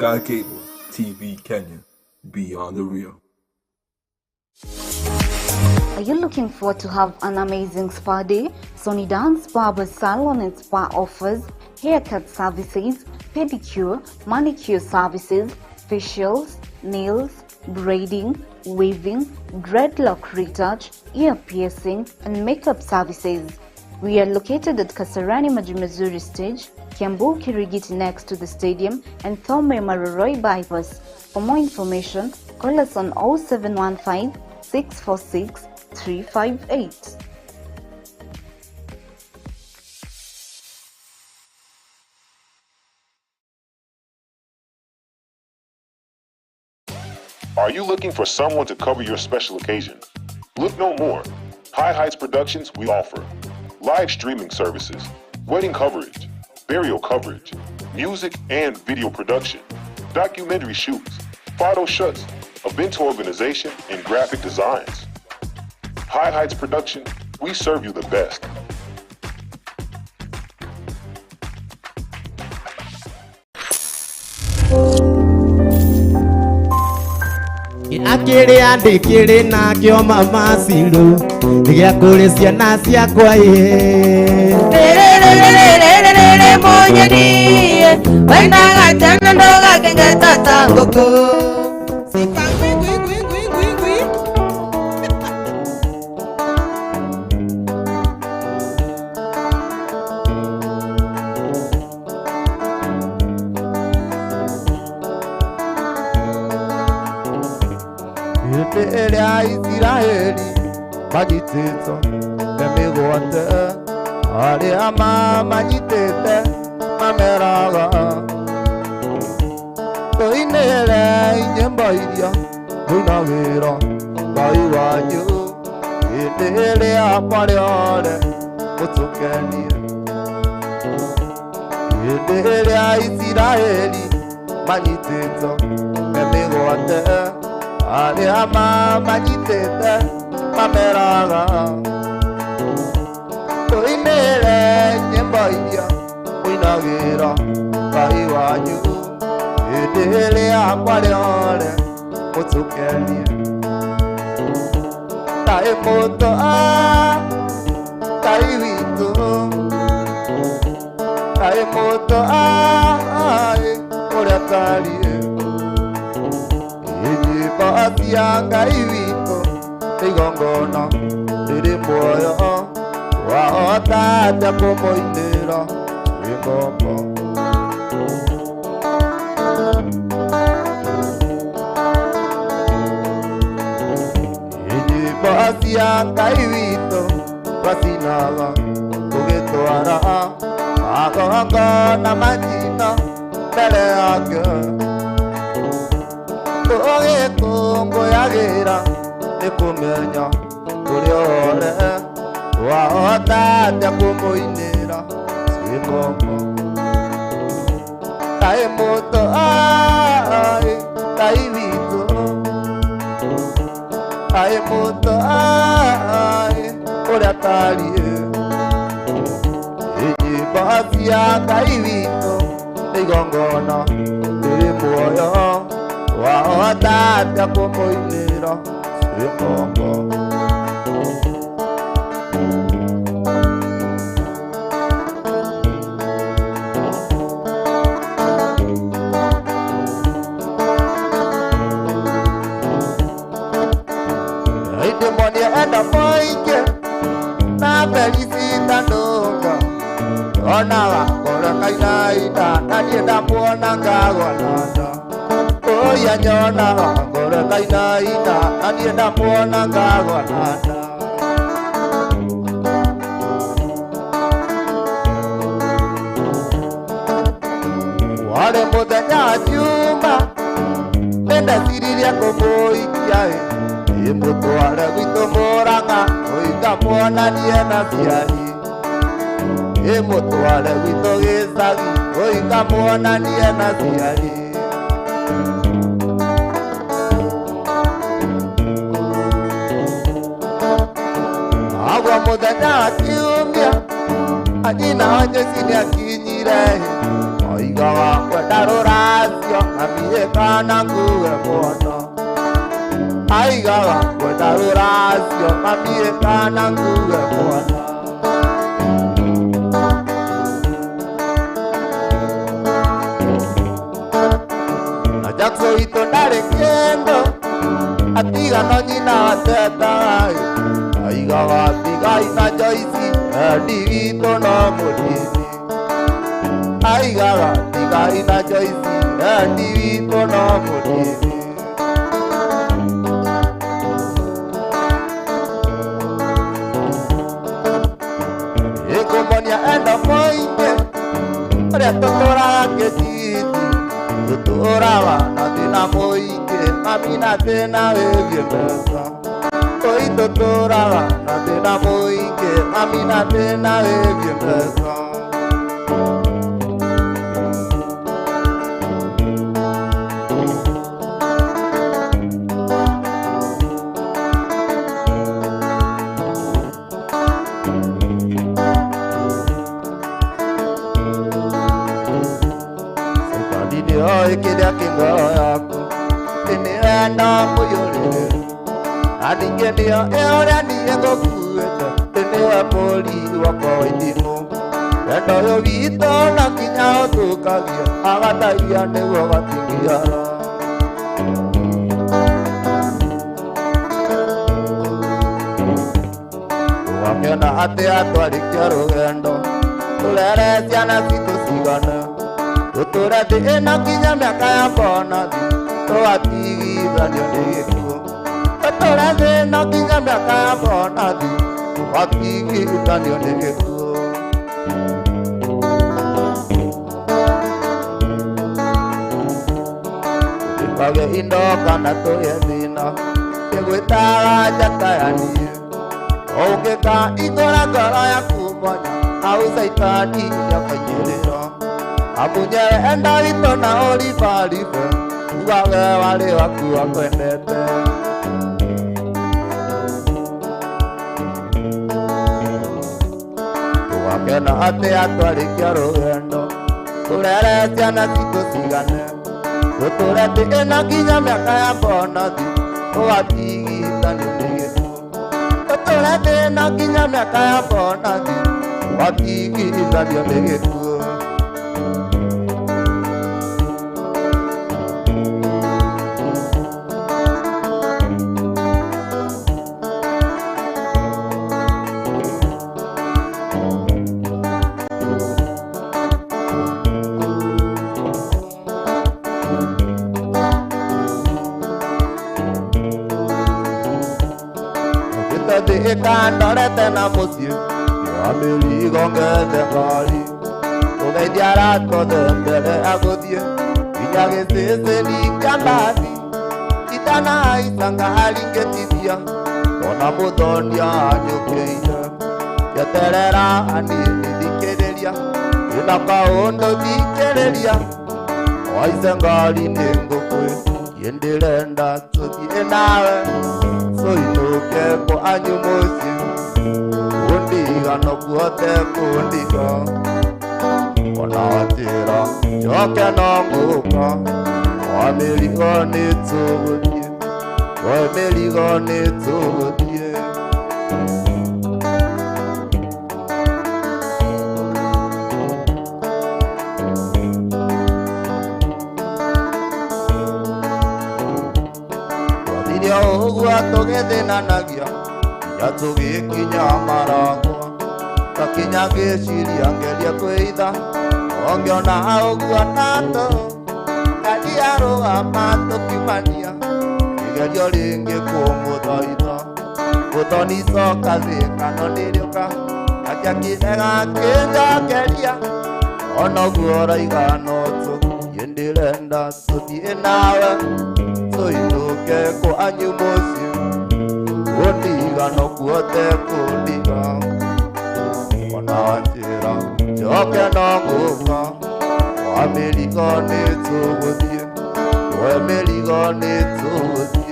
Sky Cable TV Kenya, beyond the real. Are you looking forward to have an amazing spa day? Sony Dance Barber Salon and Spa offers haircut services, pedicure, manicure services, facials, nails, braiding, weaving, dreadlock retouch, ear piercing, and makeup services. We are located at Kasarani Majimazuri Stage, Kiambu Kirigiti next to the stadium, and Thome Maroroi Bypass. For more information, call us on 0715 646 358. Are you looking for someone to cover your special occasion? Look no more. High Heights Productions, we offer live streaming services, wedding coverage, burial coverage, music and video production, documentary shoots, photo shoots, event organization, and graphic designs. High Heights Production, we serve you the best. Akĩrĩa ndĩkĩrĩ nakĩo mama Ciru nĩ kũrĩ ciana ciakwa ĩ. Rĩrĩrĩrĩrĩrĩrĩ mũnyeni wendaga tene ndũgakengeta ta ngũkũ. Hĩndĩ ĩrĩa Isiraeli manyitĩtwo nĩ mĩgwate, arĩa mamanyitĩte mameraga tũinĩre nyĩmbo iria mũinagĩra Ngai wanyu hĩndĩ ĩrĩa mwarĩ ore mũtũkenie. Hĩndĩ ĩrĩa Isiraeli manyitĩtwo nĩ mĩgwate, arĩa mamanyitĩte mameraga tũinĩre nyĩmbo iria mũinagĩra Ngai wanyu hĩndĩ ĩrĩa mwarĩ ore mũtũkenie. Kaĩ mũtũ Ngai witũ, kaĩ mũtũ ũrĩa tariĩ nyĩmbo cia Ngai witũ nĩ igongona rĩrĩ muoyo, wahota atĩa kũmũinĩra wĩ ngombo? Nyĩmbo cia Ngai witũ twacinaga tũgĩtwara magongona majina mbere yake, tũgĩkũngũyagĩra nĩ kũmenya tũrĩ ore, wahota atĩa kũmũinĩra twĩ ngombo? Kaĩ mũtũ Ngai witũ, kaĩ mũtũ ũrĩa tariĩ nyĩmbo cia Ngai witũ nĩ igongona rĩrĩ muoyo, wahota atĩa kũmũinĩra twĩ ngombo? Ndĩmonie enda moingĩ na Felicita Ndũnga, onaga ngoro kainaina na niĩ ndamuona ngagwa na nda. Ũya nyonaga ngoro kainaina na niĩ ndamuona ngagwa na nda. Warĩ mũthenya Juma nĩndeciririe kũmũikia ĩ, ĩmũtware gwitũ Mũrang'a ũikamuonanie na ciari, ĩmũtware gwitũ gĩcagi ũikamuonanie na ciari. Agwo mũthenya wa kiumia anyina wa Jesi nĩakinyire, oigaga kwenda Kwenda rũracio mami kana ngue mwana aigaga kwenda rũracio mami kana ngue mwana. Na Jackson witũ ndarĩ kĩndũ atiga no nyina wateta aigaga tigai na Joyce endi witũ no mũnini aigaga tigai na Joyce endi witũ no mũnini. Ĩkũmonia enda mũingĩ ũrĩa tũtũraga kĩjiji tũtũraga na thĩna mũingĩ mami na thĩna wĩgiĩ mbeca oi tũtũraga na thĩna mũingĩ mami na thĩna wĩgiĩ mbeca. Kĩrĩa kĩ ngoro yaku nĩwenda mũiyũrĩrĩru na ningĩ nĩyo ũrĩa niĩ ngũkuĩte nĩwe mũri wakwa wa itimũ wendo ũyũ witũ no nginya ũthũkagia agatagia nĩguo gatingiara. Ũgakena atĩa twarĩkia rũgendo tũrere ciana citũ cigana tũtũre thĩ ĩno nginya mĩaka ya bonathi tũgatigithanio nĩ gĩkuũ tũtũre thĩ ĩno nginya mĩaka ya bonathi tũgatigithanio nĩ gĩkuũ. Tũkage indo kana tũgĩe thĩna ĩgwĩtaga njata ya niĩ ũngĩka ingũra ngoro yaku mwanya hau caitani nĩakaingĩrĩra amunyewe enda witũ na ũribaribe ugage warĩ waku akwendete. Tũgakena atĩa twarĩkia rũgendo tũrere ciana citũ cigane tũtũre thĩ ĩno nginya mĩaka ya bonathi tũgatigithanio nĩ gĩkuũ tũtũre thĩ ĩno nginya mĩaka ya bonathi tũgatigithanio nĩ gĩkuũ. Ĩkandorete na mũciĩ ya mĩrigo ngethe ngari tũgeithia aratothe mbere ya gũthiĩ nginya gĩcĩcĩni kĩa mbathi itanahaica ngari ngĩtithia ona mũthonia anyũkĩire njeterera hanini thikĩrĩria ndĩna kaũndũ thikĩrĩria waice ngari nĩ ngũkwĩ niĩ ndĩrenda tũthiĩ nawe tũinũke kwa anyu mũciĩ kũndiga no kuhote kũndiga ona wanjĩra njoke no ngũka wa mĩrigo nĩ tũgũthiĩ wa mĩrigo nĩ tũgũthiĩ. Twathire ũguo tũgĩthĩnanagia nginya tũgĩkinya maragwa twakinya ngĩciria ngerie kwĩitha ongĩona ũguo natũ ngari yarũgama tũkiumania kĩgerio rĩngĩ kũmũthaitha mũthoni coka thĩ kana nĩrĩũka akĩakĩrega kĩnjokeria ona ũguo ũraiga no tũthiĩ ndĩrenda tũthiĩ nawe tũinũke kwa anyu mũciĩ kũndiga no kuhote kũndiga ona wanjĩra njoke no ngũka wa mĩrigo nĩ tũgũthiĩ we mĩrigo nĩ tũgũthiĩ.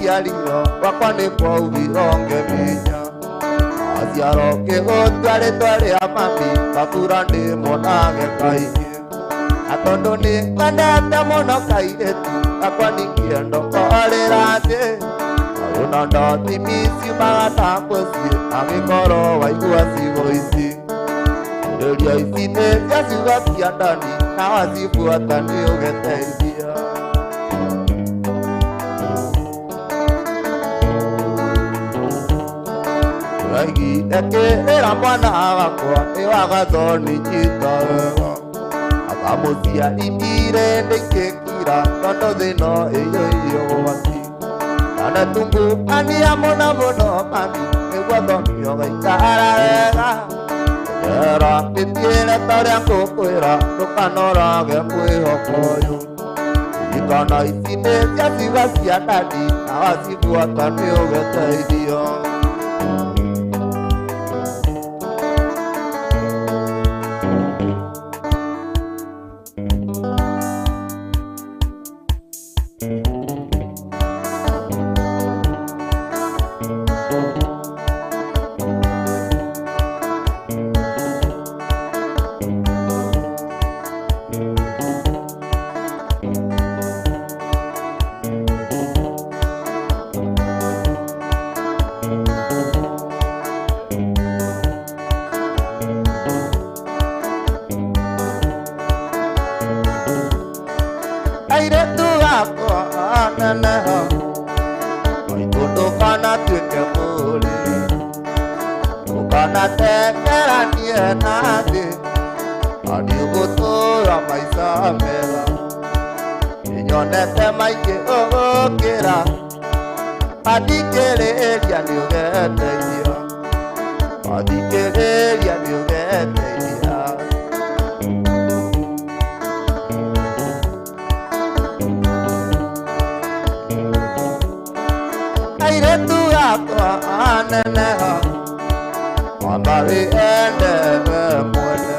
ndaciarirwo gwakwa nĩ kwaugirwo ngeminya aciaro kĩgũtua rĩtwa rĩa mami kabura ndĩmonage kaingĩ na tondũ nĩ kwendete mũno kairĩtu gakwa ningĩenda ũkorĩra thĩ ona ndathimi ciumaga ta mũciĩ angĩkorwo waigua ciugo ici rĩria ici nĩ cia ciugo cia ndani na wacibuata nĩ ũgeteithia. Raigire kĩrĩra mwana wakwa nĩ wagathoni nyita wega akamũciari ndirĩ ndĩkĩkira tondũ thĩno ĩiyũire ũgwati anatunguania mũno mũno mami nĩguo thomio gaikara wega era mĩthiĩre ta ũrĩa ngũkwĩra ndũkanorage mwĩhoko ũyũ ririkana ici nĩ cia ciugo cia ndani na wacibuata nĩ ũgeteithio. Airĩtu akwa aneneha maitũ ndũkanatuĩke mũrĩri ndũkanatengeranie na thĩ na nĩũgũtũũra maica mega nĩnyonete maingĩ ũgũkĩra mathikĩrĩria nĩũgeteithia mathikĩrĩria nĩũgeteithia. Airĩtu akwa aneneha kwamba wĩende we mwene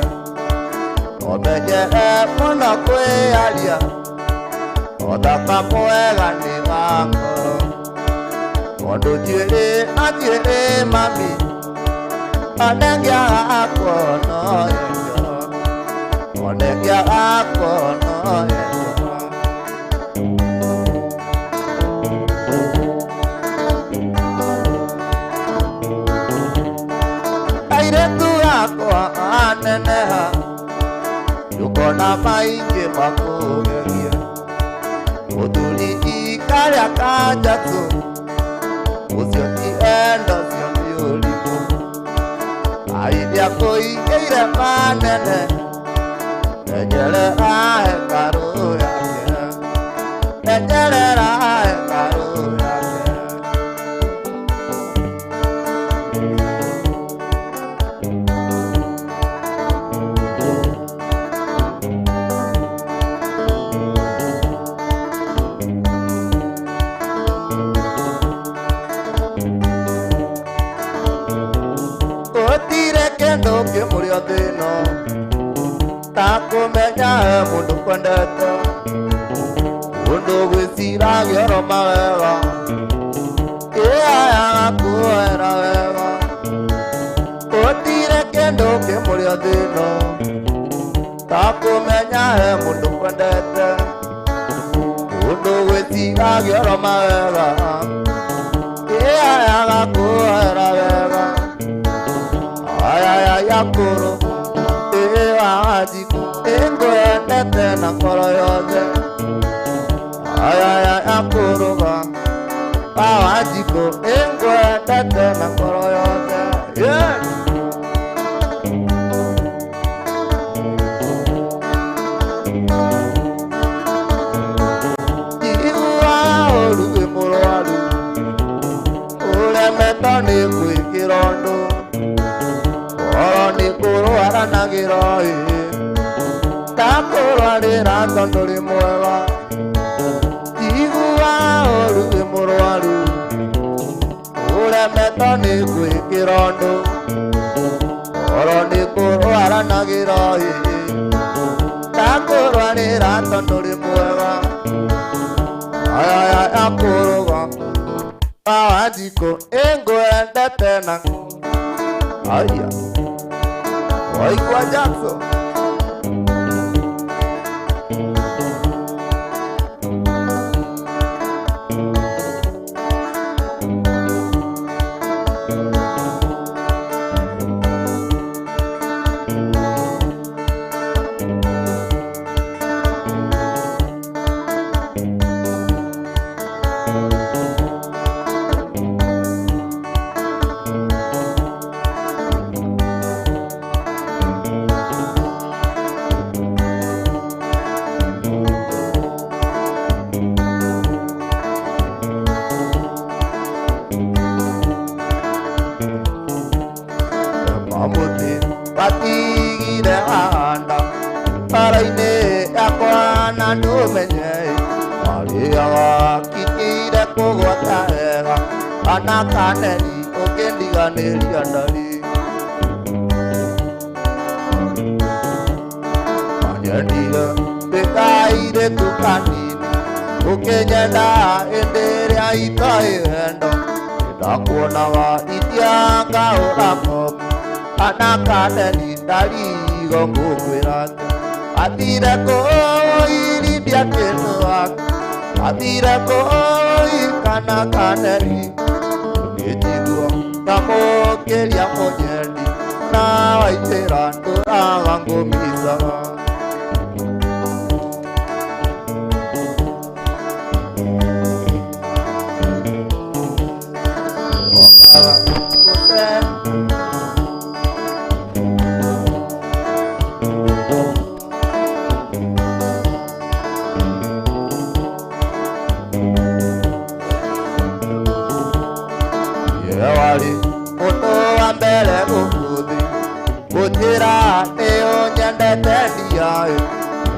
ũmenyere mũno kwĩaria ũthaka mwega nĩ wa ngoro tondũ njuĩrĩ na njuĩrĩ mami onengiaga kuona yenjo onengiaga kuona yenjo. Airĩtu akwa aneneha ndũkona maingĩ makũgegia mũthuri ikarĩa kanjatũ ũcio ti endo ũcio nĩ ũrimũ Ngai nĩakũigĩire manene menyerera hekarũ yake menyerera hekarũ yake. Gũtirĩ kĩndũ kĩmũrĩa thĩ ĩno ta kũmenya he mũndũ kwendete ũndũ gwĩciragia oro mawega ĩyayaga kuoera wega gũtirĩ kĩndũ kĩmũrĩa thĩ ĩno ta kũmenya he mũndũ kwendete ũndũ gwĩciragia oro mawega ĩyayaga kuoera wega ayayayakũrũ ĩwanjikũ ĩngwendete na ngoro yothe ayayayakũrũga awanjikũ ĩngwendete na ngoro yothe yeah. Njiguaga ũru wĩ mũrwaru ũremetwo nĩ gwĩkĩra ũndũ oro nĩ kũrwara na gĩroĩ ndakũrwarĩra tondũ rĩ mwega njiguaga ũru wĩ mũrwaru ũremetwo nĩ gwĩkĩra ũndũ oro nĩ kũrwara na gĩroĩ ndakũrwarĩra tondũ rĩ mwega ayayayakũrũga Wanjikũ ĩngwendete na aya waigua Jackson. Watigire handa bara-inĩ yakwa na ndũmenye arĩa wakinyire kũgwata wega kana kaneni ũkĩndiganĩria ndari wanyendire ndĩkairĩtu kanini ũkĩnyenda hĩndĩ ĩrĩa itoĩ wendo ndakuonaga itiangaũra ng'ombe kana kaneni ndarigo ngũkwĩra atĩa athire kũirindia kĩndũ wake athire kũi kana kaneni ũngĩnjigua ndamũkĩria mũnyendi na waitĩra ndũraga ngũmicaga.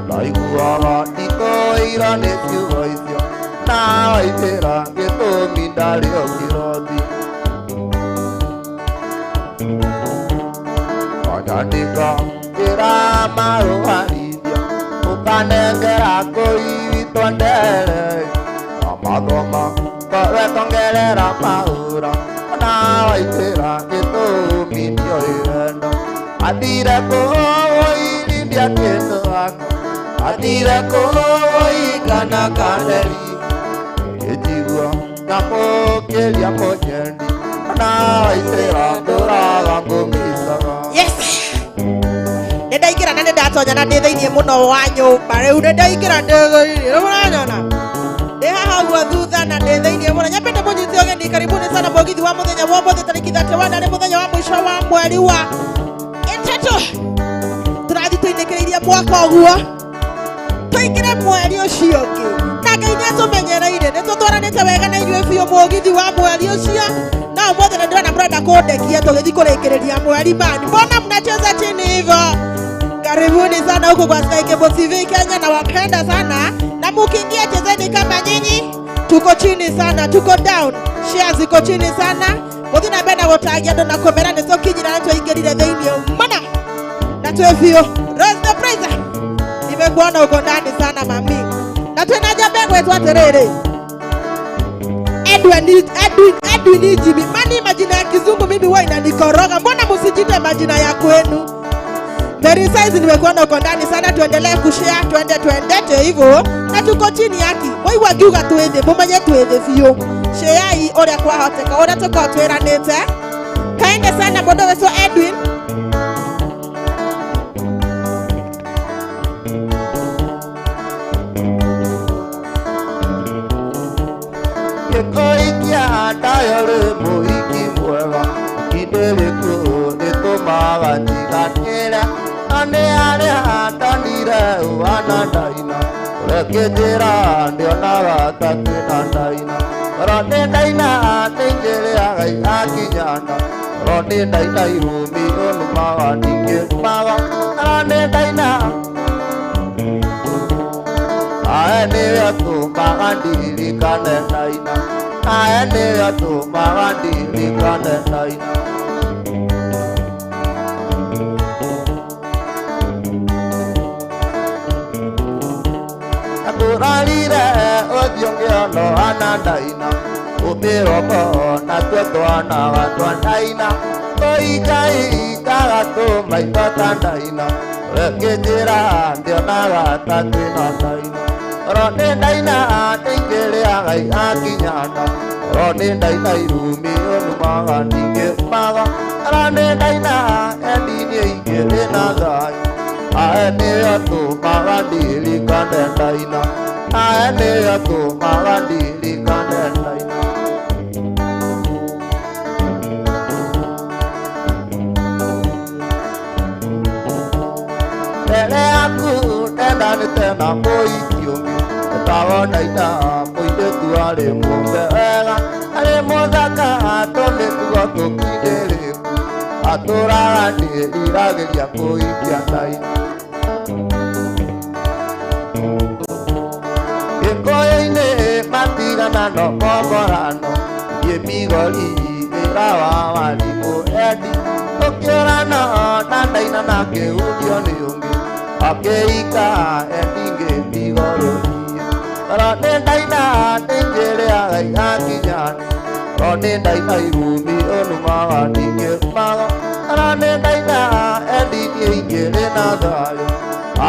Ndaiguaga ndikũira nĩ ciugo icio na waitĩra gĩtũmi ndarĩ o kĩrothi wanyandĩka kĩra marũarithia ũkanengera kũiwitwo ndere na mathoma wekongerera mahũra na waitĩra gĩtũmi ndioĩ wendo athire kũirindia kĩndũ wako athire kũi kana kaneri ĩnjigua ndamũkĩria mũnyendi na waitĩra ndũraga ngũmicaga. Yes, nĩ ndaingĩra na nĩ ndatonya na ndĩ thĩiniĩ mũno wa nyũmba rĩu nĩ ndaingĩra ndĩ thĩiniĩ rĩu mũranyona ndĩ haha ũguo thutha na ndĩ thĩiniĩ mũno. Nyambĩte mũnyite ũgeni, karibuni sana mũgithi wa mũthenya wa ũmũthĩ tarĩki 31 na nĩ mũthenya wa mũico wa mweri wa ĩtatũ. Tũrathiĩ tũinĩkĩrĩirie mwaka ũguo tũingĩre mweri ũcio ũngĩ na Ngai nĩ atũmenyereire nĩ tũtwaranĩte wega na inyuĩ biũ mũgithi wa mweri ũcio na ũmũthĩ nĩ ndĩrona mũrenda kũndekia tũgĩthiĩ kũrĩkĩrĩria mweri mani. Mbona mnacheza chini hivyo? Karibuni sana huku kwa Sky Cable TV Kenya, na wapenda sana na mukiingia chezeni kama nyinyi. Tuko chini sana, tuko down, share ziko chini sana. Muthi na mbere na gũtangia andũ na kũmera nĩ tũkinyira na twaingĩrire thĩiniĩ mũno na twĩ biũ. Rose the Praiser, nimekuona uko ndani sana mami. Na twĩna njamba ĩgwĩtwo atĩrĩrĩ Edwin Jimmy. Mani majina ya kizungu mimi huwa inanikoroga. Mbona msijite majina ya kwenu? Very size, nimekuona uko ndani sana. Tuendelee kushare, twende twendete hivyo na tuko chini yaki waigua ngiuga twĩthĩ mũmenye twĩthĩ biũ. Share ũrĩa kwahoteka ũrĩa tũkorwo twĩranĩte. Kaende sana mũndũ wetwo Edwin. Gĩkũikia ndayo rĩ mũhiki mwega kindĩrĩku nĩtũmaga njiganĩre na nĩ arĩa ndonire ũhana ndaina ũrekĩnjĩra ndionaga ta twĩna ndaina oro nĩ ndaina nĩnjĩrĩaga akinyana oro nĩ ndaina irũmi ũnumaga ndingĩnumaga oro nĩ ndaina ae nĩwe ũtũmaga ndirikane ndaina ae nĩwe ũtũmaga ndirikane ndaina. Akũrarire ũthiũ ngĩona ũhana ndaina Tũmĩromo natuo twanaga twa ndaina tũikaikaga tũmaitho ta ndaina ũrĩkĩnjĩra ndionaga ta twĩna ndaina oro nĩ ndaina nĩingĩrĩaga akinyana oro nĩ ndaina irumi ũnumaga ndingĩmaga oro nĩ ndaina endini ingĩrĩ na thayũ ae nĩyo tũmaga ndirikane ndaina ae nĩyo tũmaga ndirikane ndaina. Mbere yaku ndendanĩte na mũhiki ũngĩ etagwo Ndaina mũirĩtu arĩ mũmbe wega arĩ mũthaka tũmĩtugo tũkindĩrĩku atũraga ndĩriragĩria kũhikia Ndaina. Gĩkũyũ-inĩ matigana no komborano thiĩ Migori wĩra wa warimũ endi tũkĩũrana na Ndaina na kĩhundio nĩ ũngĩ akĩika endingĩ migorũrie oro nĩ Ndaina nĩnjĩrĩaga akinyana oro nĩ Ndaina irumi ũnumaga ndingĩmaga oro nĩ Ndaina endini ingĩrĩ na thayũ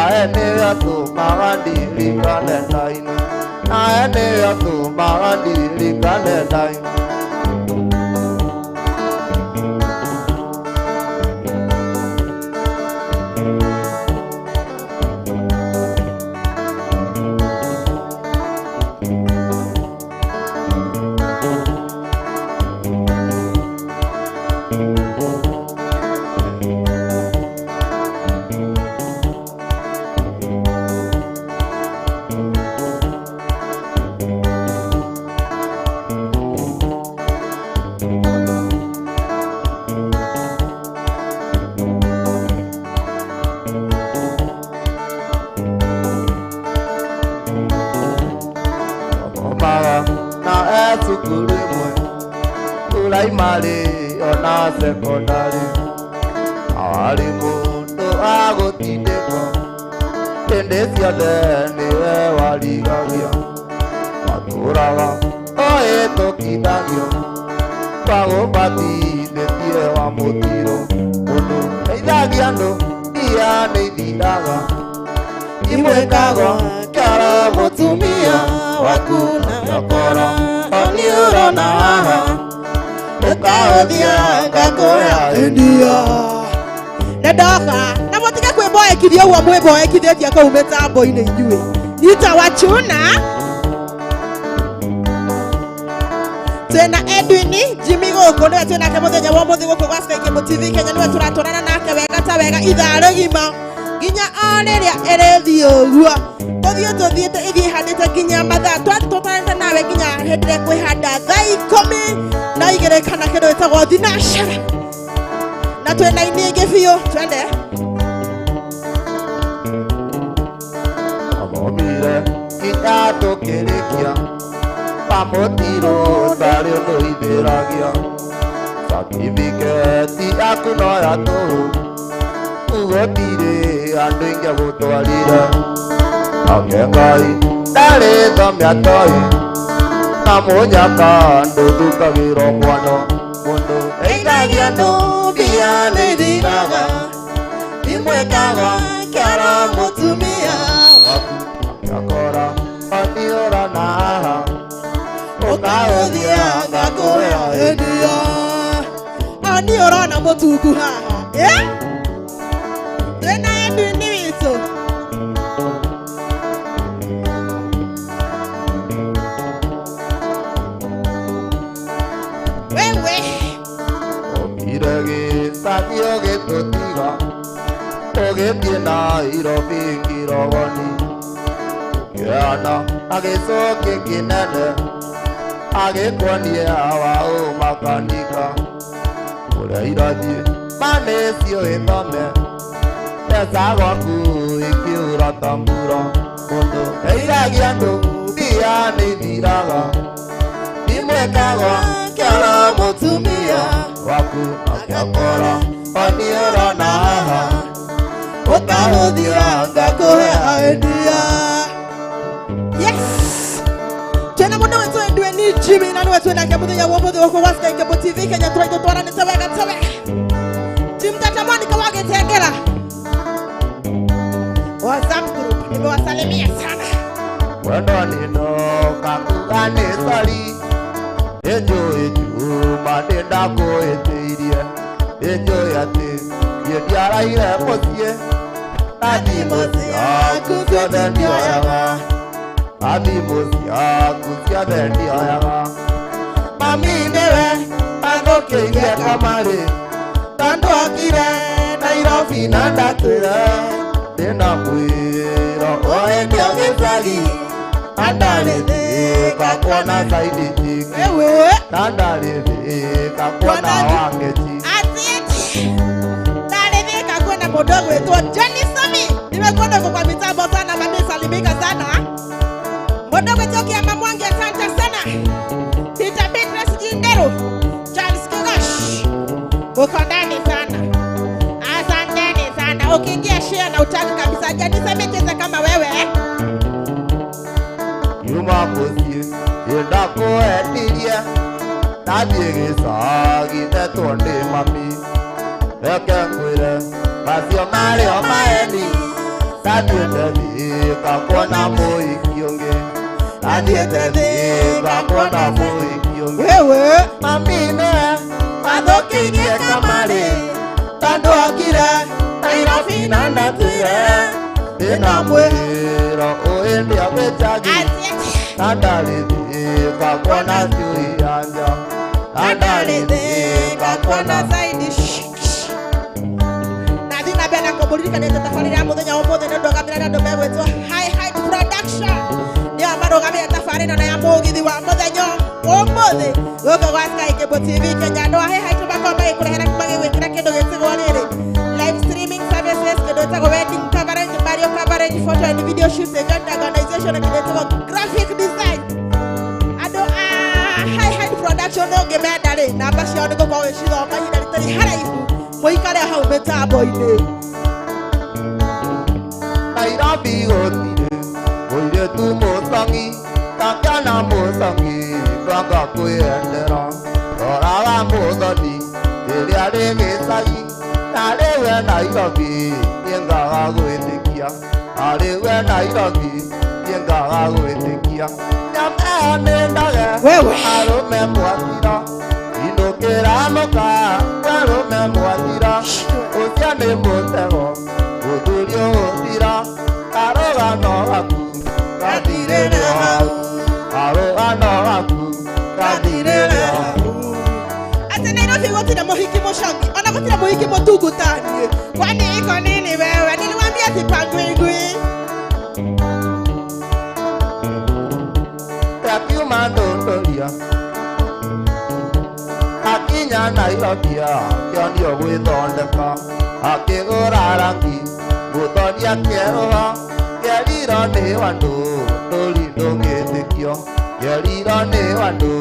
ae nĩyo tũmaga ndirikane Ndaina ae nĩyo tũmaga ndirikane Ndaina. Na e cukuru ĩmwe primary ona secondary arĩ mũndũ agũtindĩkwo hĩndĩ ciothe nĩwe warigagia matũraga ũhĩtũkithagio twagũbatithĩtie wa mũtiro mũndũ teithagia andũ mbia nĩ ithiraga imwĩkagwo kĩoro mũtumia waku na gĩokoro oni ũrona haha ũkaũthia ngakũra India nĩ ndoka na mũtige kwĩmboekithia ũguo mwĩmboekithĩtie kũu mĩtambo-inĩ inyuĩ nitawachuna twĩna Edwin Jimmy gũkũ nĩwe twĩnake mũthenya wa ũmũthĩ gũkũ gwa Sky Cable TV Kenya nĩwe tũratwarana nake wega ta wega ithaa rĩgima nginya o rĩrĩa ĩrĩthiĩ ũguo tũthiĩ tũthiĩte ĩthiĩ ĩhandĩte nginya mathaa twatũtwarĩte nawe nginya hĩndĩ ĩrĩa kwĩhanda thaa 12 kana kĩndũ gĩtagwo thinacara na twĩna ini ĩngĩ biũ twende. Athomire nginya tũkĩrĩkia pamũtirũ ndarĩ ũndũ ithĩragia certificate yaku no ya tũhũ gũtirĩ andũ ingĩ gũtwarire nake Ngai ndarĩ thomia toĩ na mũnyaka ndũthukagĩrwo mwana mũndũ eithagia andũ mbia nĩ ithiraga imwĩkaga kĩara mũtumia waku akĩakora oni ũrona haha ũkaũthia ngakũra India ani ũrona mũtungu haha eh? Twĩna Edwin witũ wewe Okire gĩcagi ũgĩtũtiga ũgĩthiĩ Nairobi Ngirogoni ũkĩona agĩcũkĩ kĩnene agĩkuonia wa ũmakanika ũrĩa irathiĩ ma nĩcio ĩthome mbeca gwaku ikiura ta mbura mũndũ eiragia andũ mbia nĩ ithiraga imwĩkagwo kĩoro mũtumia waku akĩakora oni ũrona haha ũkahũthia ngakũhe idea. Yes, twĩna mũndũ witũ Edwin Jimmy na niwe twinake muthenya wa umuthi guku gwa Sky Cable TV Kenya turaitwo twaranite wega ta wega. Jim Tata Monica wa Gitengera. WhatsApp group nimewasalimia sana. Wendo nino kakuga nĩ sori nĩnjũĩ njuma nĩndakũhĩtĩirie nĩnjũĩ atĩ niĩ ndiaraire mũciĩ na thimũ ciaku ciothe ndioyaga na thimũ ciaku ciothe ndioyaga mami nĩwe athũkĩirie kamarĩ tondũ okire Nairobi na ndatwĩre ndĩna mwĩro ũhĩndĩ gĩcagi andarĩthĩka kuona saidi chiki Wewe nandarĩthĩka kuona wangeci ati ndarĩthĩka kwĩna mũndũ ũgwĩtwo Johnny Sami. Nimekuona uko kwa mitambo sana mami, salimika sana. Mũndũ ũgwĩtwo Kĩama Mwangi, asante sana. Peter Beatrice Jinderu, Charles Kigosh, uko ndani sana, asanteni sana. Ukiingia share na utaki kabisa. Johnny Sami, cheza kama wewe eh? Yuma mũciĩ ĩndakũendirie ndathiĩ gĩcagi ndetwo nĩ mami reke ngwĩre macio marĩ o maeni ndathiĩte thĩka kuona mũhiki ũngĩ ndathiĩte thĩka kuona mũhiki ũngĩ Wewe mami nĩwe wathũkĩirie kamarĩ tondũ okire Nairobi na ndatwĩre ndĩna mwĩro ũhĩndĩ gĩcagi ati nandarĩthĩka kuona ciũi yanja nandarĩthĩka kuona zaidi nathi na mbere na kũmũririkania tabarĩra ya mũthenya wa ũmũthĩ nĩ ndũgamĩra na andũ megwĩtwo High Height Production nĩo marũgamĩre tabarĩra na ya mũgithi wa mũthenya ũmũthĩ gũkũ gwa Sky Cable TV Kenya. Andũ a High Height makorwo magĩkũrehera magĩgwĩkĩra kĩndũ gĩtagwo rĩrĩ live streaming services, kĩndũ gĩtagwo wedding coverage, burial coverage, photo and video shoots, event organization na kĩndũ gĩtagwo graphic design. Andũ a High Height Production ũngĩmenda rĩ, namba ciao nĩ ngũkorwo ũgĩcithoma ihinda rĩtarĩ haraihu, mũikare hau mĩtambo-inĩ. Nairobi gũtirĩ mũirĩtu mũcong'i ndakĩona mũcong'i twanga kwĩyendera roraga mũthoni rĩrĩa rĩ gĩcagi na rĩu e Nairobi niĩ ngaga gwĩtĩkia na rĩu e Nairobi niĩ ngaga gwĩtĩkia nyama ĩyo nĩ ndage Wewe. arũme mwathira inũkĩra mũka arũme mwathira ũcio nĩ mũtego mũthuri ũgũthira karũgano gaku gathirĩre hau karũgano gaku gathirĩre hau Ati Nairobi gũtirĩ mũhiki mũcong'i ona gũtirĩ mũhiki mũtungu taniĩ. Kwani iko nini wewe? Niliwaambia sipangwingwi. Takiuma ndũndũria akinya Nairobi akĩonio gwĩthondeka akĩgũra rangi mũthoni akĩerũha kĩeriro nĩ wandũ ndũri ndũngĩtĩkio kĩeriro nĩ wandũ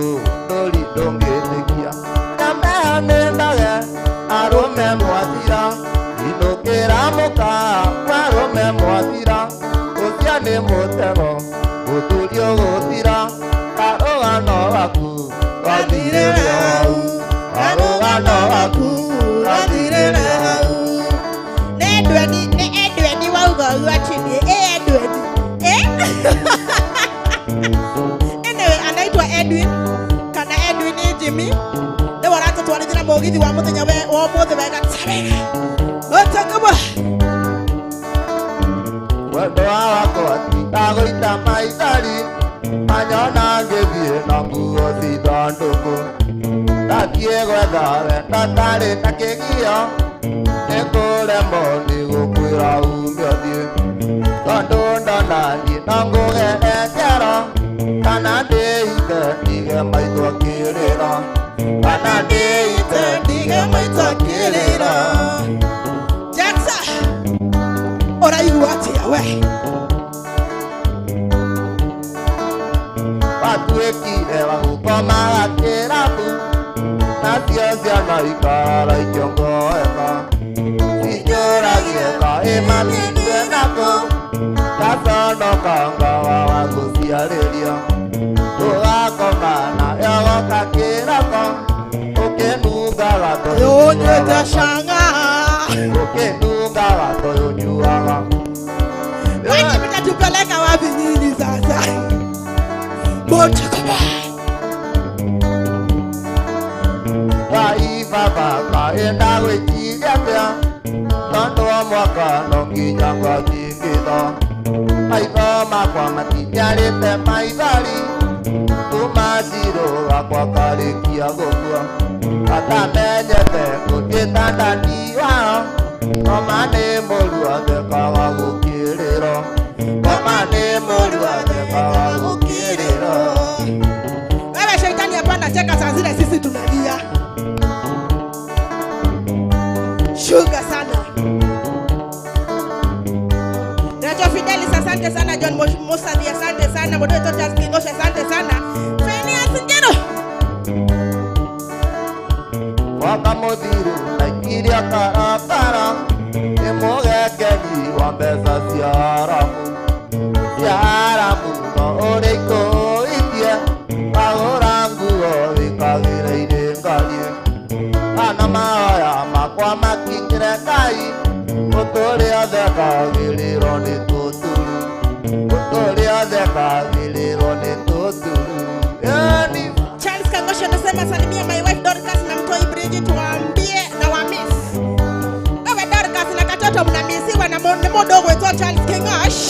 ndũri ndũngĩtĩkia nyama ĩyo nĩ ndage arũme mwathira inũkĩra mũka arũme mwathira ũcio nĩ mũtego mũthuri ũgũthira karũgano gaku gathirĩre hau karũgano gaku gathirĩre hau. Nĩ Edwin, nĩ Edwin wauga ũguo atĩ niĩ ĩ Edwin. Eh? Anyway, anaitwa Edwin kana Edwin Jimmy nĩwe ũratũtwarithĩra mũgithi wa mũthenya wa ũmũthĩ wega ta wega. Ũtakũmũ. Wendo wakwa ndagũita maithori manyona ngĩthiĩ na nguo cithandũkũ ndathiĩ gwetha wendo ndarĩ na kĩgio nĩkũremwo nĩ gũkwĩra ume ũthiĩ tondũ ndona niĩ no ngũgere njero kana ndĩite ndige maitũ akĩrĩra kana ndĩite ndige maitũ akĩrĩra. Jackson, ũraigua atĩa we? Watuĩkire wa gũkomaga kĩrabu nacio ciana ikara ikĩongoeka cinjũragie kaĩ mami twĩ nakũ ndaconoka ngawa wa gũciarĩria tũgakoma nayo. Ũnyuĩte canga. Ũkĩnungaga toyũnyuaga. Kwani mtatupeleka wapi nyinyi sasa? Moto kama. Ngai baba kaenda gwĩciria atĩa tondũ o mwaka no nginya ngathingitha. Maitho makwa matiniarĩte maithori kuma cirũ gakwa karĩkia gũkua. Atamenyete gũtuĩka ndani wao koma nĩ mũru athekaga gũkĩrĩro. Koma nĩ mũru athekaga gũkĩrĩro. Wewe shaitani hapana cheka saa zile sisi tunalia. Sugar sana. Nacho Fidelis asante sana, John Musabi asante sana, Modoe Totas Kingosha asante sana. Phineas Ngero. Mwaka mũthiru naikiria barabara nĩ mũgekeni wa mbeca cia haramu. Cia haramu no ũrĩa ikũitie wagũra nguo wĩkagĩra irĩngarie. Kana mahoya makwa makinyĩre Ngai ũtũrĩ athekagĩrĩrwo nĩ tũturu. Ũtũrĩ athekagĩrĩrwo nĩ tũturu. Yani Charles Kangosha anasema salimia my wife Dorcas na mtoi Bridget waambie na wa miss. Wewe Dorcas na katoto mnamisiwa na nĩ mũndũ ũgwĩtwo Charles Kingosh.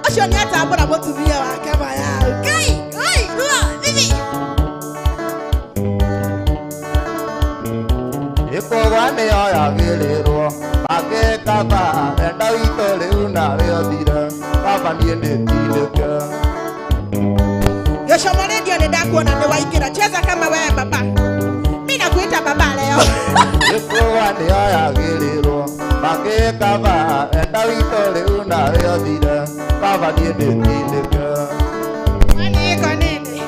Ũcio nĩ atambũra mũtumia wake mayau. Ngai, oi, rua, bibi. Ĩkũgwa nĩyo yagĩrĩrwo makĩkaba enda witũ rĩu nawe ũthire kaba niĩ ndĩtindĩke. Gĩcomo radio nĩ ndakuona nĩ waingĩra. Cheza kama wewe baba. Mimi nakuita baba leo. Ĩkũgwa nĩyo yagĩrĩrwo makĩkaba enda witũ rĩu nawe ũthire kaba niĩ ndĩtindĩke. Kwani iko nini?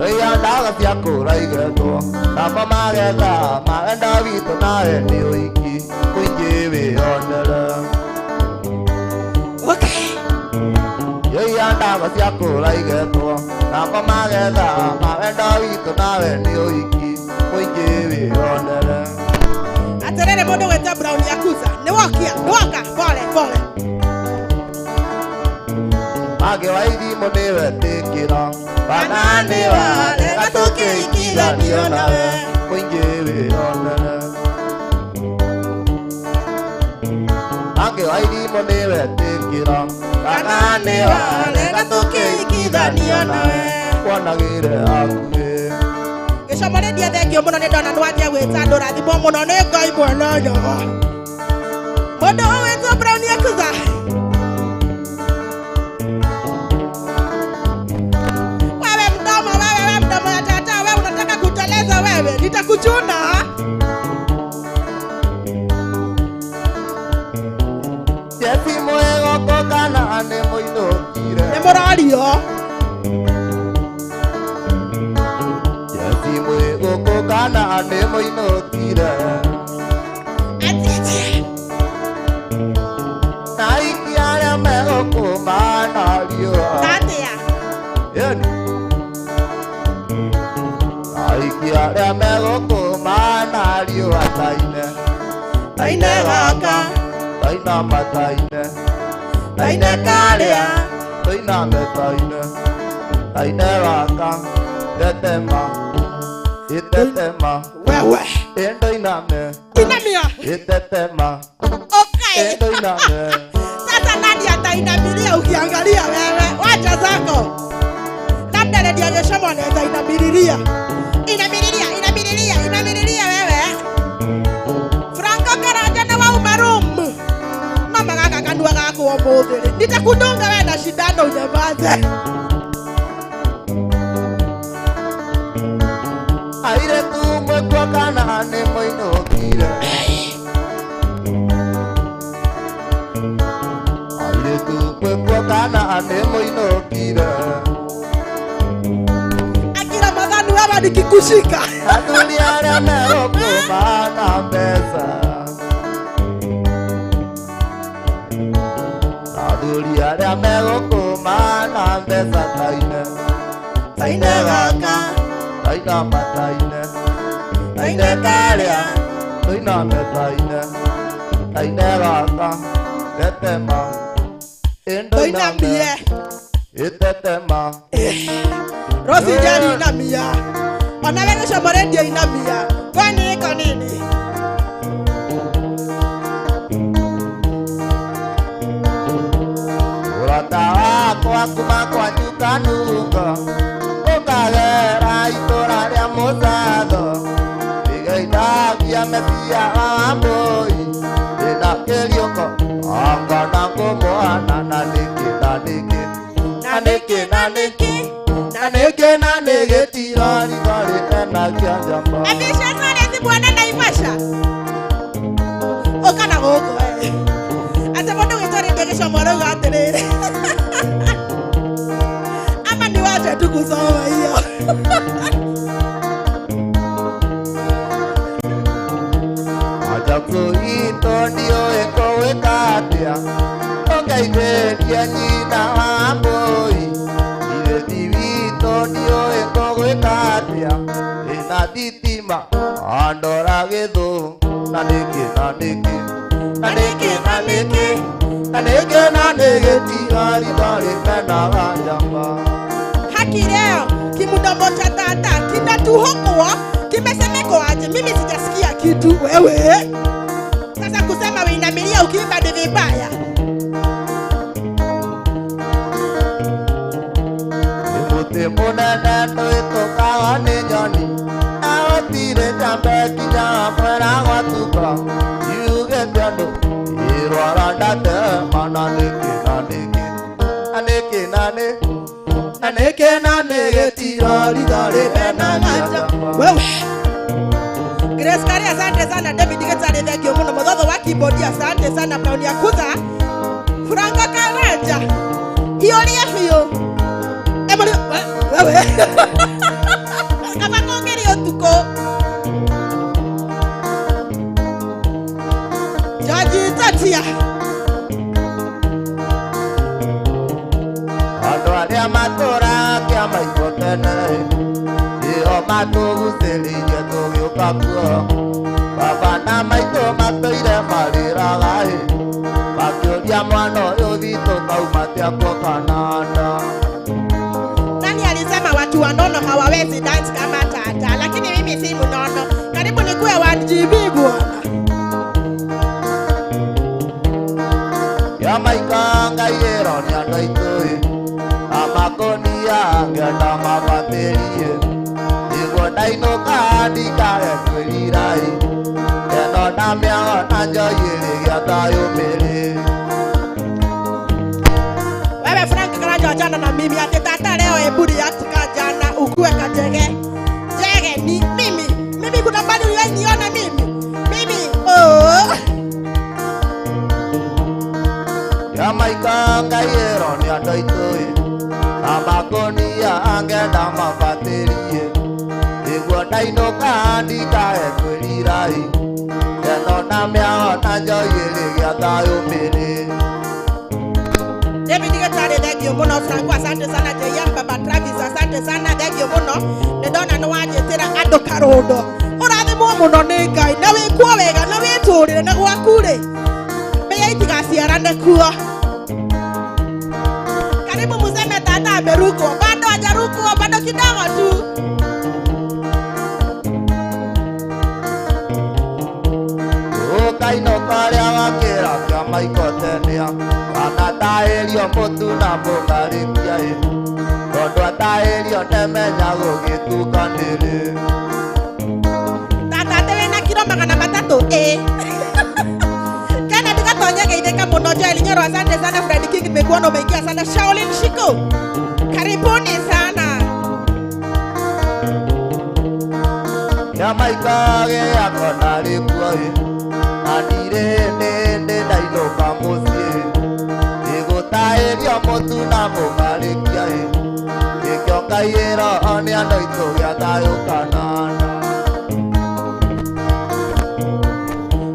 Yoia ndawa cia kũra igetwo namo magetha ma enda witũ nawe nĩ ũiki kũingĩ wĩyonere. Okay. Yoia ndawa cia kũra igetwo namo magetha ma enda witũ nawe nĩ ũiki kũingĩ wĩyonere. Atĩrĩrĩ mũndũ gwĩtwo Brown Yakuza. Nĩ wokia, nĩ woka, pole pole. Mage wa irimũ nĩ wetĩkĩra kana nĩ warega tũkĩikithanio nawe kũingĩ wĩyonere. Mage wa irimũ nĩ wetĩkĩra kana nĩ warega tũkĩikithanio nawe kuonagĩre hakuhĩ. Gĩcomo radio thengio mũno nĩ ndona nĩwanjia gwĩta andũ rathimwo mũno nĩ Ngai mwene nyaga. Mũndũ ũgwĩtwo Brown Yakuza. Wewe mdomo, wewe mdomo ya tata, wewe unataka kuteleza wewe, nitakuchuna. Jesi mwĩgoko kana nĩ mũinũkire. Nĩ mũrario. Jesi mwĩgoko kana nĩ mũinũkire. Atiti. Na aiki arĩa megũkũmana riũa. Atĩa? Yani. Aiki arĩa megũkũmana riũa taine. Taine gaka. Tainama taine. Taine karĩa. Tainame taine. Taine gaka. Tetema. Itetema. Wewe. Endo iname. Inamia. Itetema. Okay. Endo iname. Sasa nani atainamilia ukiangalia wewe? Wacha zako. Labda redio Gĩcomo anaweza inamililia. Inamililia, inamililia, inamililia wewe. Franco Karanja na wa Umarum. Mama gaka kanua gako ũmũthĩ rĩ. Nitakudunga wewe na shindano unyamaze. Airĩtu mwĩkuo kana nĩ mũinũkire. Airĩtu mwĩkuo kana nĩ mũinũkire. Akira madhani wewe nikikushika. Athuri arĩa megũkũmana mbeca. Athuri arĩa megũkũmana mbeca taine. Taine gaka Tainama taine Taine karia Tuiname taine Taine gaka Tetema Toinamie Itetema Rosi Njeri inamia onawe gĩcomo redio inamia kwani iko nini? Ũrata wakwa kuma kwanyu kanungo ũkagera itũra rĩa mũcatho ĩgeithagia mecia wa Wambũi ndĩna kĩriũko anga na ngũmũhana na nĩkĩ na nĩkĩ na nĩkĩ na nĩkĩ na nĩkĩ na nĩgĩtiraritho rĩtenagia njamba. Abisha bwana Naivasha ũka na gũkũ atĩ mũndũ gwĩtwarĩte gĩcomo arauga atĩrĩrĩ ama ni wache tu kusoma hiyo. Ajabu itũ ndiũĩ kũwĩka atĩa ũngeithĩrie nyina wa Wambũi irĩthi witũ ndiũĩ kũgwĩka atĩa ĩna thitima andora gĩthũ na nĩkĩ na nĩkĩ na nĩkĩ na nĩkĩ na nĩkĩ na nĩgĩtiraritho rĩmenaga njamba. Haki leo kimdomo cha tata kinatuhokwa kimesemeko aje? Mimi sijasikia kitu wewe. Sasa kusema uinamilia ukiimba ni vibaya. Mũtĩ mũnene ndwĩtũkaga nĩ nyoni na gũtirĩ njamba ĩkinyaga mwera gwatuka yugĩte andũ ĩrwara ndatema na nĩkĩ na nĩkĩ na nĩkĩ na nĩ na nĩkĩ na nĩgĩtiraritho rĩmenaga njamba. Wewe Grace Kari, asante sana. David Getari, thank you muno. Muthatho wa keyboard, asante sana. Brown Yakuza, Franka Karanja, ioria biũ. Emily, wewe kaba kũngĩrĩ ũtukũ. Jaji Tatia Andũ arĩa matũraga kĩama iko tene nĩo matũgucĩrĩirie tũgĩũka kuo. Baba na maitũ matũire marĩraga ĩ makĩũria mwana ũyũ witũ kauma atĩa kuo kananda. Nani alisema watu wanono hawawezi dance kama tata? Lakini mimi si mnono. Karibu nikuwe 1GB bwana. Kĩama ikanga ĩro nĩ andũ aitũ ĩ amakũnia ngenda mabatĩrie nĩguo ndainũka ndikage kwĩrira ĩ ĩno na mĩago na njoi ĩrĩgĩa thayũ mĩrĩ. Wewe Frank Karanja, achana na mimi ati tata leo eburi yatika jana ukue kajege jege ni mimi mimi kuna mbali ulioniona mimi mimi oh. Kĩama ikanga ĩro nĩ andũ aitũ ĩ amakũnia ngenda mabatĩrie nĩguo ndainũka ndikage kwĩrira ĩ ĩno na mĩago na njoi ĩrĩgĩa thayũ mĩrĩ. David Getari, thank you muno. Franco, asante sana. JM Baba Travis, asante sana, thank you muno. Nĩ ndona nĩ wanjĩtĩra andũ karũndo. Ũrathimwo mũno nĩ Ngai na wĩkwo wega na wĩtũrĩre na gwaku rĩ mbĩa itigaciarane kuo. Karibu museme tata amerukwo, bado hajarukwo, bado kidogo tu. Ũkainũka ũrĩa wakĩra kĩama ikotenĩa kana taĩrio mũtu na mũngarĩkia ĩ tondũ ataĩrio ndemenya gũgĩtukanĩrĩ. Tata atĩ wĩna kiro 300 ĩ. Kennedy Gatonye geithĩka mũno. Joel Nyoro, asante sana. Fred King, nimekuona umeingia sana. Shaolin Shiko, karibuni sana. Kĩama ikagĩakwo ndarĩ kuo ĩ na ndirĩ nĩndĩ ndainũka mũciĩ ĩgũtaĩrio mũtu na mũngarĩkia ĩ gĩkĩo Ngai ĩro nĩ andũ aitũ gĩa thayũ kanana.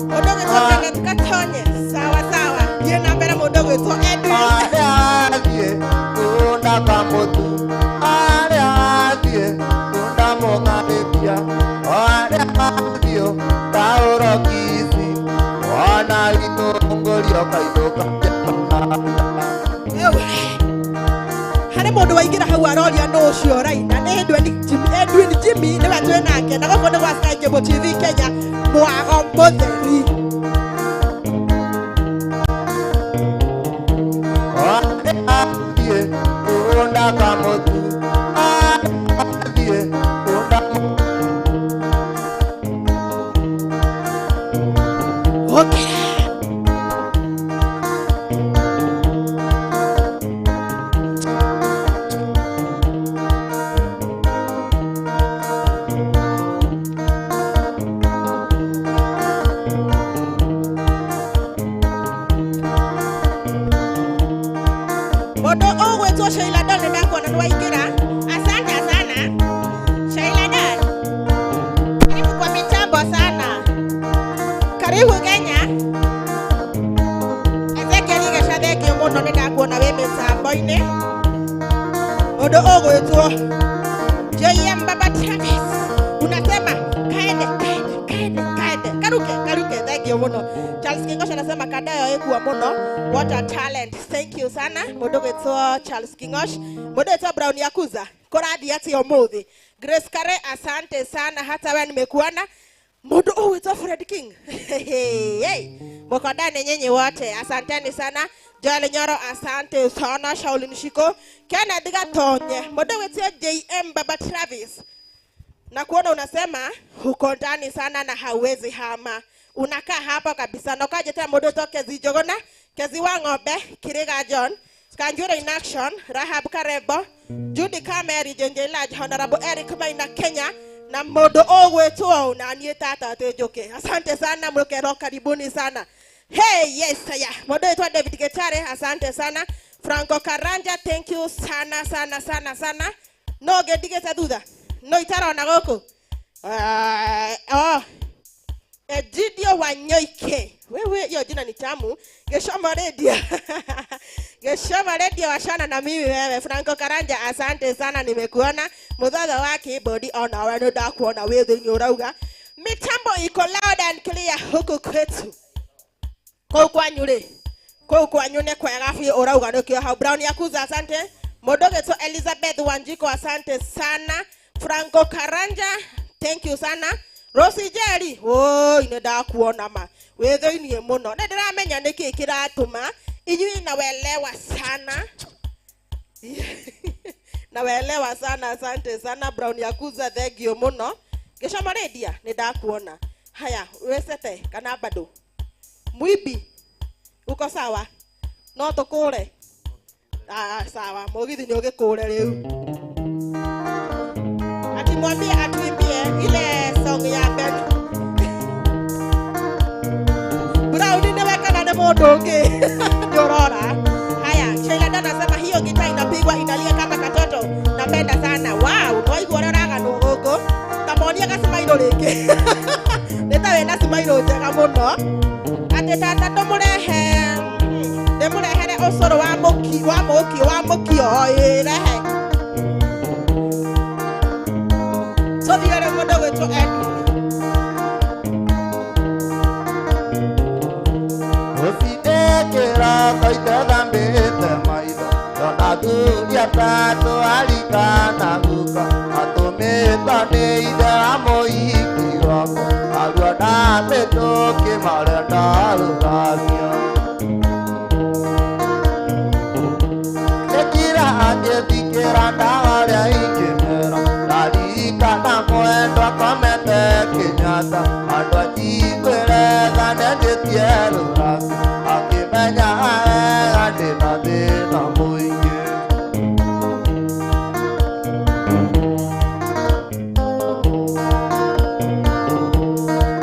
Mũndũ ũgwĩtwo Kenneth Gatonye, sawa sawa. Thiĩ na mbere mũndũ ũgwĩtwo Edwin. Arĩa athiĩ kunda kwa mũtu arĩa Ũkainũka. Ewe. Harĩ mũndũ waingĩra hau aroria nũ ũcio ũraina nĩ Edwin Jimmy, Edwin Jimmy nĩwe twĩ nake na gũkũ nĩ gwa Sky Cable TV Kenya mwago mũtheri. Athiĩ kũũnda kamũtu, athiĩ kũũnda. Okay. Mũndũ ũgwĩtwo Sheila Don nĩ ndakuona nĩ waingĩra. Asante sana. Sheila Don. Karibu kwa mitambo sana. Karibu Kenya. Ezekiel Igeca thengio mũno nĩ ndakuona wĩ mĩtambo-inĩ. Mũndũ ũgwĩtwo JM Baba Travis. Unasema kaende kaende kaende kaende karuke karuke, thengio mũno. Charles Kingosha anasema kadayo ĩkuo mũno. What a talent. Thank you sana. Mũndũ ũgwĩtwo Charles Kingosh. Mũndũ ũgwĩtwo Brown Yakuza. Kũrathiĩ atĩa ũmũthĩ? Grace Kare, asante sana, hata wewe nimekuona. Mũndũ ũgwĩtwo Fred King. Hey, mko ndani nyinyi wote, asanteni sana. Joel Nyoro, asante sana. Shaolin Shiko, Kenneth Gatonye, mũndũ ũgwĩtwo JM Baba Travis na kuona unasema uko ndani sana na hauwezi hama, unakaa hapa kabisa. Na ukaje tena mũndũ ũtwo Kezi Njogona, Kezi wa ng'ombe, Kiriga John, Kanjura in action, Rahab Karebo, Judy Kameri, Jenje Lodge, Honorable Eric Maina Kenya na mũndũ ũgwĩtwo na niĩ tata Njuki. Asante sana mũkerwo, karibuni sana. Hey, yes, ya. Mũndũ ũgwĩtwo David Getare, asante sana. Franco Karanja, thank you sana sana sana sana. No ngĩndigĩte thutha no itarona gũkũ. Oh. Egidio Wanyoike. Wewe hiyo jina ni tamu. Geshoma Radio. Geshoma Radio washana na mimi wewe. Franco Karanja, asante sana nimekuona. Muthatha wa keyboard ona wewe nĩ ndakuona wĩ thĩinĩ ũrauga. Mitambo iko loud and clear huku kwetu. Kũu kwanyu rĩ. Kũu kwanyu nĩ kwega biũ ũrauga nĩkĩo hau. Brown Yakuza, asante. Mũndũ ũgwĩtwo Elizabeth Wanjiko, asante sana. Franco Karanja, thank you sana. Rosie Jerry, oi nĩ ndakuona ma wĩ thĩinĩ mũno. Nĩ ndĩramenya nĩkĩ kĩratũma inyuĩ nawelewa sana. Nawelewa sana, asante sana Brown Yakuza, thank you mũno. Gĩcoma Radio nĩ ndakuona. Haya, wĩcete kana bado? Mwibi, uko sawa? No tũkũre? Ah, sawa, mũgithi nĩ ũgĩkũre rĩu. Akimwambia atuimbie ile song ya Ben Brown nĩwe kana nĩ mũndũ ũngĩ nĩ ũrora. Haya, Sheila Dana anasema hiyo gitaa inapigwa inalia kama katoto. Napenda sana. Wow, nwaigua ũrĩa ũraganwo gũkũ. Ta monie gacimairũ rĩngĩ. Nĩ ta wĩna cimairũ njega mũno. Atĩ tata ndũmũrehe ndĩmũrehere ũcũrũ wa mũki wa mũki wa mũkio ĩ rehe. Tũthiĩ rĩu mũndũ ũgwĩtwo Edwin. Ũcindĩkĩra ithambĩte maitho ndona thuri atatũ arika na guka atũmĩtwo nĩ ithe wa mũhiki wakwa arua na mĩtũkĩ marenda rũracio Nĩkira angĩthikĩra ndawa ũrĩa ingĩmera ndarikana mwendwa akomete Kenyatta andũ anjiguĩre tha nĩanjĩtie rũracio akĩmenya wega ndĩna thĩna mũingĩ.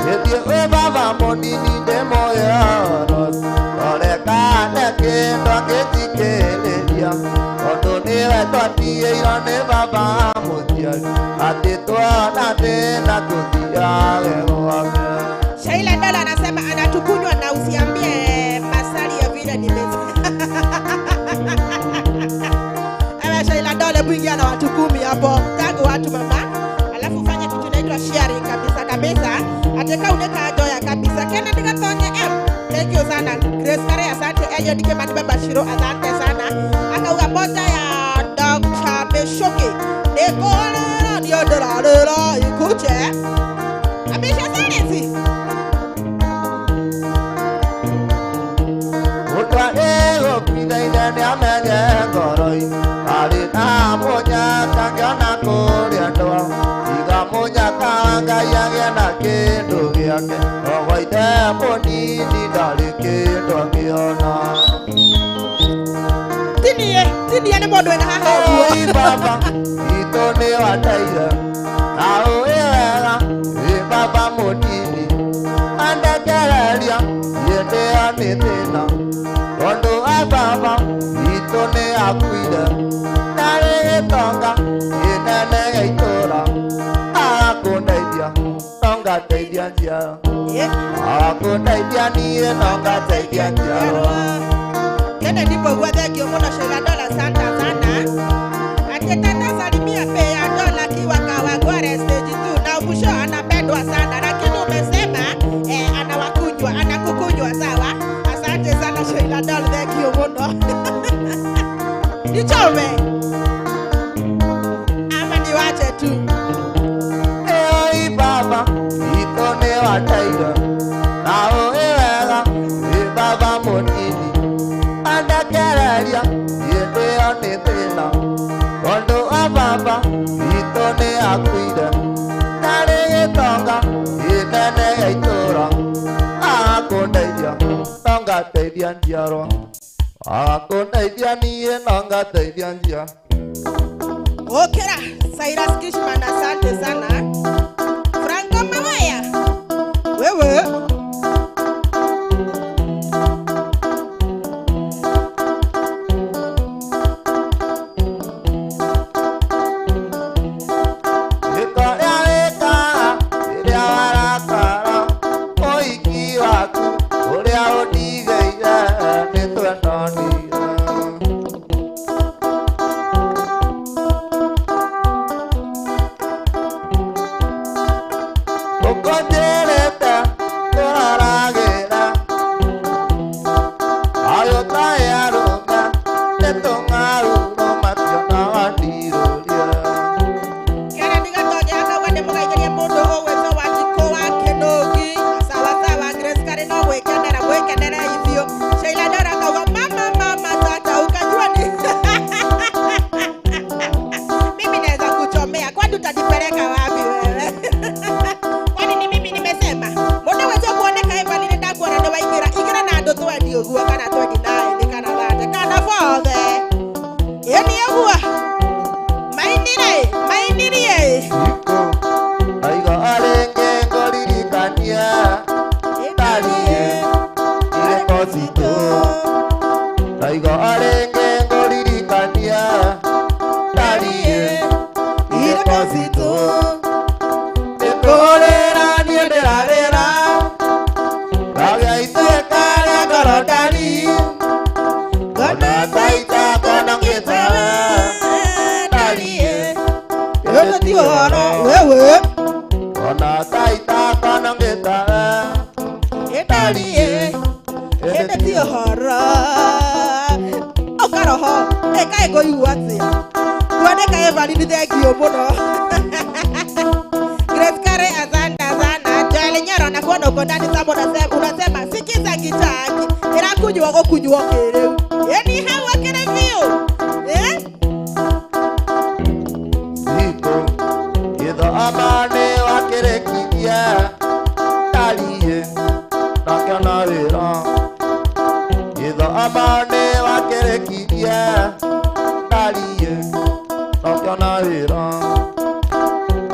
Gĩthiĩ kwĩ baba mũnini ndĩmũhe ũhoro ũcio kĩndũ angĩthikĩrĩria tondũ nĩwe twatiĩirwo nĩ baba mũciari atĩ tuona thĩna tũthiage gwake. Sheila Ndala anasema anatukunywa na usiambie masali ya vile nimeza. Ewe Sheila Ndala, hebu ingia na watu 10 hapo. Tangu watu mama. Alafu fanya kitu inaitwa sharing kabisa kabisa. Ateka uneka joya kabisa. Kennedy Gatonye M. Thank you sana. sana Grace Kare, asante Eliud Kimani Baba Shiro, asante sana. Akauga moja ya Dr. Meshoki nikolera ndio ndĩrarĩra ikuche Amisha silence. Ũtwa ĩgũkuithaine nĩamenye ngoro-inĩ arĩ na mũnyaka ngĩona kũrĩa ndwa tiga mũnyaka wa Ngai agĩe na kĩndũ gĩake ogoithe mũnini ndarĩ kĩndũ angĩona. Tinie tinie nĩ mũndũ wĩna haha ũguo. Oi baba itũ nĩ wateire na ũĩ wega ĩ baba mũnini andekereria hĩndĩ ĩyo nĩ thĩna tondũ wa baba itũ nĩ akuire ndarĩ gĩtonga kĩnene gĩa itũũra agakũndeithia no ngateithia njiaro agakũndeithia niĩ no ngateithia njiaro. Kennedy Mbugua, thank you muno. Sheila Dola, asante sana. Ati tata salimia pe ya Dola kiwa Kawangware stage 2 na mwisho anapendwa sana, lakini umesema anawakunywa, anakukunywa sawa. Asante sana Sheila Dola, thank you muno. Nichome ama niwache tu. Oi baba itũ nĩ wateire na ũĩ wega ĩ baba mũnini andekereria hĩndĩ ĩyo nĩ thĩna tondũ wa baba itũ nĩ akuire ndarĩ gĩtonga kĩnene gĩa itũũra agakũndeithia no ngateithia njiarwa agakũndeithia niĩ no ngateithia njiarwa. Okera Cyrus Kishman, asante sana. Franco Mawaya, wewe Gĩko rĩa wĩkaga rĩrĩa warakara ũhiki waku ũrĩa ũndigĩire nĩtwendanire. Ũkũnjĩrĩte tũraragĩra ayũ taĩ arũme nĩtũng'arurũ mationaga ndirũrie. Kennedy Gatonya akauga nĩ mũgeithĩrie mũndũ ũgwĩtwo Wanjikũ wa Kĩnũgi. Sawa sawa, Grace Kare no gwĩkenera gwĩkenera ithuĩ. Sheila Dora akauga mama mama tata ukajua ni mimi naweza kuchomea, kwani utajipeleka wapi wewe? Kwani ni mimi nimesema mũndũ gwĩtwo kuoneka Evelyn ndakuona nĩ waingĩra ingĩra na andũ twendi ũguo kana 29 kana 30 kana 40 ĩni ũguo mainire mainirie. Ikũ ndaiga rĩngĩ ngũririkanie ndariĩ irĩko citũ ndaiga rĩngĩ ngũririkanie ndariĩ irĩko citũ nĩkũrĩra niĩ ndĩrarĩra ndagĩa ituĩka rĩa ngoro ndari ona taita kona ngĩtawe ndariĩ Yote ti ũhoro wewe ona taita kona ngĩtawe ĩndariĩ ĩndĩ ti ũhoro ũkaroho ĩkaĩ ngũigua atĩa kuoneka Evelyn thengio mũno. Grace Kare, asante sana. Joel Nyoro na kuona uko ndani sababu unasema sikiza gitaki ĩrakunywa gũkunywo kĩrĩu ĩni hau akĩrĩ biũ eh? Ikũ gĩthoma nĩ wakĩrĩkirie ndariĩ ndakĩona wĩra gĩthoma nĩ wakĩrĩkirie ndariĩ ndakĩona wĩra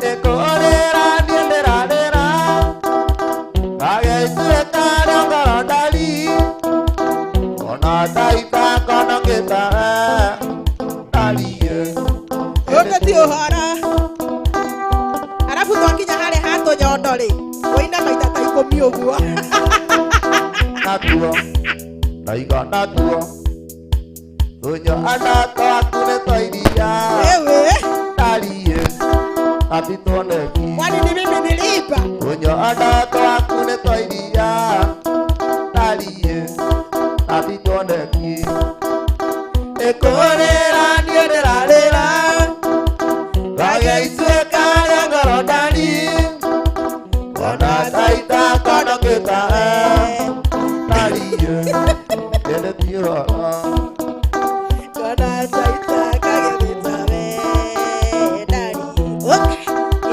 nĩkũrĩra niĩ ndĩrarĩra ngagĩa ituĩka rĩa ngoro ndari ona taita kono ngĩtawe ndariĩ Yote ti ũhoro arabu twakinya harĩa ha tũnyondo rĩ wĩina maita ta ikũmi ũguo. Natuo ndaiga natuo tũnyo anako aku nĩ twa iria Wewe ndariĩ atituoneki kwani ni mimi niliiba? Tũnyo anako aku nĩ twa iria ndariĩ Ona taita kono gĩta Ndariĩ Ĩndĩ ti ũhoro. Kona taita kagĩthĩta we ndari. Ũka,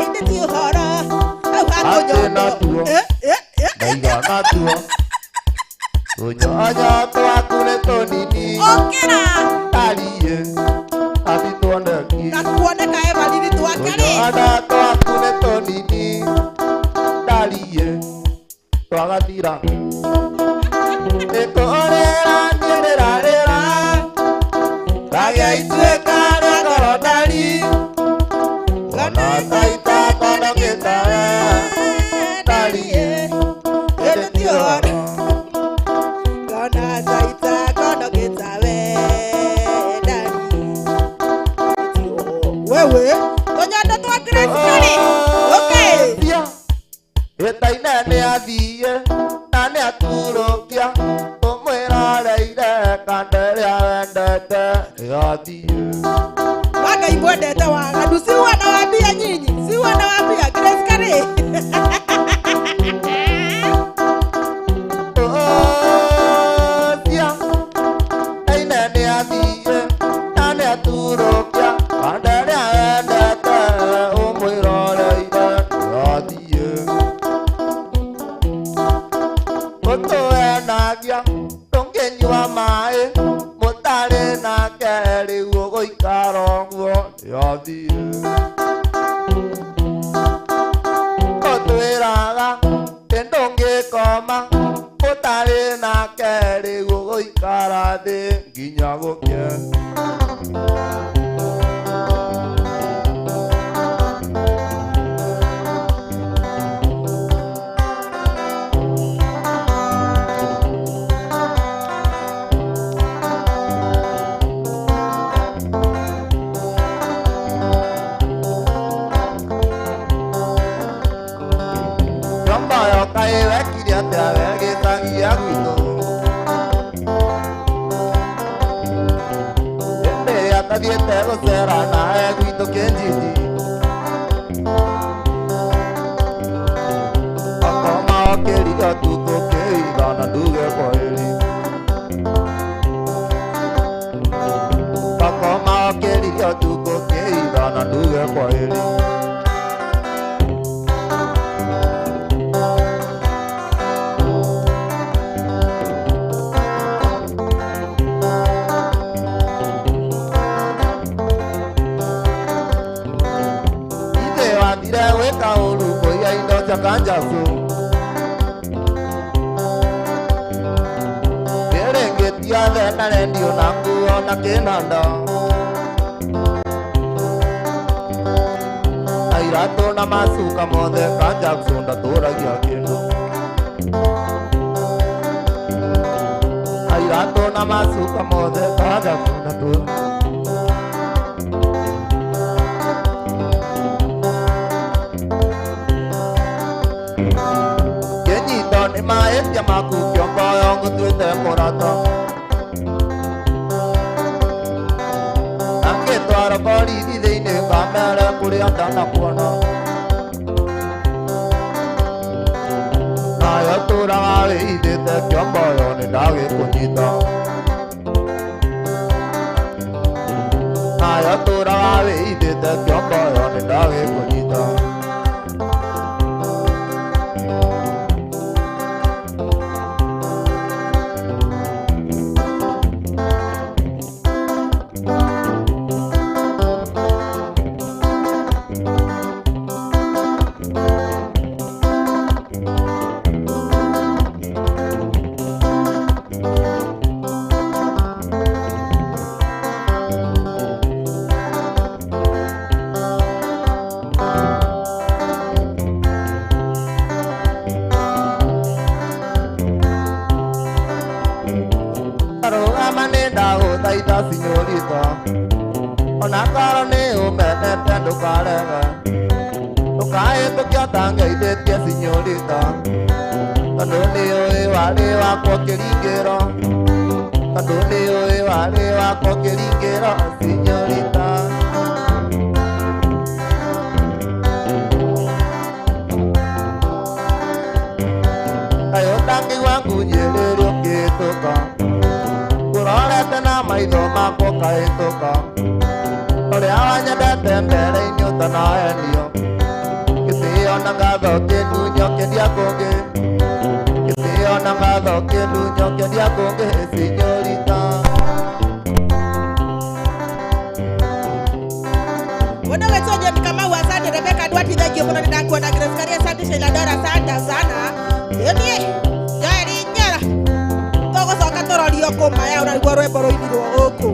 ĩndĩ ti ũhoro. Hau Atĩ hakũnyondo. natuo. Eh, eh, eh. Ndaigana tuo. Tũnyonyo twaku nĩ tũnini. Ũkĩra. Ndariĩ Atĩ tuoneki. Na kuoneka Evariri twake rĩ. Tũnyonyo twaku nĩ tũnini. Ndariĩ Twagathira. Nĩkũrĩra niĩ ndĩrarĩra. Ndagĩa ituĩka rĩa ngoro ndari. Ona taita kono gĩtawe. Ndariĩ Ĩndĩ ti ũhoro. Kona taita kono gĩta we ndari. Ti ũhoro. Wewe, tũnyondo twa Grace Kari. Okay. Ĩtaine nĩ athiĩ na nĩ aturũkia ũmwĩroreire kanda ĩrĩa wendete ĩgathiĩ. Wangai mwendete waganu, si huwa nawaambia nyinyi, si huwa nawaambia Grace Kari. Ũcia ĩtaine nĩ athiĩ na nĩ aturũkia kanda ĩrĩa wendete ũmwĩroreire ĩgathiĩ. Ũtũenagia tũngĩnyua maĩ mũtarĩ nake rĩu ũgũikara ũguo ĩgathiĩ. Ũtwĩraga ĩ ndũngĩkoma ũtarĩ nake rĩu ũgũikara thĩ nginya gũkĩe. Nyomba yoka ĩwekire atĩa we gĩcagia gwitũ. Hĩndĩ ĩrĩa ndathiĩte gũcera nawe gwitũ kĩnjiji. Akoma okĩrire ũtukũ kĩitha na nduge kwaheri. Akoma okĩrire ũtukũ kĩitha na nduge kwaheri. Ithe wathire gwĩka ũru kũiya indo cia kanjabu. Kĩrĩngĩtia the na rendio na nguo na kĩnanda. Na iratũ na macuka mothe kanjabu ndatũragia kĩndũ. Na iratũ na macuka mothe kanjabu ndatũragia. Kĩnyito nĩ mahĩtia maku kĩongoyo ngũtuĩte mũrata. Angĩtwara borithi thĩinĩ ngamere kũrĩa ndanakuona. Nayo tũraga wĩhithĩte kĩongoyo nĩ ndagĩkũnyita. Nayo tũraga wĩhithĩte kĩongoyo nĩ ndagĩkũnyita. Rũgama nĩ ndagũthaitha sinyorita. Ona korwo nĩ ũmenete ndũkarege. Ndũkahĩtũke ũtangeithĩtie sinyorita. Tondũ nĩ ũĩ warĩ wakwa kĩringĩro. Tondũ nĩ ũĩ warĩ wakwa kĩringĩro sinyorita. Ngĩigua ngunyĩrĩrio ũkĩhĩtũka ngũrorete na maitho makwa ũkahĩtũka ũrĩa wanyendete mbere-inĩ ũtanahenio gĩtĩo na ngatho kĩndunyo kĩndia kũngĩ gĩtĩo na ngatho kĩndunyo kĩndia kũngĩ sinyorita. Mũndũ wetwo John Kamau, asante. Rebecca Duati, thank you mũno, nĩndakuona. Grace Karia, asante. Sheila Dora, asante sana. Ĩniĩ Joel Nyara, tũgũcoka tũrorio kũma ya ũraigua rwĩmbo rũinirwo gũkũ.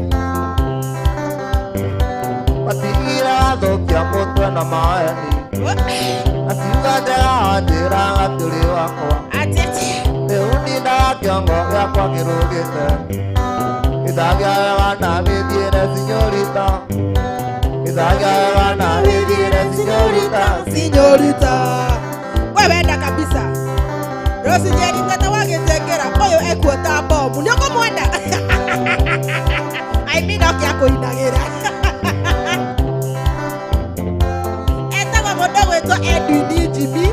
Matigire wathũkia mũtwe na maheni akiuga njega wanjĩraga tũrĩ wakwa Atĩ rĩu ndindaga kĩongo gĩakwa kĩrũgĩte gĩthagia wega na mĩthiĩre sinyorita gĩthagia wega na mĩthiĩre sinyorita. Sinyorita, we wenda kabisa. Rosinyorita ta wagĩtengera ũyũ ekuota bomu nĩ ũkũmwenda. I mean oke akũinagĩra. Etagwo mũndũ gwĩtwo Edwin Jimmy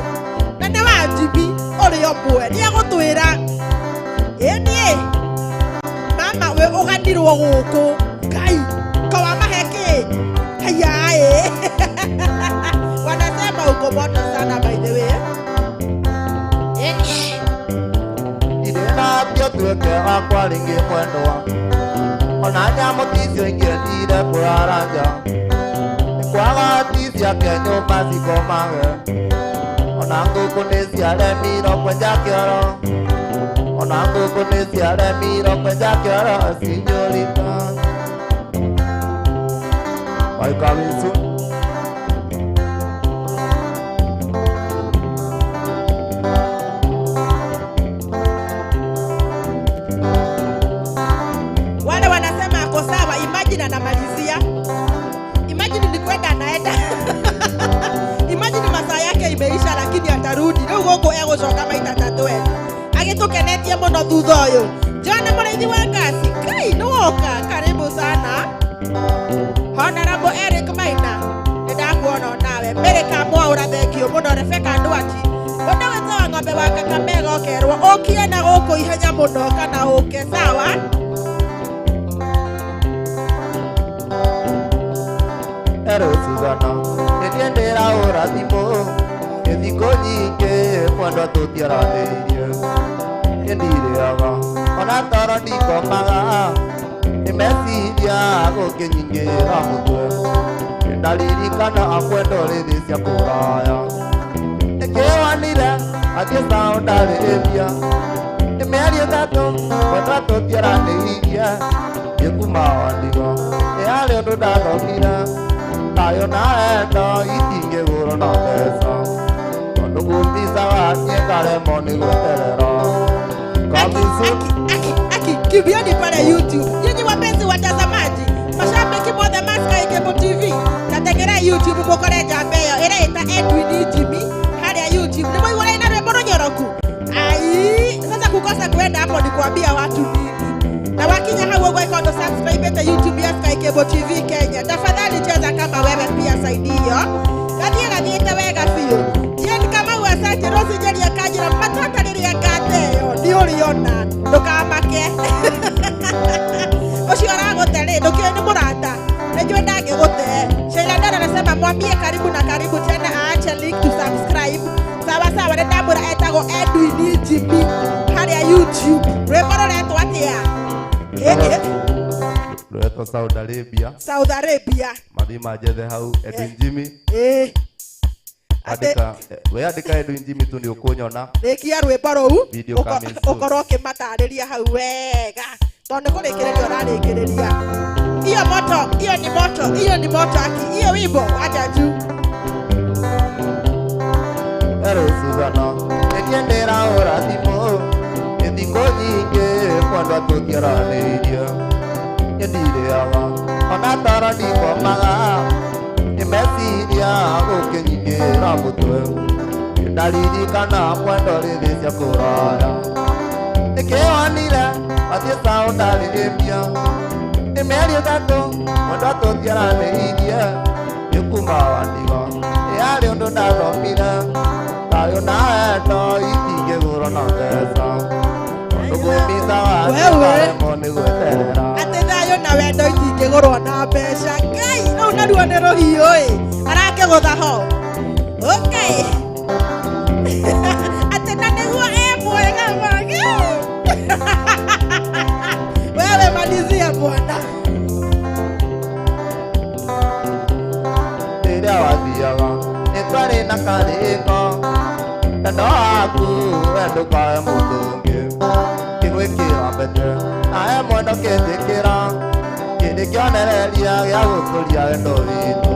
na nĩ wa Jimmy ũrĩa ũmwe nĩ egũtwĩra ĩ niĩ mama we ũganirwo gũkũ ngai kawamahe kĩ hayaĩ. Wanasema uko moto sana, by the way. Ndirĩ na mbia tuĩke wakwa rĩngĩ mwendwa ona nyamũ ticio ingĩendire kũrara nja nĩ kwaga ti ciake nyũmba cikomage ona ngũkũ nĩ ciaremirwo kwenja kĩoro ona ngũkũ nĩ ciaremirwo kwenja kĩoro sinyorita. Waikamisu. Wale wanasema ako sawa, imagine anamalizia, imagine ni kwenda anaenda, imagine masaa yake imeisha, lakini atarudi rĩu gũkũ egũcoka maita tatũ agĩtũkenetie mũno thutha ũyũ. John mũrĩithi wa ngasi kai nĩwoka, karibu sana. Honorable Eric Maina, nĩndakuona onawe. Mary Kamwaũra, thengio mũno. Rebecca Ndwati, mũndũ wĩtagwo ng'ombe wa Kakamega ũkerwo ũkie na gũkũ ihenya mũno kana ũke sawa. Ero Suzana, nĩniĩ ndĩrahũra thimũ nĩ thikũ nyingĩ mwendwa tũtiaranĩirie niĩ ndirĩaga ona toro ndikomaga nĩ meciria gũkĩnyingĩra mũtwe nĩndaririkana akwendo rĩthĩ cia kũraya nĩkĩwanire athiĩ Saudi Arabia nĩ mĩeri 3 mwendwa tũtiaranĩirie niĩ kuma wandigo nĩ harĩ ũndũ ndathomire thayũ na wendo itingĩgũrwo na mbeca tondũ gũthicaga niĩ ngaremwo nĩ gweterera. Aki, aki, aki, aki, kimbieni pale YouTube. Nyinyi wapenzi watazamaji, mashabiki mothe ma Sky Cable TV, tategera YouTube mũkore njamba ĩyo ĩreĩta Edwin Jimmy harĩa YouTube. Nĩ mwaigua ĩna rwĩmbo rũnyoroku? Ai, sasa kukosa kuenda hapo ni kuambia watu nini? Na wakinya hau ũguo ĩkorwo ndũ YouTube ya Sky Cable TV Kenya. Tafadhali cheza kama wewe pia saidi hiyo. Gathiĩ gathiĩte wega biũ. Jane Kamau, asante. Rose Njeri akanjĩra matata rĩrĩa ngateo nĩ ũrĩona ndũkamake ũcio ũragũte rĩ ndũkĩũĩ nĩ mũrata nĩnjũĩ ndangĩgũte. Sheila Dara anasema mwambie karibu na karibu tena aache link to subscribe. Sawa sawa, nĩ ndamwĩra etagwo Edwin Jimmy harĩa YouTube. Rwĩmbo rũretwo atĩa? Ĩ, ĩ. Rwetwo Saudi Arabia. Saudi Arabia. Mathiĩ manjethe hau Edwin Jimmy. Ate- Andĩka we andĩka Edwin Jimmy tu nĩ ũkũnyona. Rĩkia rwĩmbo rũu. Video coming soon. Ũkorwo ũkĩmatarĩria hau wega tondũ nĩ kũrĩkĩrĩria ũrarĩkĩrĩria. Hiyo moto, hiyo ni moto, hiyo ni moto aki hiyo wimbo acha juu. Ero Suzana nĩniĩ ndĩrahũra thimũ nĩ thikũ nyingĩ mwendwa tũtiaranĩirie niĩ ndirĩaga ona toro ndikomaga nĩ meciria gũkĩnyingĩra mũtwe nĩndaririkana mwendo rĩthĩ cia kũraya nĩkĩwonire wathiĩ Saudi Arabia nĩ mĩeri 3 mwendwa tũtiaranĩirie nĩ kuma wandigo nĩ harĩ ũndũ ndathomire thayũ na wendo itingĩgũrwo na mbeca. Wewe. Nĩ gweterera. Atĩ thayũ na wendo itingĩgũrwo na mbeca. Ngai, rũu naruo nĩ rũhiũ ĩ. Arakĩgũtha ho. Okay. Atĩ na nĩguo e mwega mage. Wewe malizia bwana. Rĩrĩa wathiaga nĩ twarĩ na karĩko wendo waku we ndũkae mũndũ ũngĩ ngĩgwĩkĩra mbete nawe mwendo kĩnjĩkĩra kĩndĩ kĩonereria gĩa gũkũria wendo witũ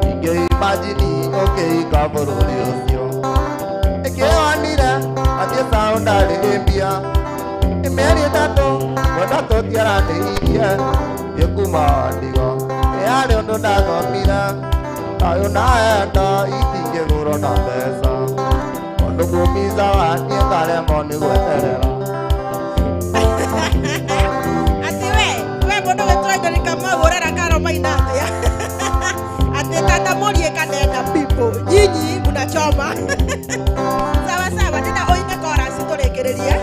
ingĩimajini ũkĩhika bũrũri ũcio ĩkĩonire atĩ Saudi Arabia nĩ mĩeri 3 mwendo tũtiaranĩirie ĩkuma ndigo yarĩ ũndũ ndathomire thayũ na wendo itingĩgũrwo na mbeca mũndũ kũmicaga niĩ ngaremwo nĩ gweterera. Atĩ we mũndũ wĩtwo Njeri Kamau ũrera Karo Maina atĩa? Atĩ tata mũriĩ kanenda people nyinyi mnachoma. Sawa sawa, ndĩna ũine chorus tũrĩkĩrĩrie.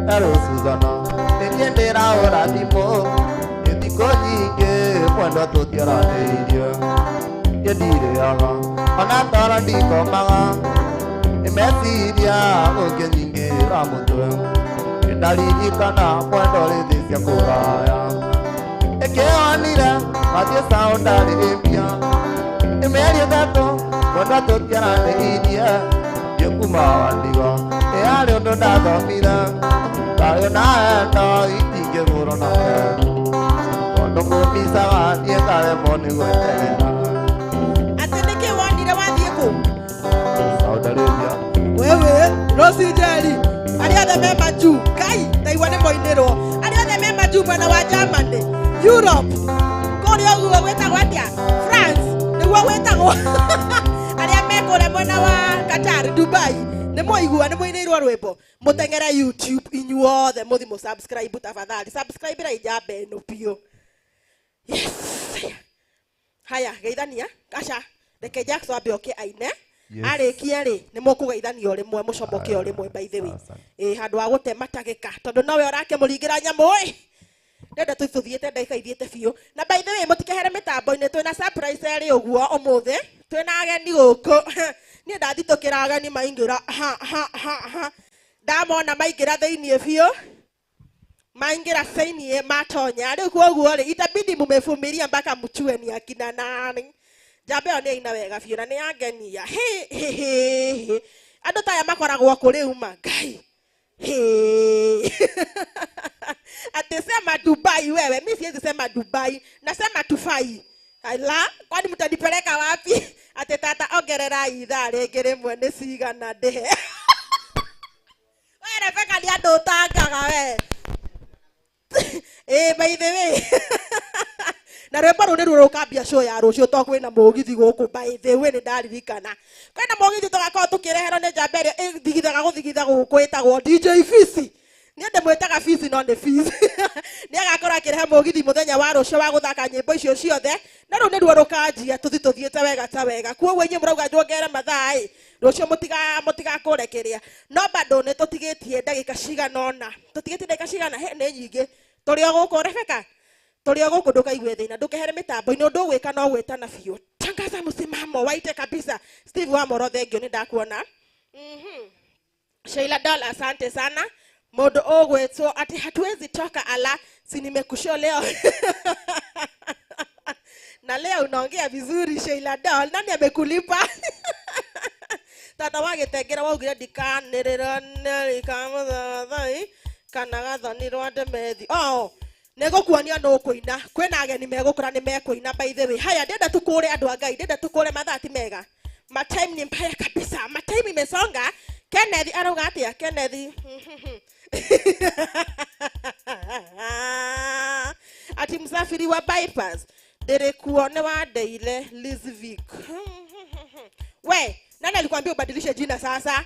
Hello Suzana, nĩ niĩ ndĩrahũra thimũ nĩ thikũ nyingĩ mwendwa tũtiaranĩirie niĩ ndirĩaga ona toro ndikomaga nĩ meciria ũkĩnyingĩra mũtwe nĩndaririkana mwendo rĩthĩ cia kũraya ĩkĩonire mathiĩ Saudi Arabia nĩ mĩeri 3 mwendwa tũtiaranĩirie niĩ kuma wandigo nĩ yarĩ ũndũ ndathomire thayũ na wendo itingĩgũrwo na mbeca tondũ kũmicaga niĩ ngaremwo nĩ gweterera. Atĩ nĩkĩ wonire wathiĩ kũ? Saudi Arabia. Wewe Rosi Njeri, arĩa othe me majuu, Ngai ndaigua nĩ moinĩrwo. Arĩa othe me majuu mwena wa Germany, Europe, kũrĩa ũguo gwĩtagwo atĩa? France, nĩguo gwĩtagwo. Arĩa me kũrĩa mwena wa Qatar, Dubai, nĩ mwaigua nĩ mũinĩirwo rwĩmbo. Mũteng'ere YouTube inyuothe mũthi mũ subscribe tafadhali. Subscribe ra njamba ĩno biũ. Yes. Haya, geithania. Aca, reke Jackson ambe oke aine. Yes. Arĩkia rĩ nĩ mũkũgeithania o rĩmwe mũcomoke o rĩmwe by the way. Ĩ handũ ha gũte matagĩka tondũ nowe ũrakĩmũringĩra nyamũ ĩ. Ndenda tũthiĩte ndagĩka ithiĩte biũ. Na by the way mũtikehere mĩtambo-inĩ twĩna surprise erĩ ũguo ũmũthĩ. Twĩna ageni gũkũ. Niĩ ndathitũkĩra ageni maingĩra ha ha ha ha. Ndamona maingĩra thĩiniĩ biũ. Maingĩra thĩiniĩ matonya. Rĩu koguo rĩ itabidi mumevumilia mpaka mjue ni akina nani. Njamba ĩyo nĩ aina wega biũ na nĩ yangenia. Hĩ hĩ hĩ hĩ. Andũ ta aya makoragwo kũ rĩu ma Ngai. Hĩ. Ati sema Dubai wewe, mimi siwezi sema Dubai, nasema Tufai. Ala, kwani mtanipeleka wapi? Ati tata ongerera ithaa rĩngĩ rĩmwe nĩ cigana ndĩhe. We Rebecca nĩ andũ ũtangaga we. Ĩ by the way. Na rwĩmbo rũu nĩruo rũkambia show ya rũciũ to kwĩna mũgithi gũkũ by the way nĩ ndaririkana. Kwĩna mũgithi tũgakorwo tũkĩreherwo nĩ njamba ĩrĩa ĩthigithaga gũthigitha gũkũ ĩtagwo DJ Fisi. Niĩ ndĩmwĩtaga Fisi no nĩ Fisi. Nĩ agakorwo akĩrehe mũgithi mũthenya wa rũciũ wa gũthaka nyĩmbo icio ciothe. Na rũu nĩruo rũkanjia tũthi tũthiĩte wega ta wega. Kuoguo inyuĩ mũrauga njongerere mathaa ĩ, rũciũ mũtigakũre kĩrĩa. No bado nĩ tũtigĩtie ndagĩka cigana ũna. Tũtigĩtie ndagĩka cigana? He, nĩ nyingĩ. Tũrĩ o gũkũ Rebecca. Tũrĩ o gũkũ ndũkaigue thĩna, ndũkehere mĩtambo-inĩ, ũndũ ũgwĩka no gwĩtana biũ. Tangaza msimamo waite kabisa. Steve Wamoro thengio nĩ ndakuona. Sheila Doll asante sana. Mũndũ ũgwĩtwo atĩ hatuwezi toka ala si nimekusho leo. Na leo unaongea vizuri Sheila Doll. Nani amekulipa? Tata wa gĩtengera waugire ndikanĩrĩra nĩkamũthathai kana gathoni rwa ndemethi. Oh, nĩngũkuonia nũ ũkũina. Kwĩna ageni megũkũra nĩ mekũina by the way. Haya, ndĩrenda tũkũre andũ a Ngai, ndĩrenda tũkũre mathaa ti mega. Ma time ni mbaya kabisa. Ma time imesonga. Kenneth arauga atĩa? Kenneth. Ati msafiri wa bypass ndĩrĩkuo nĩ wandeire Lizvic. We, nani alikwambia ubadilishe jina sasa?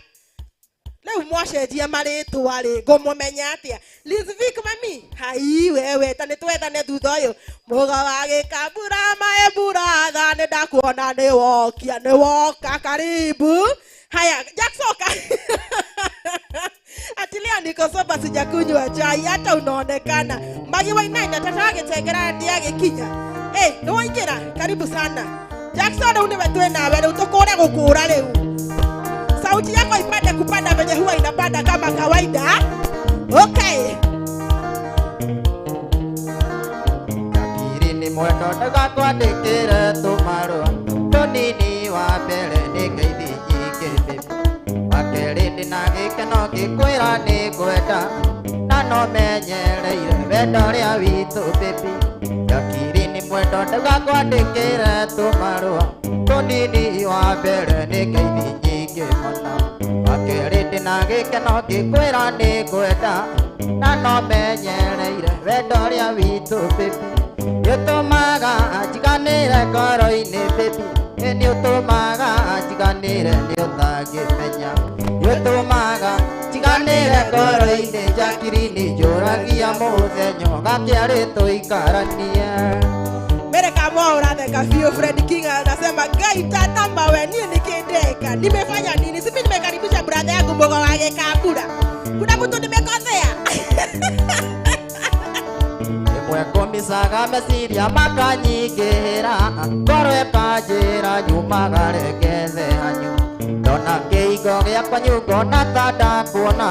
Leo mwacenjia marĩtwa rĩ, ngũmũmenya atĩa? Lizvic mami, hai wewe, ta nĩtwethane thutha ũyũ. Mũga wa gĩkabura mae buratha, nĩ ndakuona nĩ wokia, nĩ woka, karibu. Haya, Jacksoka. Ati leo niko soba sijakunywa chai hata unaonekana. Magi Wainaina tata agĩtengera ndiagĩkinya. Hey, nĩwaingĩra, karibu sana. Jackson rĩu nĩwe twĩ nawe rĩu tũkũre gũkũra rĩu. Sauti yako ipande kupanda venye huwa inapanda kama kawaida. Okay. Jakiri nĩ mwendo ndũgakwandĩkĩre tũmarũa tũnini wa mbere nĩ ngeithi nyingĩ baby wa kerĩ ndĩna gĩkeno ngĩkwĩra nĩ ngwenda na no menyereire wendo ũrĩa witũ baby Jakiri nĩ mwendo ndũgakwandĩkĩre tũmarũa tũnini wa mbere nĩ ngeithi nyingĩ mũno wa kerĩ ndĩna gĩkeno ngĩkwĩra nĩ ngwenda na no menyereire wendo ũrĩa witũ baby nĩũtũmaga njiganĩre ngoro-inĩ baby nĩũtũmaga njiganĩre nĩũtangĩmenya nĩũtũmaga njiganĩre ngoro-inĩ Jacqueline njũragia mũthenya ũgakĩarĩ tũikaranie. Mere kama uratheka biũ. Fred King anasema Ngai tazama we niĩ nĩkĩndeka nimefanya nini? Simi nimekaribisha brother yangu mbogo wa Gĩkambura, kuna mtu nimekosea? Rĩmwe ngũmicaga meciria makanyingĩhĩra ngoro ĩkanjĩra nyumagare ngethe hanyu ndona kĩhingo gĩakwa ngona ta ndakuona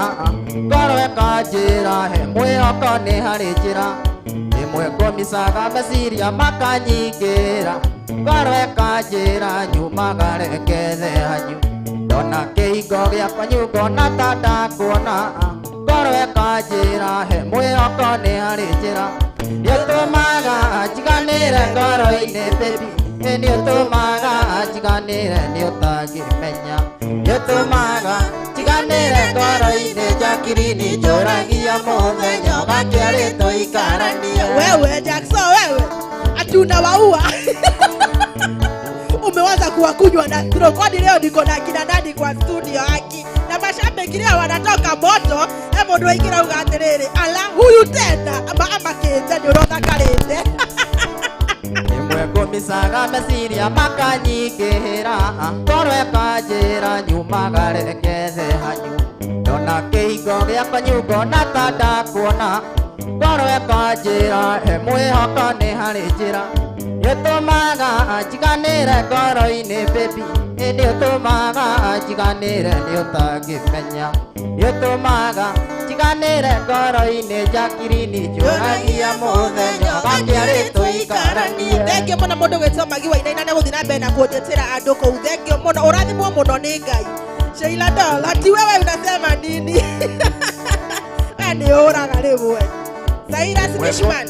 ngoro ĩkanjĩra he mwĩhoko nĩ harĩ njĩra rĩmwe ngũmicaga meciria makanyingĩhĩra ngoro ĩkanjĩra nyumagare ngethe hanyu ndona kĩhingo gĩakwa ngona ta ndakuona ngoro ĩkanjĩra he mwĩhoko nĩ harĩ njĩra nĩũtũmaga njiganĩre ngoro-inĩ baby nĩũtũmaga njiganĩre nĩũtangĩmenya nĩũtũmaga njiganĩre ngoro-inĩ Jacqueline njũragia mũthenya ũgakĩarĩ tũikaranie. Wewe Jackson, wewe ati unawaua. Umeanza kuwakunywa na stroke. Kwani leo niko na kina nani kwa studio haki na mashabiki leo wanatoka moto. E mundu aikira uga atiriri, ala huyu tena ama amakite ni urothakarite. Rĩmwe ngũmicaga meciria makanyingĩhĩra ngoro ĩkanjĩra nyumagare ngethe hanyu ndona kĩhingo gĩakwa ngona ta ndakuona ngoro ĩkanjĩra he mwĩhoko nĩ harĩ njĩra nĩũtũmaga njiganĩre ngoro-inĩ baby nĩũtũmaga njiganĩre nĩũtangĩmenya nĩũtũmaga njiganĩre ngoro-inĩ Jacqueline njũragia mũthenya ũgakĩarĩ tũikaranie. Thengio mũno mũndũ gwĩtwo Magi Wainaina nĩ gũthiĩ na mbere na kũnjĩtĩra andũ kũu. Thengio mũno, ũrathimwo mũno nĩ Ngai. Sheila Doll, ati wewe unasema nini? We nĩ ũraga rĩmwe. Cyrus Fishman,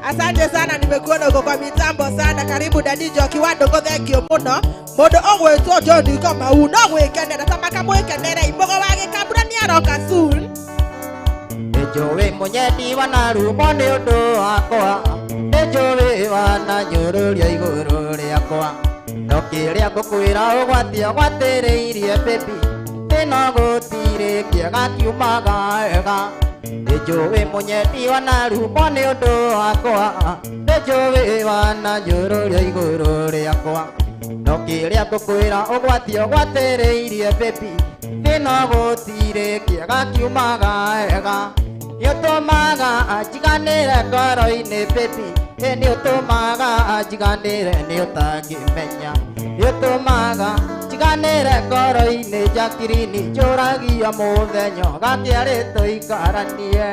asante sana, nimekuona uko kwa mitambo sana. Karibu Dadi Njoki wa Ndũngũ, thengio mũno. Mũndũ ũgwĩtwo John Kamau no gwĩkenera ta makamwĩkenere. Imbogo wa Gĩkambura nĩ aroka soon. Nĩnjũĩ mũnyendi wanarumo nĩ ũndũ wakwa nĩnjũĩ wananyũrũria igũrũ rĩakwa no kĩrĩa ngũkwĩra ũgwati ũgwatĩrĩirie baby ĩno gũtirĩ kĩega kiumaga wega nĩnjũĩ mũnyendi wanarumo nĩ ũndũ wakwa nĩnjũĩ wananyũrũria igũrũ rĩakwa no kĩrĩa ngũkwĩra ũgwati ũgwatĩrĩirie baby ĩno gũtirĩ kĩega kiumaga wega nĩũtũmaga njiganĩre ngoro-inĩ baby nĩũtũmaga njiganĩre nĩũtangĩmenya nĩũtũmaga njiganĩre ngoro-inĩ Jacqueline njũragia mũthenya ũgakĩarĩ tũikaranie.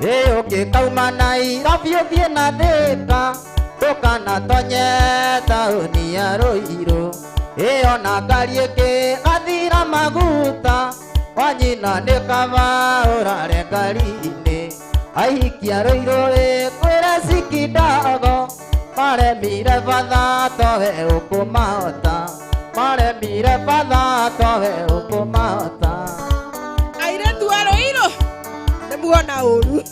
Ĩ ũngĩkauma Nairobi ũthiĩ na Thĩka ndũkanatonye taũni ya Ruiru ĩ ona ngari ĩngĩgathira maguta wanyina nĩ kaba ũrare ngari-inĩ aikia Ruiru ĩ kwĩre cikindago maremire batha towe ũkũmahota maremire batha towe ũkũmahota. Airĩtu a Ruiru nĩ muona ũru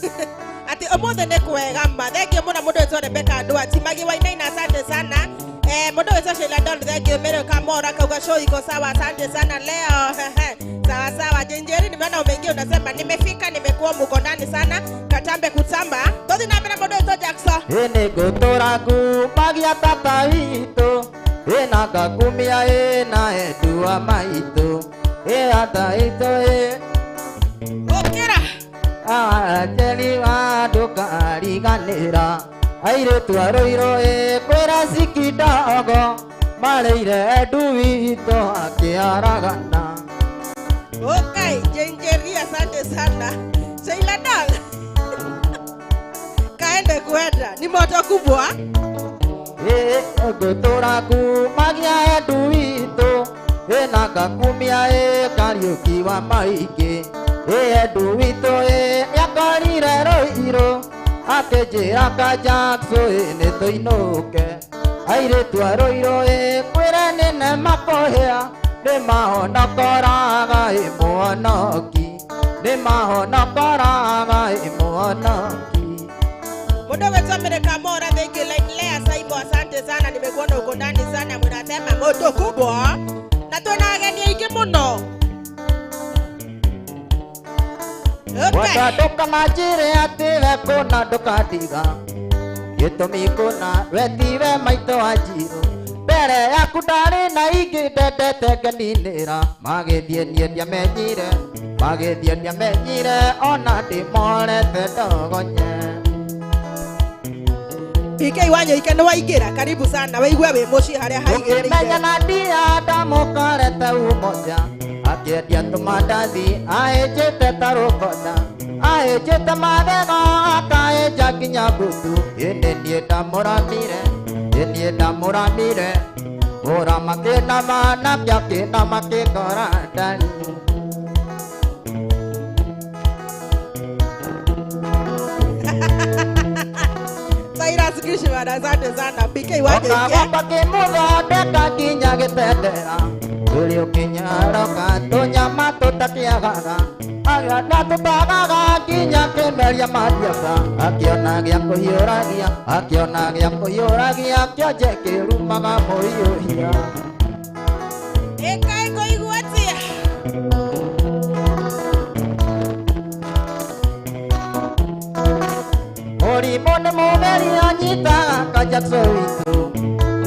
ati ũmũthĩ nĩ kwega ma. Thengio mũno mũndũ wĩtwo Rebecca Ndwati Magi Wainaina, asante sana. Mundu witwa Sheila Don, thank you. Mary Kamora kauga show iko sawa, asante sana leo. Sawa sawa. Jenjeri, nimeona umeingia unasema nimefika, nimekuwa muko ndani sana. Katambe kutamba. Tothi na mbere mundu witwa Jackson. Ĩnĩ ngũtũra ngumagia tata witũ ĩna ngakumia ĩna endua maitũ ĩ ata itũ ĩ Ũkĩra. Anjeri wa ndũkariganĩra airĩtu a Rũirũ ĩ kwĩra cikindogo marĩire endu witũ akĩaragana. Okay, Jenjeri, asante sana. Sheila Don. Kaende kuenda. Ni moto kubwa. Ĩ ngũtũra ngumagia endu witũ ĩna ngakumia ĩ Kariũki wa maingĩ ĩ endu witũ ĩ yakorire Rũirũ akĩnjĩra ka Jackson ĩ nĩ tũinũke airĩtu a Rũirũ ĩ kwĩre nĩne makũhĩa nĩ mahonokoraga ĩ mũhonoki nĩ mahonokoraga ĩ mũhonoki. Mundu witwa Mary Kamora, thank you. Like Lea Saimo, asante sana. Nimekuona uko ndani sana. Mnasema moto kubwa. Na tuna wageni aingĩ mũno. Okay. Wenda ndũkananjĩre atĩ we kũna ndũkandiga gĩtũmi kũna we tiwe maitũ wa Njirũ mbere yaku ndarĩ na ingĩ ndendete ngeninĩra magĩthiĩ niĩ ndiamenyire magĩthiĩ ndiamenyire ona ndĩmorete ndogonye. PK Wanyoike nĩ waingĩra, karibu sana. Wĩigue wĩ mũciĩ harĩa Ũkĩmenya haigĩrĩire. na ndia ndamũkorete umoja akĩendia tũmandathi ahĩnjĩte ta rũkonda ahĩnjĩte magego akahĩnja nginya mbutu ĩndĩ niĩ ndamũramire ĩ niĩ ndamũramire mũrama kĩnama nakĩo kĩnama kĩngora ndari. Cyrus Gishimana, asante sana. PK Wanyoike. Ũkagomba kĩmũthondeka nginya gĩtendera tũrĩ ũkĩnyaroka tũnyama tũtakĩagaga agana tũtagaga nginya kĩmeria madiaba akĩona gĩa kũhiũragia akĩona gĩa kũhiũragia kĩonje kĩrumaga mũhiũhia. Ĩkaĩ kũigua atĩa? Mũrimũ nĩ mũgeri anyitaga Kajackson witũ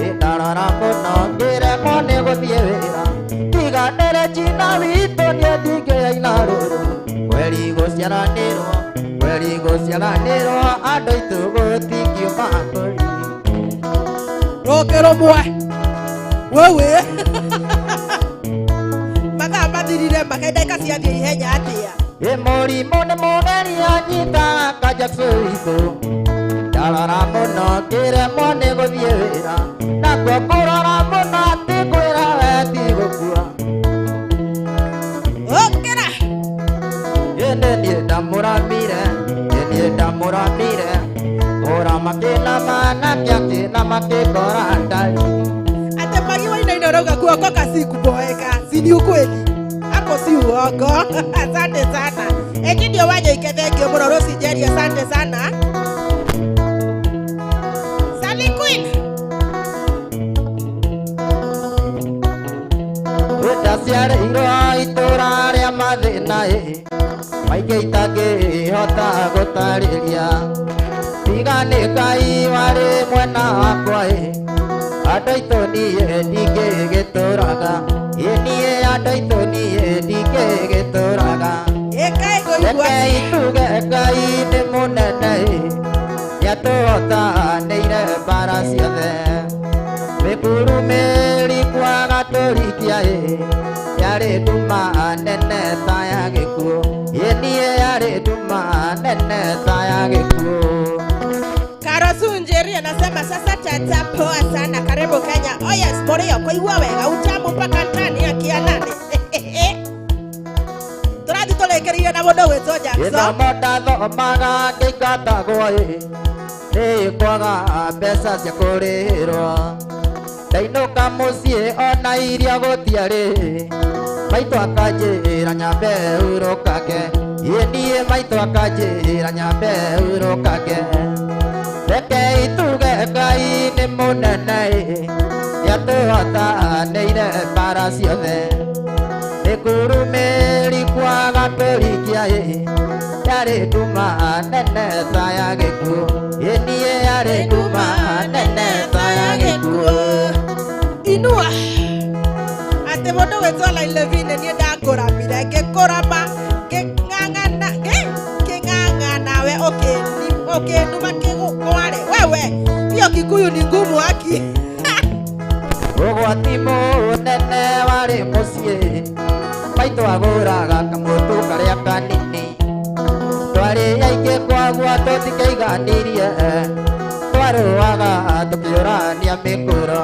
ĩndarora mũno ngĩremwo nĩ gũthiĩ wĩra tiga ndĩrĩ China witũ niĩ ndingĩaina rũrũ kweri gũciaranĩrwo kweri gũciaranĩrwo andũ aitũ gũtingiuma kũri. Rũkĩ rũmwe. Wewe. Mathaa mathirire maka ndagĩka ciathiĩ ihenya atĩa? Ĩ mũrimũ nĩ mũgeri anyitaga Kajackson witũ ndarora mũno ngĩremwo nĩ gũthiĩ wĩra nakuo kũrora mũno atĩ kwĩra we tigũkua. Ũkĩra. Ĩndĩ niĩ ndamũramire ĩ niĩ ndamũramire mũrama kĩnama nakĩo kĩnama kĩngora ndari. Ate Magi Wainaina ũrauga kuokoka si kuboeka, si ni ukweli? Hapo si uongo. Asante sana. Egidio Wanyoike, thank you mũno. Rosi Njeri, asante sana. Sally Queen. Ndaciarĩirwo itũra rĩa mathĩna ĩ maingĩ itangĩhota gũtarĩria tiga nĩ Ngai warĩ mwena wakwa ĩ andũ aitũ niĩ ndingĩgĩtũraga ĩ niĩ andũ aitũ niĩ ndingĩgĩtũraga. Ĩkaĩ kũigua Rekei atĩa? tuge Ngai nĩ mũnene ĩ nĩatũhotanĩire mbara ciothe mĩkuru mĩriku agatũrikia ĩ yarĩ nduma nene ta ya gĩkuũ ĩ niĩ yarĩ nduma nene ta ya gĩkuũ. Karosu Njeri anasema sasa tata, poa sana, karibu Kenya. Oh yes, Morio, koigua wega utamu mpaka ndani ya kianani. Tũrathiĩ tũrĩkĩrĩirie na mũndũ ũgwĩtwo Jackson. Gĩthomo ndathomaga ngĩingatagwo ĩ nĩ kwaga mbeca cia kũrĩhĩrwo ndainũka mũciĩ ona irio gũtiarĩ maitũ akanjĩra nyambe hurũkage ĩ niĩ maitũ akanjĩra nyambe hurũkage. Rekei tuge Ngai nĩ mũnene nĩatũhotanĩire mbara ciothe nĩkurumĩri kwaga tũrikia yarĩ nduma nene ta ya gĩkuũ ĩ niĩ yarĩ nduma nene ta ya gĩkuũ. Inua atĩ mũndũ gwĩtwo Lain Levine niĩ ndakũramire ngĩkũrama ngĩng'ang'ana ngĩng'ang'a nawe ũkĩnduma kĩgũkware wewe hiyo Kikuyu ni ngumu haki. Ũgwati mũnene warĩ mũciĩ maitũ agũraga kamũtũ karĩa kanini twarĩ aingĩ kwaguo tũtikĩiganirie twarũaga tũkĩũrania mĩkũro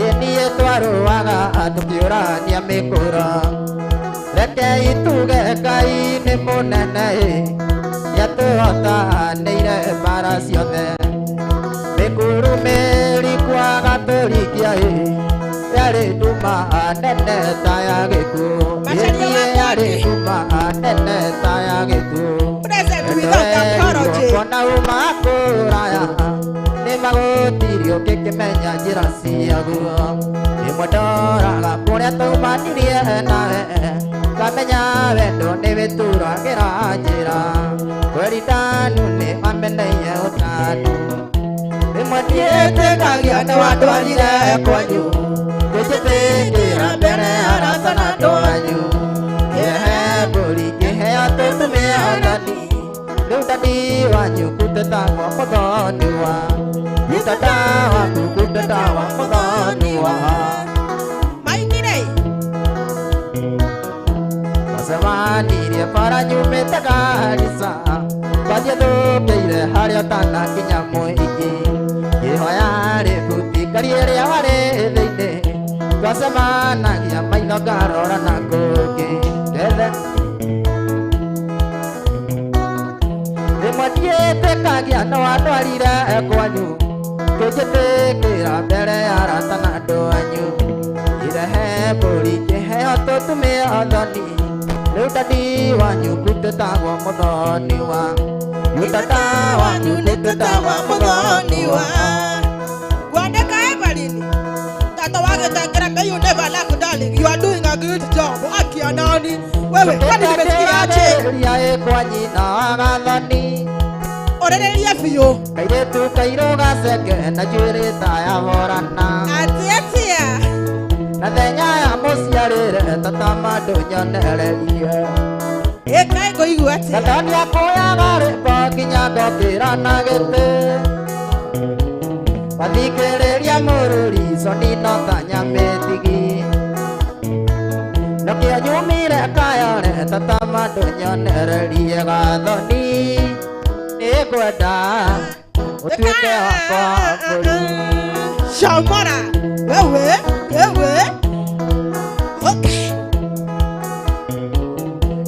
ĩ niĩ twarũaga tũkĩũrania mĩkũro. Rekei tuge Ngai nĩ mũnene nĩatũhotanĩire mbara ciothe mĩkurumĩri kwaga tũrikia yarĩ nduma nene ta ya gĩkuũ ĩ niĩ yarĩ nduma nene ta ya gĩkuũ. Present without apology. Kona uma kũraya nĩ magũtirio ngĩkĩmenya njĩra ciaguo rĩmwe ndoraga kũrĩa twaumanirie nawe ngamenya wendo nĩ wĩturagĩra njĩra kweri ndanu nĩ wameneire ũtanu rĩmwe ndiĩtĩkagia nĩ wandwarire kwanyu ngĩnjĩtĩkĩra mbere ya arata na andũ anyu kĩhe mbũri kĩheo tũtumia thani rĩu ndadi wanyu kutetawa mũthoniwa gũteta waku kutetawa mũthoniwa. Mainire Twacemanirie bara nyumĩte Garissa twathiĩ thũkĩire harĩa ũtanakinya mũingĩ ngĩhoya rĩbuti ngari ĩrĩa warĩ thĩinĩ twacemanagia maitho ngarora na kũngĩ ndethe rĩmwe ndiĩtĩkagia no wandwarire kwanyu ngĩnjĩtĩkĩra mbere ya arata na andũ anyu irehe mbũri kĩheo tũtumia thoni rĩu ndadi wanyu kutĩtagwo mũthoniwa gũteta wanyu nĩtĩtagwo mũthoniwa. Gwandĩka Evelyn tata wagĩtengera may you never lack darling you are doing a good job akia nani wewe kwani nimesikia aje Tũkĩanĩrĩria ĩ kwa nyina wa gathoni ũrĩrĩria biũ kairĩtu kairũ gaceke na njuĩrĩ ta ya borana atĩ atia na thenya ya mũciarĩre tata mandũ nyonererie ĩkaĩ ngũigua atia gathoni akũyaga rĩmbo nginya ngokĩra na gĩtĩ wathikĩrĩria mũrũri coni no ta nyamĩtigi nokĩo nyumire kayore tata mandũ nyonererie gathoni nĩngwenda ũtuĩke wakwa mbũri. Shamora wewe wewe okay.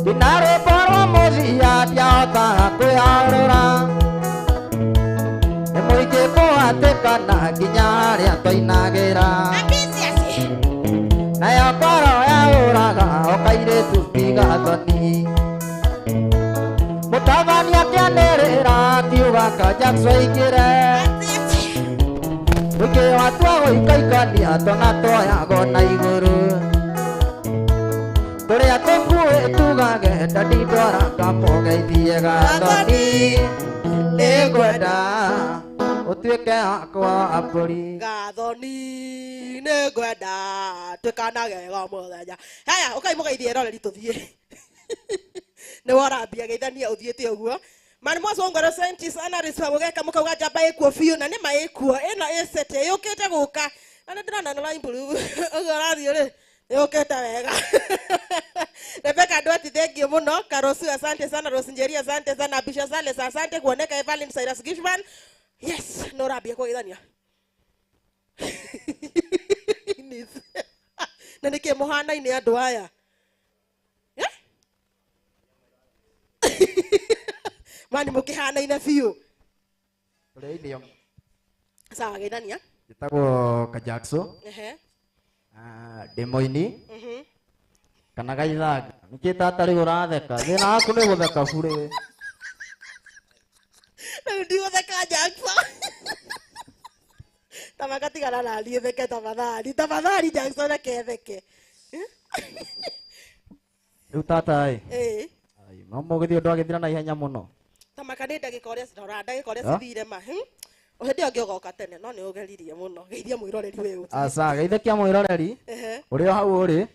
Ndina rwĩmbo rwa mũthia ndiahotaga kwĩharũra nĩ mũingĩ kũhatĩkana nginya harĩa twainagĩra nayo ngoro yaũraga o kairĩtu tiga thoni mũtabania akĩanĩrĩra akiuga Kajackson aingĩre mũingĩ watua gũikaikania twana twoyagwo na igũrũ tũrĩa tũkuĩ tugage ndadi ndwara ngamũgeithie gathoni nĩngwenda ũtuĩke wakwa wa mbũri. Gathoni nĩngwenda twĩkanage o mũthenya. Haya ũkai mũgeithie eroreri tũthiĩ nĩ worambia geithania ũthiĩte ũguo mani mwacongoro senti sana rĩcua mũgeka mũkauga njamba ĩkuo biũ na nĩ ma ĩkuo ĩno ĩcete yũkĩte gũka na nĩ ndĩrona nĩ ũraimprove ũguo ũrathiĩ rĩ yũkĩte wega. Rebecca Ndwati thank you mũno Karosu asante sana Rose Njeri asante sana Bisha Sales asante kuoneka Evelyn Cyrus Gishman yes no ũrambia kũgeithania na nĩkĩ mũhanaine andũ aya mani mũkĩhanaine biũ. Tũrĩa Sawa geithania. Njĩtagwo Kajackson. Ehe. Ndĩ mũini kana gaithanga nĩkĩ tata rĩu ũratheka thĩna waku nĩ gũtheka burĩ. Rĩu ndigũtheka Jackson. Tamaka tigana na niĩ theke tafadhali. Tafadhali Jackson reke theke. Rĩu tata ĩ. Ĩĩ. No mũgĩthiĩ ũndũ agĩthira na ihenya mũno. Tamaka nĩ ndagĩka ũrĩa rora ndagĩka ũrĩa Ah? cithire ma. Hĩndĩ ĩyo ũngĩ ũgoka tene no nĩ ũgeririe mũno. Geithia mwĩroreri wĩ Aca geithĩkia mwĩroreri Ehe. ũrĩ o hau ũrĩ.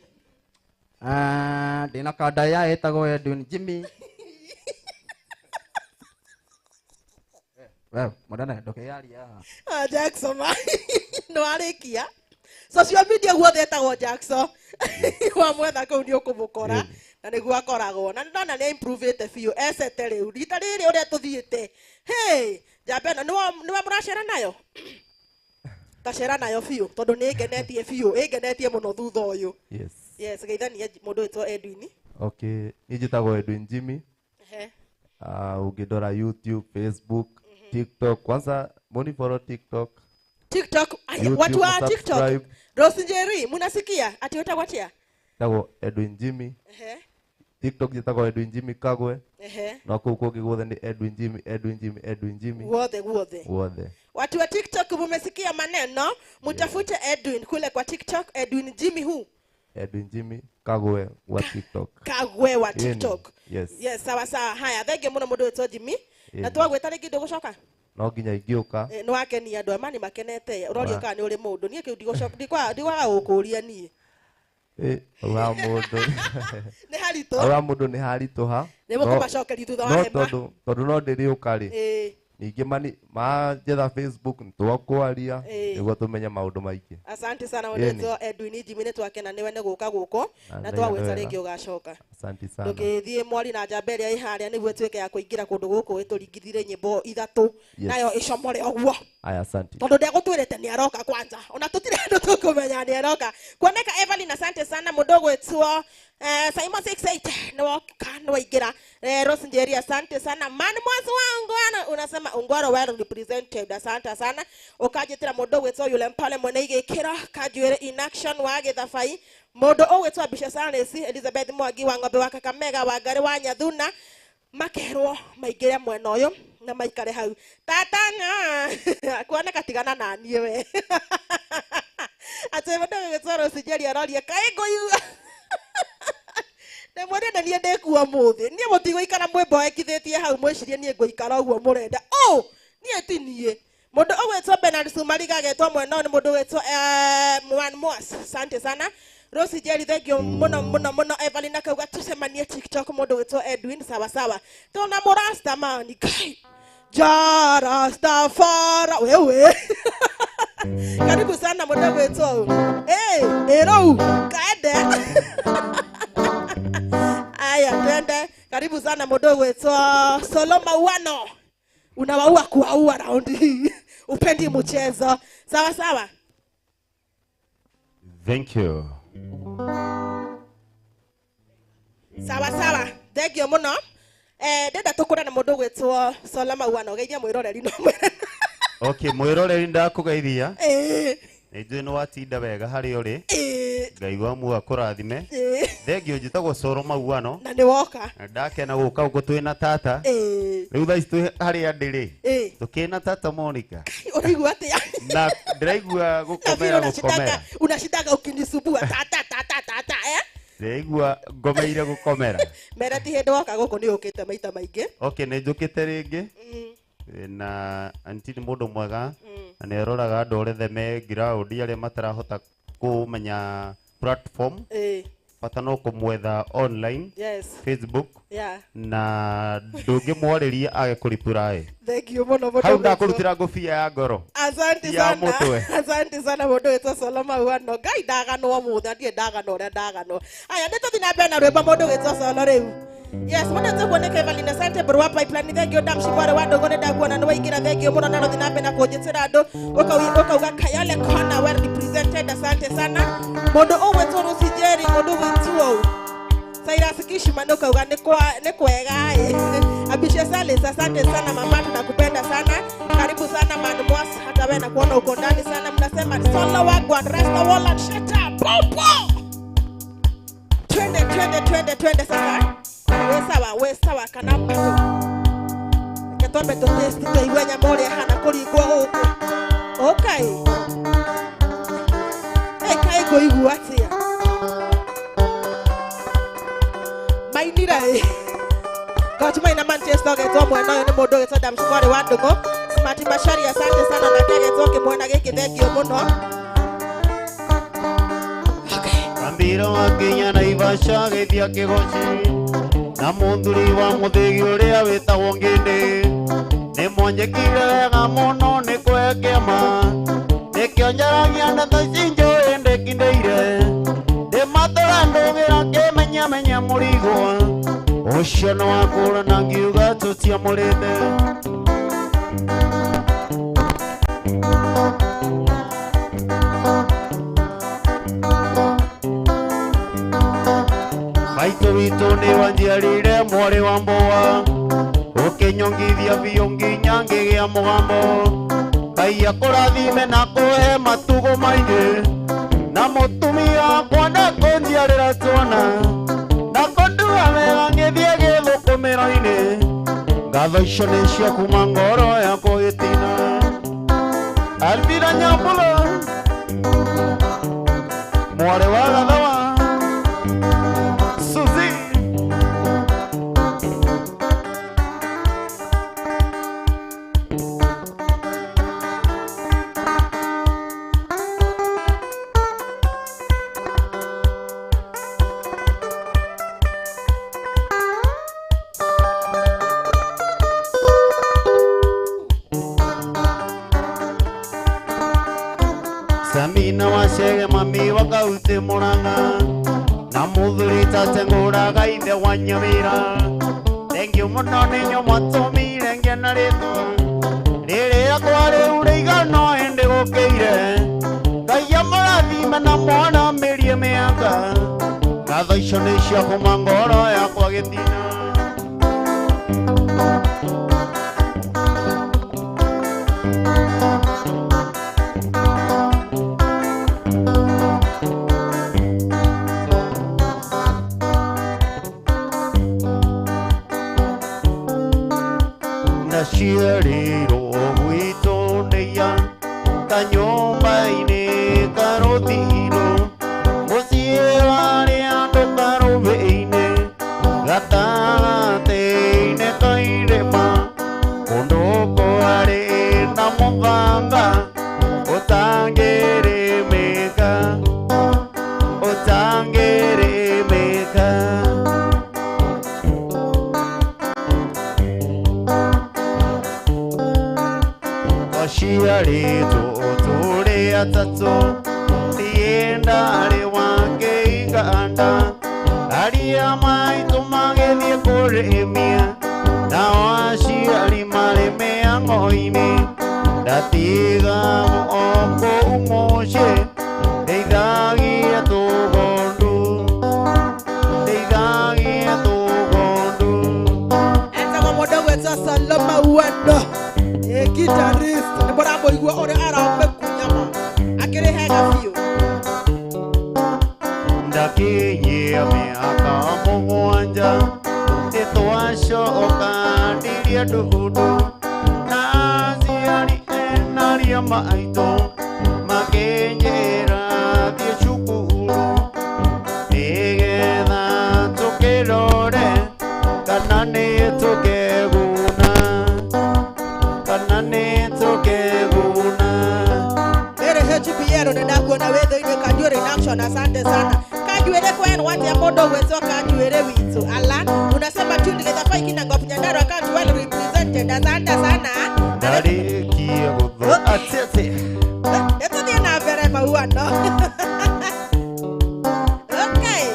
Ah, ndĩna kanda ya ĩtagwo Edwin Jimmy. We, mũnene ndũkĩyarie haha. Ah, Jackson ma. Nĩ warĩkia. Social media guothe etagwo Jackson. Wamwetha kũu nĩ ũkũmũkora na nĩguo akoragwo na nĩndona nĩ improvĩte biũ ecete rĩu rita rĩrĩ ũrĩa tũthiĩte. Hey, njamba ĩno nĩwe mũracera nayo? Tacera nayo biũ tondũ nĩ ĩngenetie biũ, ĩngenetie mũno thutha ũyũ. Yes. Yes, geithania mũndũ wĩtwo Edwin. Okay, niĩ njĩtagwo Edwin Jimmy. Ehe. Ũngĩndora YouTube, Facebook, TikTok. Kwanza moni follow TikTok. TikTok, aya, YouTube, watu wa TikTok. subscribe. Rose Njeri, munasikia? Ati wetagwo atia? Njĩtagwo Edwin Jimmy. Ehe. TikTok njĩtagwo Edwin Jimmy Kagwe. Ehe. Na kũu kũngĩ guothe nĩ Edwin Jimmy, Edwin Jimmy, Edwin Jimmy. Guothe guothe. Guothe. Watu wa TikTok mumesikia maneno, mutafute Edwin kule kwa TikTok, Edwin Jimmy hu. Edwin Jimmy Kagwe wa TikTok. Kagwe wa Ĩni, TikTok. Yes. Yes, sawa sawa. Haya, thengiũ mũno mũndũ wĩtwo Jimmy. Na Ĩni. twagwĩta rĩngĩ ndũgũcoka? No nginya ingĩũka. Nĩ wakenia andũ aya nĩ makenete. Ũrorio Wa. kana nĩ ũrĩ mũndũ. Niĩ kĩu ndigũcoka ndigwaga gũkũria niĩ. Hau ha mũndũ. Nĩ haritũ. Hau ha mũndũ nĩ haritũha. Nĩ mũkũmacokeria thutha wa No hema. tondũ no ndĩrĩũka rĩ. Ĩĩ. Ningĩ mani manjetha Facebook nĩtwakwaria Ĩĩ. nĩguo tũmenye maũndũ maingĩ. Asante sana Ĩni. mũndũ wĩtwo Edwin Jimmy, nĩ twakena nĩwe nĩ gũka gũkũ Na na ndaigua twagwĩta wega. rĩngĩ ũgacoka. Asante sana. Ndũgĩthiĩ mwari na njamba ĩrĩa ĩ harĩa nĩguo ĩtuĩke ya kũingĩra kũndũ gũkũ ĩtũringithire nyĩmbo ithatũ Yes. nayo ĩcomore ũguo. Aya, asante. Tondũ ndegũtwĩrĩte nĩ aroka kwanja ona tũtirĩ andũ tũkũmenya nĩ aroka kuoneka. Evelyn, asante sana. Mũndũ ũgwĩtwo Simon 68 nĩwoka nĩwaingĩra. Rose Njeri, asante sana. Man mwazi wa Ungwaro unasema Ungwaro well represented, asante sana. Ũkanjĩtĩra mũndũ ũgwĩtwo yule mpale mwene igĩkĩra kanjuĩrĩ in action wa gĩthabai. Mũndũ ũgwĩtwo Bisha Saresi Elizabeth Mwangi wa ng'ombe wa Kakamega wa Ngarĩ wa Nyathuna makerwo maingĩre mwena ũyũ na maikare hau tatana kuoneka tigana na niĩ we atĩ mũndũ ũgwĩtwo Rose Njeri aroria kaĩ ngũigua ndĩmwĩre nĩ niĩ ndĩkuo mũthĩ niĩ mũtigũikara mwĩmboekithĩtie hau mwĩcirie niĩ ngũikara ũguo mũrenda ũ niĩ ti niĩ. Mũndũ ũgwĩtwo Bernard Sumariga agetwo mwena ũyũ nĩ mũndũ ũgwĩtwo Mwan Mwas, asante sana. Rose Njeri, thank you mũno mũno mũno. Evelyn akauga tucemanie TikTok. Mũndũ ũgwĩtwo Edwin, sawa sawa. Tuna mũrasta mani Kai Jarastafara wewe karibu sana mũndũ ũgwĩtwo ĩrũu kaende aya twende. Karibu sana mũndũ ũgwĩtwo Solo Mauano, unawaua kuwaua raundi hii upendi mchezo, sawa sawa. Thank you. Sawa sawa, thank you mũno. Ndenda tũkũre na mũndũ ũgwĩtwo Solo Mauano geithia mwĩroreri no mwĩre. Okay, mwĩroreri ndakũgeithia. Ĩĩ. Nĩ njũĩ nĩ watinda wega harĩa ũrĩ. Ĩĩ. Ngai wa muoyo akũrathime. Ĩĩ. Thengio, njĩtagwo Soro Mauano. Na nĩ woka. Na ndakena gũka gũkũ twĩ na tata. Ĩĩ. Rĩu thaa ici twĩ harĩa ndĩrĩ. Ĩĩ. Tũkĩ na tata Monica. Ũraigua atĩa? Na ndĩraigua Na vile gũkomera gũkomera. unashindaga ukinisumbua tata tata tata eh. Ndĩraigua ngomeire gũkomera. Mera ti hĩndĩ woka gũkũ nĩ ũkĩte maita maingĩ. Okay, nĩ njũkĩte rĩngĩ. Na anti nĩ mũndũ mwega na nĩ aroraga andũ othe me ground arĩa matarahota kũmenya platform. Ĩĩ. Bata no kũmwetha online. Yes. Facebook. Yeah. Na ndũngĩmwarĩria age kũripũraĩ. Thank you mũno mũndũ Hau ũgwĩtwo. ndakũrutĩra ngũbia ya ngoro. Asante Ya sana. mũtwe. Asante sana mũndũ wĩtwo Solo Mauano. Ngai ndaganwo mũthĩ, ndirĩ ndaganwo ũrĩa ndaganwo. Aya, nĩ tũthiĩ na mbere na rwĩmbo mũndũ wĩtwo Solo rĩu. Yes, mũndũ wĩtwo nĩ Evelyn, asante Barua Pipeline, thank you Damshibware wa Ndũng'ũ, nĩ ndakuona nĩ waingĩra, thank you mũno na rũthiĩ na mbere na kũnjĩtĩra andũ ũkauga Kayole Corner well represented, asante sana. Mũndũ ũgwĩtwo Lucy Njeri, mũndũ ũgwĩtwo Cyrus Kishima nĩ ũkauga nĩ kwega ĩ. Abisha Salis, asante sana mama, tunakupenda sana. Karibu sana Man Mwas, hata wewe nakuona uko ndani sana. Mnasema Solo Wagwan, Rasta Wallet, shut up. Popo. Twende twende twende twende sasa. We sawa, we sawa kana bado. Twambe tũ taste tũigue nyama ũrĩa ĩhana kũringwo gũkũ. Okay. Ĩ kaĩ ngũigua atĩa? Mainira ĩ. Koch maina Manchester ũgetwo mwena ũyũ nĩ mũndũ ũgĩtwo Damshi mwarĩ wa Ndũng'ũ. Smart Mashari asante sana nake agetwo kĩmwena gĩkĩ thengio mũno. Kambira wa Kenya Naivasha gĩthia kĩgoci na mũthuri wa mũthĩgi ũrĩa wĩtagwo Ngĩndĩ nĩ mwanjĩkire wega mũno nĩ kwekĩama nĩkĩo njaragia ndeto ici njũĩ ndĩkindĩire ndĩmatũra ndũgĩra kĩmenyamenya mũrigo ũcio nĩ wakũra na ngiuga tũtiamũrĩte. Maitũ witũ nĩ wanjiarire mwarĩ wa mboa ũkĩnyongithia biũ nginya ngĩgĩa mũgambo Ngai akũrathime na kũhe matukũ maingĩ na mũtumia wakwa ndakũnjiarĩra twana na kũndua wega ngĩthiĩ gĩthũkũmĩro-inĩ ngatho icio nĩ cia kuma ngoro yakwa gĩtina. Alvira Nyambũrũ mwarĩ wa Gathawa Suzy. Samina wacege mami wakaute muranga na muthuri tatengũraga ithe wa Nyamira thengiũ mũno nĩ inyuĩ mwatũmire ngĩe na rĩtwa rĩrĩa kwa rĩu rĩigana hĩndĩ gũkĩire Ngai amũrathime na mwana mĩrie mĩaka ngatho icio nĩ cia kuma ngoro yakwa gĩtina. Ndaciarĩirwo gwitũ ndĩia kanyũmba-inĩ karũthiro mũciĩ warĩ andũ karũbĩ-inĩ gatagatĩ-inĩ ka irĩma kũndũ kwarĩ na mũthanga ũtangĩrĩmĩka ũtangĩrĩmĩka. Twaciarĩtwo tũrĩ atatũ niĩ ndarĩ wa kĩiganda aria maitũ magĩthiĩ kũrĩmia nao aciari marĩ mĩhang'o-inĩ ndatigagwo o kũu mũciĩ ndeithagia tũgondu ndeithagia tũgondu. Etagwo mũndũ ũgwĩtwo Saloma Wendo guitarist nĩ mũramũigua ũrĩa aramĩkunyama akĩrĩ hega biũ. Ndakinyia mĩaka mũgwanja nĩtwacoka ndirie ndundu na aciari enaria maitũ makĩnjĩra thiĩ cukuru nĩgetha tũkĩrore kana nĩ tũkeguna kana nĩ tũkeguna. Rĩrĩ HBL nĩ ndakuona wĩ thĩinĩ Kanjuĩrĩ in action asante sana. Kanjuĩrĩ kwenu watia mũndũ ũgwĩtwo Kanjuĩrĩ witũ ala unasema tuned Githabai Kinangop Nyandarua County well represented asante sana. Ndarĩkia gũtho atĩ Nĩtũthiĩ na mbere mauano. Okay.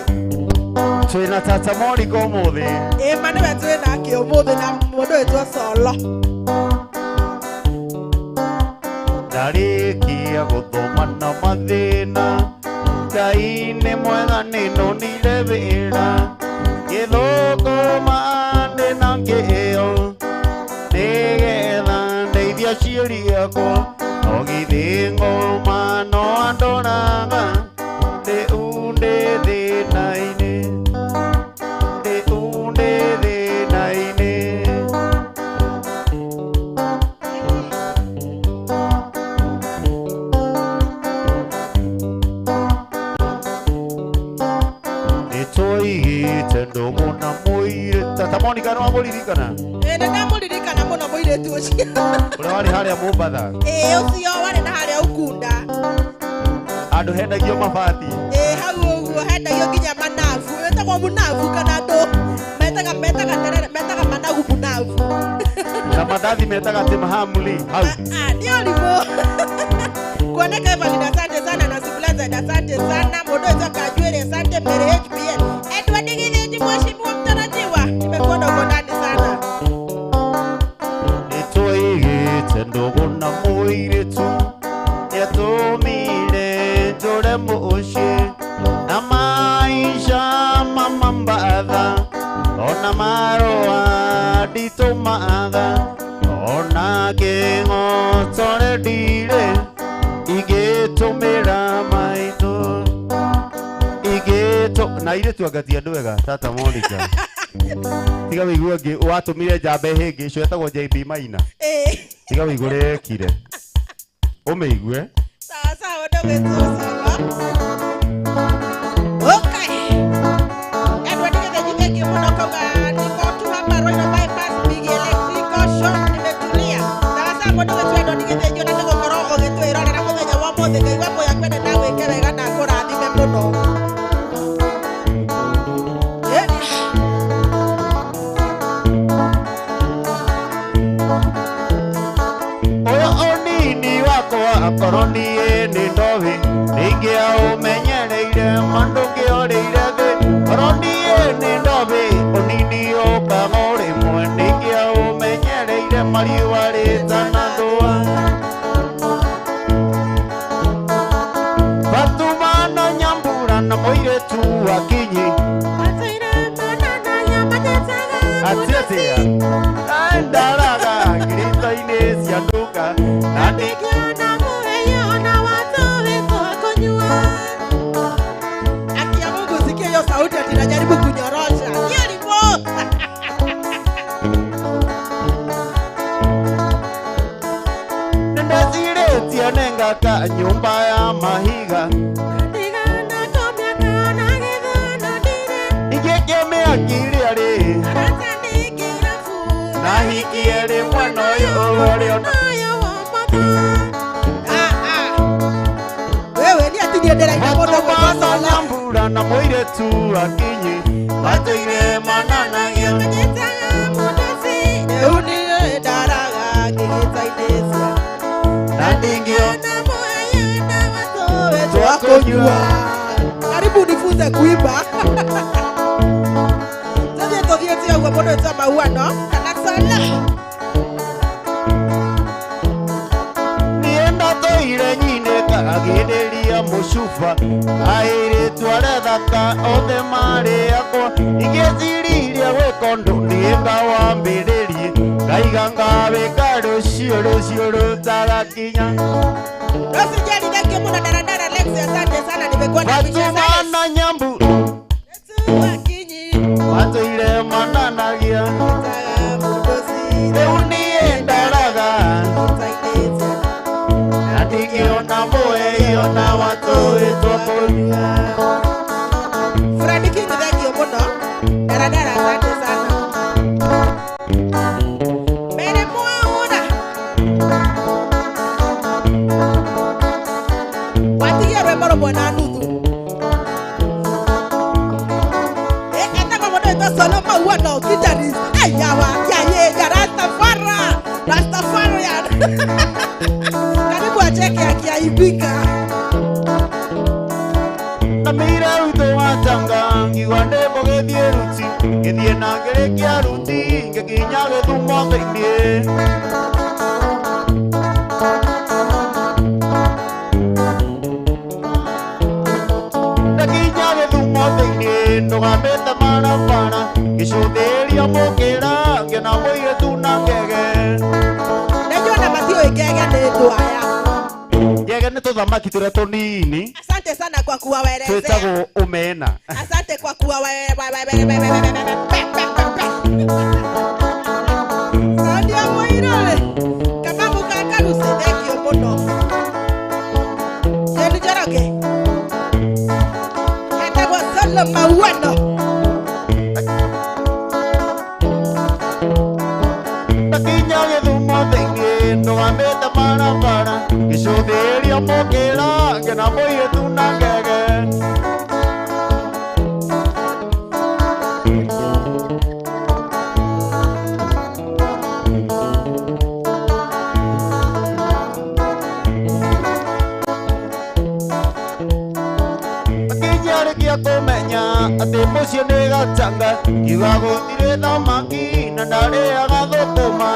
Twĩna tata Moriko ũmũthĩ. Ĩ ma nĩwe twĩ nake ũmũthĩ na mũndũ wĩtwo Solo. Ndarĩkia gũthoma na mathĩna Ngai nĩ mwega nĩ nonire wĩra gĩthũkũma ndĩ na kĩo nĩgetha ndeithie aciari akwa no githĩ ngoma no andoraga rĩu ndĩ thĩna-inĩ rĩu ndĩ thĩna-inĩ. Tata Monica nĩ wamũririkana? Ĩĩ nĩ ndamũririkana mũno mũirĩtu ũcio. Ũrĩa warĩ harĩa Mombatha. Ĩĩ ũcio warĩ na harĩa Ukunda. Handũ hendagio mabati. Ĩĩ hau ũguo hendagio nginya manabu. Ĩtagwo munabu kana andũ metaga terere metaga managu munabu. Na mandathi metaga atĩ mahamri hau. Ah, nĩ ũrimũ. Kuoneka Evelyn, asante sana na Siplaza, asante sana. Mũndũ ũcio Kanjuĩrĩ, asante Mary HBL. Edward Githinji, mheshimiwa mtarajiwa, nimekuona uko ndani sana. Nĩtwaigĩte ndũgũ na mũirĩtu nĩatũmire njũre mũciĩ na maica ma Mambatha ona marũa nditũmaga ona kĩng'otore ndirĩ ingĩtũmĩra maitũ ingĩtũ na airĩtu anga ti andũ ega Tata Monica. Tiga wĩigue ũngĩ watũmire njambe hĩngĩ icio etagwo JB Maina. Ĩĩ. Tiga wĩigue ũrĩa ekire. Ũmĩigue. Sawa sawa, ndũgĩtwo sawa. Okay. Edward Githinji, thank you mũno kauga niko tu hapa Royal Bypass Big Electrical Shop nimetulia. Sawa sawa, mũndũ ũgĩtwo Edward Githinji ona nĩgũkorwo ũgĩtwĩrorera mũthenya wa ũmũthĩ. Ngai wa muoyo akwende na agwĩke wega na akũrathime mũno. Ũyũ ũnini wakwa akorwo niĩ nĩ ndoĩ nĩingĩaũmenyereire ma ndũngĩorĩire thĩ korwo niĩ nĩ ndoĩ ũnini ũkaga o rĩmwe nĩingĩaũmenyereire mariũa rĩtanathũa. Fatuma na Nyambura na mũirĩtu wa Kinyi atĩ atĩa ndaraga ngirito-inĩ cia nduka na ndingĩona Akia Mungu sikia hiyo sauti ati najaribu kunyorosha. Hiyo ni bo. Nĩndecirĩtie nĩngaka nyũmba ya mahiga ingĩkia mĩaki ĩrĩa rĩ na hikie rĩmwe na ũyũ ũrĩa ona Wewe ni ati niĩ ndĩraina mũndũ Fatuma na gwĩtwo Sola. Nyambura na mũirĩtu wa Kinyi matũire mananagia Rĩu niĩ ndaraga ngĩgĩta-inĩ cia na ndingĩona twakũnyua. Karibu nifunze kuimba. Tũthiĩ tũthiĩte ũguo mũndũ wĩtwo Mauano kana Sola. Niĩ ndatũire nyinĩka agĩrĩria mũcuba airĩtu arĩa thaka othe marĩ akwa ingĩciririe gwĩka ũndũ niĩ ngawambĩrĩrie ngaiga ngawĩka rũciũ rũciũ rũtagakinya. Rosijali, thank you mũno daradara Lex, asante sana nimekuwa na picha Fatuma sana. na Nyambu matũire mananagia rĩu niĩ ndaraga na ndingĩona mũeio na watũĩ twakũnyua. Fred King, thank you mũno. Daradara, asante sana. Mbere mwaura. Watigia rwĩmbo rũmwe na nuthu. Etagwo mũndũ wĩtwo Solo Mauano, guitarist. Ayawa, yaye, ya Rastafari. Rastafari ya. Karibu acheke akiaibika. Na mĩira witũ wa Tanga ngiuga ndĩ mũgĩthiĩ ruti ngĩthiĩ na ngĩrĩkia ruti ngĩkinya Gĩthumo thĩiniĩ. Ndakinya Gĩthumo thĩiniĩ ndũgamĩte barabara ngĩcũthĩrĩria mũkĩra ngĩona mũirĩtu na ngege. Najua na matiũĩ ngege nĩ ndũ aya. Ngege nĩ tũthamaki tũrĩa tũnini Asante sana kwa kuwaelezea. twĩtagwo omena. Asante kwa kuwa Saundi ya mũirũrĩ. Kamamu ka Karuci, thank you mũno. Jane Njoroge. Etagwo Solo Mauano. Ndakinya gĩthumo thĩinĩ ndũgamĩte barabara ngĩcũthĩrĩria mũkĩra ngĩona mũirĩtu na ngege. Akĩnjarĩkia kũmenya atĩ mũciĩ nĩ gacanga ngiuga gũtirĩ thamaki na ndarĩaga thũkũma.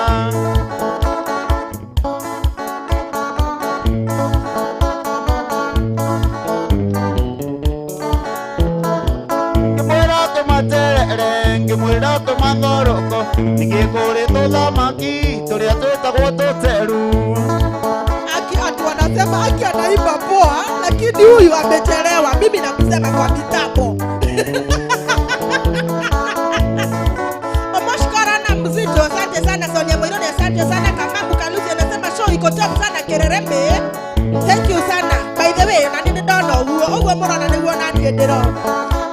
Ngĩmwĩra tũmaterere ngĩmwĩra tũmathoroko ningĩ kũrĩ tũthamaki tũrĩa twĩtagwo tũteru. Aki ati wanasema Aki anaimba poa, lakini huyu amechelewa. Mimi nakusema kwa mitambo. Omoshkora na mzito, asante sana Sonia Moironi, asante sana Kamamu Kalusi anasema show iko top sana Kererembe. Thank you sana. By the way, na nĩ ndona ũguo, ũguo mũrona nĩguo na niĩ ndĩrona.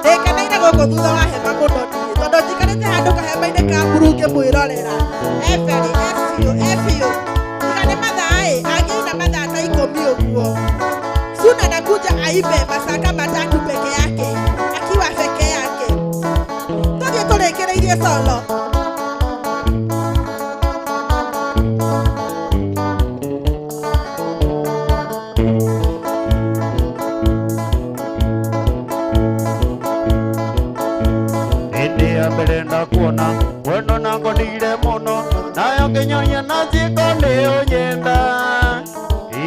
Ndĩkeneire gũkũ thutha wa hema mũno niĩ, tondũ njikarĩte handũ kahema-inĩ ka mburu ngĩmwĩrorera. Every, FU, FU. Tiga nĩ mathaa ĩ, angĩina mathaa ta 10 ũguo. Soon anakuja aibe masaa kama 3 peke yake, akiwa peke yake. Tũthiĩ tũrĩkĩrĩirie solo. Hĩndĩ ya mbere ndakuona wendo nangonire mũno nayo ngĩnyonia na njĩko nĩ ũnyenda.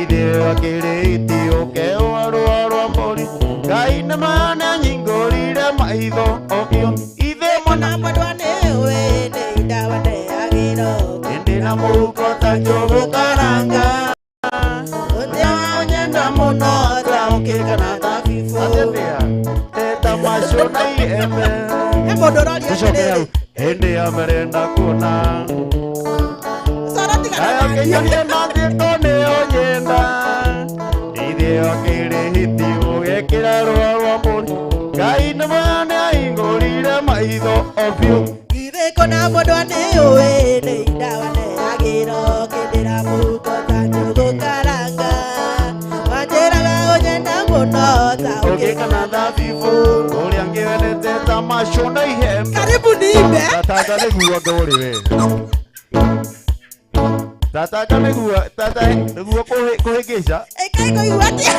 Ithe akĩrĩti ũkewa rũa rwa mbũri Ngai nĩ ma nĩanyingũrire maitho okĩo ithe Mwana mwendwa nĩwe nĩ ndawa ndeagĩrwo. Hĩndĩ na mũhuko ta njũgũ karanga Ũrĩa ũnyenda mũno ta ũkĩ kana thabibũ. Atĩtia ta macio na iembe. He mũndũ ũroria Tũcoke hau atĩrĩrĩ, hĩndĩ ya mbere ndakuona Soro tigana nayo na niĩ. ngĩnyonia na njĩko nĩ ũnyenda. Ithe akĩrĩhiti ũgekĩra rũa rwa mbũri Ngai nĩ ma nĩahingũrire maitho o biũ. Githĩ kũna mwendwa nĩũĩ nĩ ndawa ndeagĩrwo kĩndĩra mũhuko ta njũgũ karanga. Wanjĩraga ũnyenda mũno ta ũkĩ Ũkĩ kana thabibũ ũrĩa ngĩwendete ta macio na ihembe. Karibu niimbe. Tata nĩguo ngũrĩ we. Tata nĩguo tata nĩguo kũhĩngĩca. Ĩkai kũigua atĩa?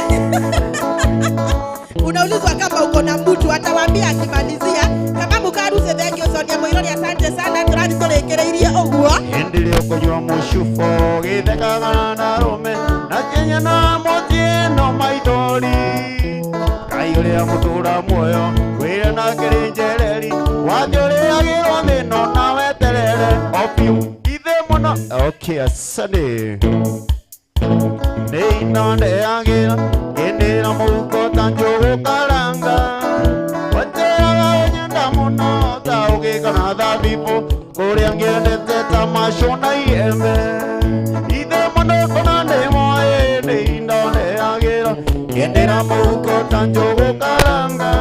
Unaulizwa kama uko na mtu atawambia akimalizia. Kama mukaruse thank you Sonia Moirori, asante sana tũrathiĩ tũrĩkĩrĩirie ũguo. Hĩndĩ ĩrĩa ũkũnyua mũcubo gĩthekaga na arũme na kenya na mũtĩ no maithori. Ngai ũrĩa mũtũra muoyo wĩra na kĩrĩ njereri wathiĩ ũrĩagĩrwo thĩno na weterere o biũ ithe mũno. Okay, asante. Nĩ ino ndeagĩra ngĩndĩra mũhuko ta njũgũ karanga wanjĩraga ũnyenda mũno ta ũkĩ kana thabibũ kũrĩa ngĩendete ta macio na iembe. Ithe mũno kũna ndĩ moĩ nĩ indo ndeagĩra ngĩndĩra mũhuko ta njũgũ karanga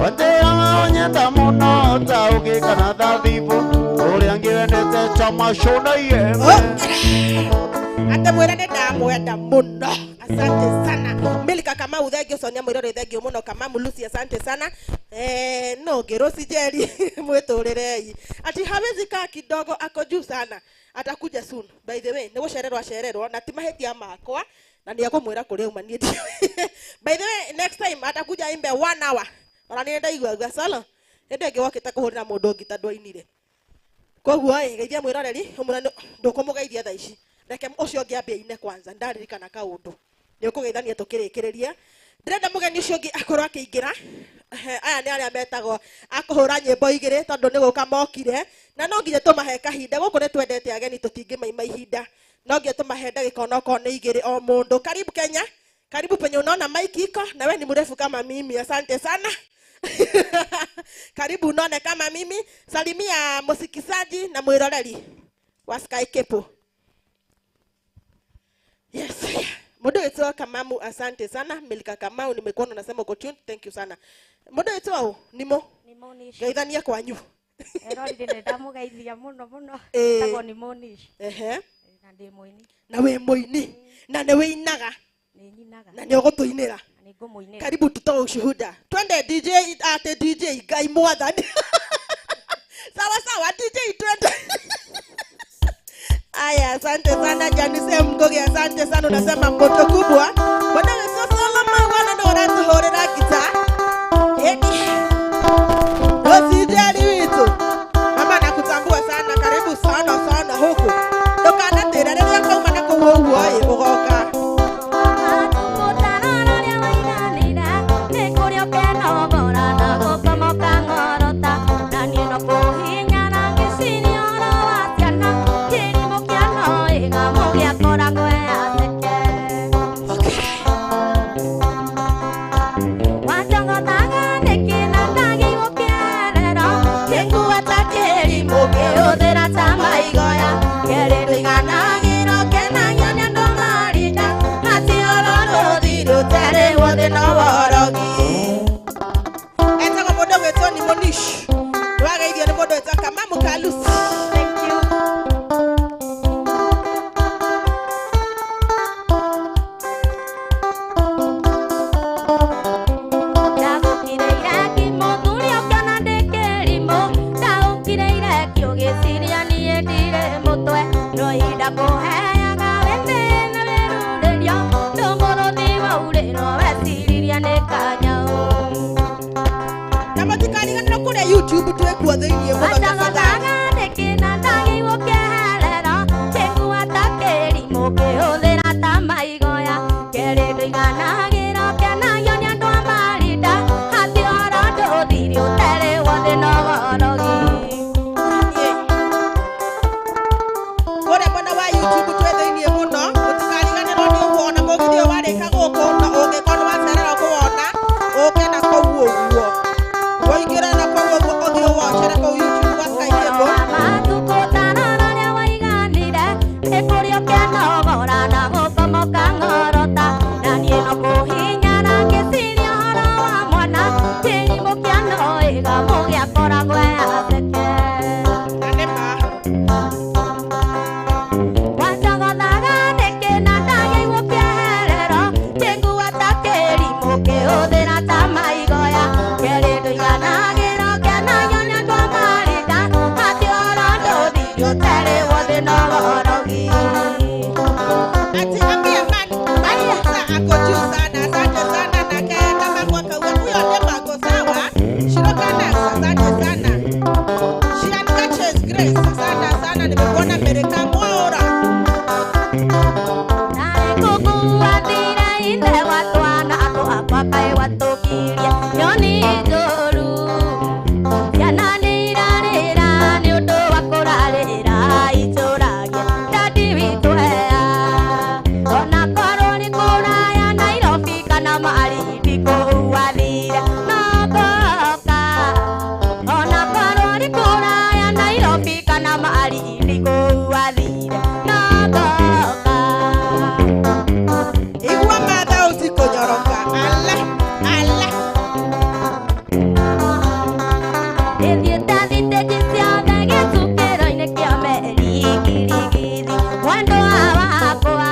wanjĩraga ũnyenda mũno ta ũkĩ kana thabibũ kũrĩa ngĩendete ta macio na iembe. Atamwĩra nĩ ndamwenda mũno. Asante sana Milika Kamau, thank you Sonia Moirori, thank you mũno Kamamu Lucy, asante sana. No ngĩrũci Njeri mwĩtũrĩrei ati hawezi kaa kidogo, ako juu sana, atakuja soon. By the way nĩ gũcererwo acererwo na ti mahĩtia makwa na nĩ ekũmwĩra kũrĩa auma niĩ ndiũĩ. By the way next time atakuja aimbe 1 hour. Ona nĩ ndaigua solo hĩndĩ ĩngĩ wokĩte kũhũrĩra mũndũ ũngĩ ta ndwainire. Koguo ĩ geithia mwĩroreri ũmwĩre ndũkũmũgeithia thaa ici, reke ũcio ũngĩ ambie aine kwanza, ndaririkana kaũndũ nĩ ũkũgeithania tũkĩrĩkĩrĩria. Ndĩrenda mũgeni ũcio ũngĩ akorwo akĩingĩra. Aya nĩ arĩa metagwo a kũhũra nyĩmbo igĩrĩ tondũ nĩ gũka mokire na no nginya tũmahe kahinda. Gũkũ nĩ twendete ageni tũtingĩmaima ihinda, no nginya tũmahe ndagĩka onokorwo nĩ 2 o mũndũ. Karibu Kenya, karibu penye unaona mic iko na we ni mrefu kama mimi, asante sana. Karibu unaone kama mimi. Salimia musikizaji na mwiroreri wa Sky Kepo. Yes. Mundu witwa Kamamu, asante sana. Milika Kamau, nimekuona unasema uko tuned, thank you sana. Mundu witwa nimo? Geithania kwanyu. Erorire nĩ ndamũgeithia mũno mũno. Ĩĩ. Tagwo nĩ Monish. Ehe. Na ndĩ mũini. Na wĩ mũini na nĩ wĩinaga. Nĩ nyinaga. Na nĩ ũgũtũinĩra. Na nĩ ngũmũinĩra. Karibu tutoe ushuhuda. Twende DJ, ate DJ Ngai mwathani. Sawa sawa DJ twende. Aya, asante sana Janice Mgogi, asante sana, unasema mboto kubwa. Bwana Yesu salama bwana ndo unatuhorera gita. Edi. Usijali witu. Mama nakutambua sana, karibu sana sana huku. Ndukana tira rĩrĩa kauma na kũu ũguo ĩ ũgoka. Etagwo mũndũ ũgwĩtwo ni Monish. Nĩwageithio nĩ mũndũ wĩtwo Kamamu Kalusi. Thank you. Ndagũkire ireki mũthuri ũkĩona ndĩ kĩrimũ. Ndagũkire ireki ũgĩciria niĩ ndirĩ mũtwe. No ihinda kũheaga wĩthĩ na wĩrurĩrio. Ndũmũrũthi waurĩrwo weciririe nĩ kanyau. Na mũtikariganĩrwo kũrĩa YouTube twĩkuo thĩiniĩ mũno tafadhali. Wacogothaga nĩkĩ na ndagĩirwo kĩeherero. Kĩngua ta kĩrimũ kĩhũthĩra ta maigoya. Kerĩ ndũiganagĩra ũkenagio nĩ andũ a marinda. Atĩ ũhoro ndũthiri ũterĩ wothe no worogi. Kũrĩa mwena wa YouTube twĩ thĩiniĩ mũno, mũtikariganĩrwo nĩ ũguo ona mũgithi ũyũ warĩka gũkũ na ũngĩkorwo nĩ wacererwo kũwona, ũke na kũu ũguo. Ũingĩre na kũu ũguo ũthiĩ ũwocere kũu YouTube gwa Sky Cable. Matukũ tarora ũrĩa waiganire, nĩ kũrĩ ũkenogora na gũkomoka ng'orota. Na niĩ no kũhinyara ngĩciria ũhoro wa mwana, kĩrimũ kĩa noĩga mũgĩakoragwo aceke. Na nĩ ma. Wacogothaga nĩkĩ na ndagĩirwo kĩeherero, kĩngua ta kĩrimũ kĩhũthĩra ta maigoya. Kerĩ ndũiganagĩra ũkenagio nĩ andũ a marinda, atĩ ũhoro ndũthiri ũterĩ wothe no worogi. Ati ambia man, Manisa ako juu sana, asante sana na kaya kama mwaka huyo dema ako sawa. Shiroka Nax, asante sana. Shian Catches Grace, asante sana, nimekuona Mereka Mwaura. Narĩ kũgua thire ithe wa twana twakwa kaĩ watũkirie nyoni njũru. Ciana nĩ irarĩra nĩ ũndũ wa kũrarĩra itũragia dadi witũ hea. Ona korwo nĩ kũraya Nairobi kana Malindi kũu wathire no ngoka. Ona korwo nĩ kũraya Nairobi kana Malindi kũu wathire no ngoka. Igua matha usikonyoroka. Ala, ala. Ithiĩte thitĩji ciothe gĩcukĩro-inĩ kĩa meri ngirigithi mwendwa wakwa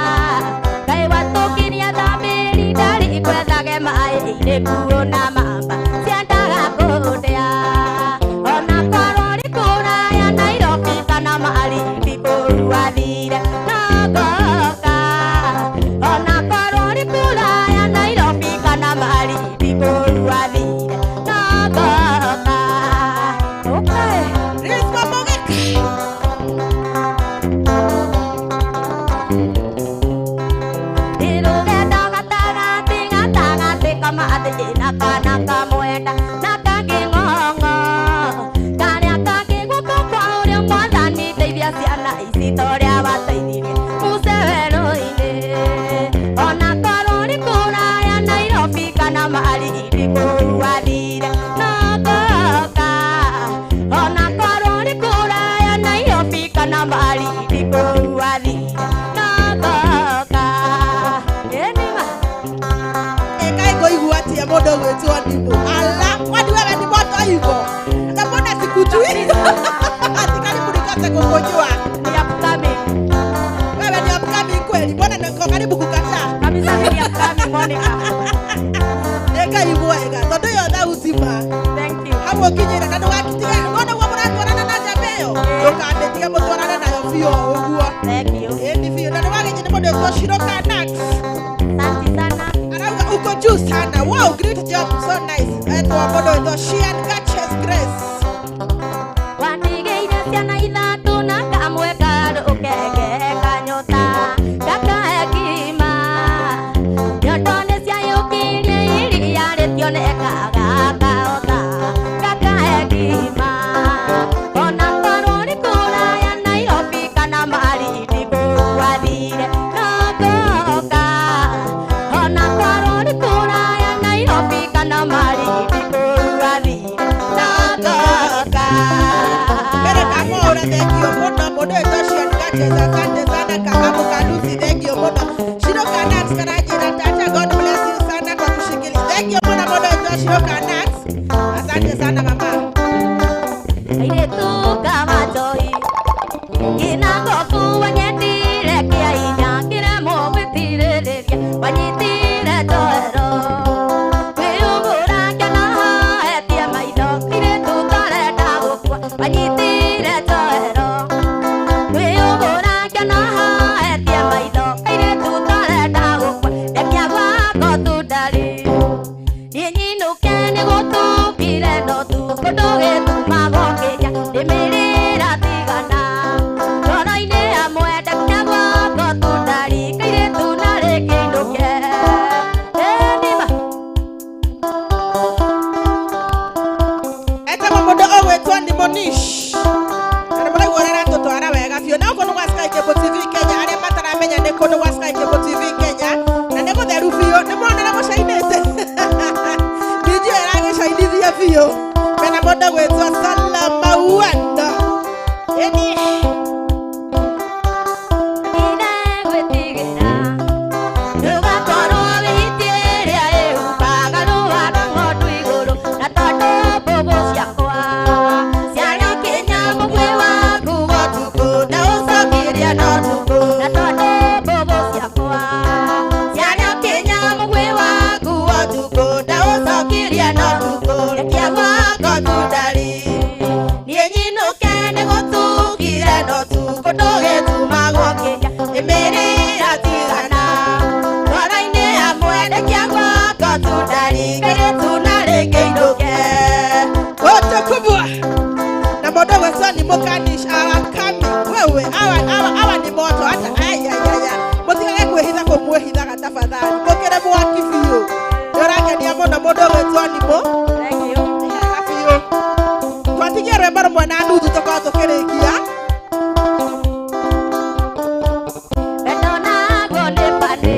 Ngai watũkirie thamiri ndari kwethage maĩ-inĩ kuona mamba ciendaga kũndĩa. Ona korwo nĩ kũraya Nairobi kana Malindi kũu wathire no ngoka. Ona korwo nĩ kũraya Nairobi kana Malindi kũu wathire no ngoka. Okay. Rizko Mogeka. Ndĩrũgendo gatagatĩ gatagatĩ kamathĩna kana kamwenda na kangĩ ng'ong'o karĩa kangĩ guoko kwa ũrĩo mwathani teithia ciana ici ta ũrĩa wateithirie Musa werũ-inĩ. Ona korwo nĩ kũraya Nairobi kana Malindi kũu wathire no ngoka. Ona korwo nĩ kũraya Nairobi kana Malindi kũu wathire no ngoka. Ĩnima. Ĩkai ngũigua atĩa mũndũ ũgwĩtwo Ndimũ. Ala, kwani wewe ni moto hivyo? Na mbona sikujui? tupate kukujua. Ni upcoming. Wewe ni upcoming kweli, mbona niko karibu kukataa? Kabisa mimi ni upcoming Monica. Nĩ Ngai mwega tondũ ĩyo thauti ma. Thank you. Hau ũkinyĩra na ndũgatitige nona ũguo mũratwarana na njamba ĩyo ndũkamĩtige mũtwarane nayo biũ ũguo. Thank you. Ĩni biũ na nĩwagĩnyĩ nĩ mũndũ wĩtwo Shiro Kanax. Asante sana. Arauga uko juu sana. Wow, great job, so nice. Etwo mũndũ wĩtwo Shian Gaches Grace. Wandigĩire ciana ithatũ na kamwe karũkenge kanyota gakaekima nyondo nĩ ciayũkirie iria rĩtionekaga kaota gakaekima ona korwo nĩ kũraya Nairobi kana Malindi kũu athire no ngoka ona korwo nĩ kũraya Nairobi kana Malindi kũu athire no ngoka. Mbere kamũra thengio mũno mũndũ wĩtwo Shian Gaches, asante sana Kahamu Kalusi, thengio mũno. Shiro Kanax karanjĩra tata, God bless you sana kwa kushikilia. Thengio mũno mũndũ wĩtwo Shiro Kanax, asante sana mama. Airĩtu kamanjoi ina ngobu wanyendire kĩa hinya kĩremwo gwĩtirĩrĩria wanyitire njohero wĩyũgũra ngĩona hoetie maitho kairĩtu karenda gũkua wanyitire njohero wĩyũgũra ngĩona hoetie maitho kairĩtu karenda gũkua ndekia gwako tu ndarĩ niĩ nyinũke nĩ gũtũkire no tu kũndũ gĩtumagwo kĩnya ndĩmĩrĩra tigana ngoro-inĩ hamwe ndekia gwako tu ndarĩ kairĩtu narĩ kĩinũke ĩnima. Etagwo mũndũ ũgwĩtwo ni Monish. Na nĩ mũraigua ũrĩa aratũtwara wega biũ. Na gũkũ nĩ gwa Sky Cable TV Kenya, arĩa mataramenya nĩ kũ nĩ gwa Sky Cable TV Kenya, na nĩ gũtheru biũ. Nĩ mũrona ũrĩa gũcainĩte? DJ ĩragĩcainithia biũ. Mena mũndũ ũgwĩtwo Salama Wanda. Ĩni. Ndĩgwĩtigĩra ndũgakorwo wĩhĩtie ĩrĩa ĩhubaga rũa rwa ng'ondu igũrũ na tondũ mbũbũ ciakwa ciarĩkinya mũguĩ waku ũtukũ na ũcokirie na ũtukũ na tondũ mbũbũ ciakwa ciarĩkinya mũguĩ waku ũtukũ na ũcokirie na ũtukũ rekia gwako tu ndarĩ niĩ nyinũke nĩ gũtukire no tukũ ndũgĩtumagwo kĩnya ĩmĩrĩra tigana ngoro-inĩ hamwe ndekia gwako tu ndarĩ kairĩtu narĩ kĩinũke. Wote kubwa. Na mũndũ ũgwĩtwo ni Mukanish awakami. Wewe awa awa awa ni moto hata ai ai ai. Mũtigage kwĩhitha kũu mwĩhithaga tafadhali. Mũkĩre mwaki biũ. Nĩ ũrangenia mũno mũndũ ũgwĩtwo ni mũ. Thank you. Wega biũ. Twatigie rwĩmbo rũmwe na nuthu tũkorwo tũkĩrĩkia. Wendo naguo nĩ bani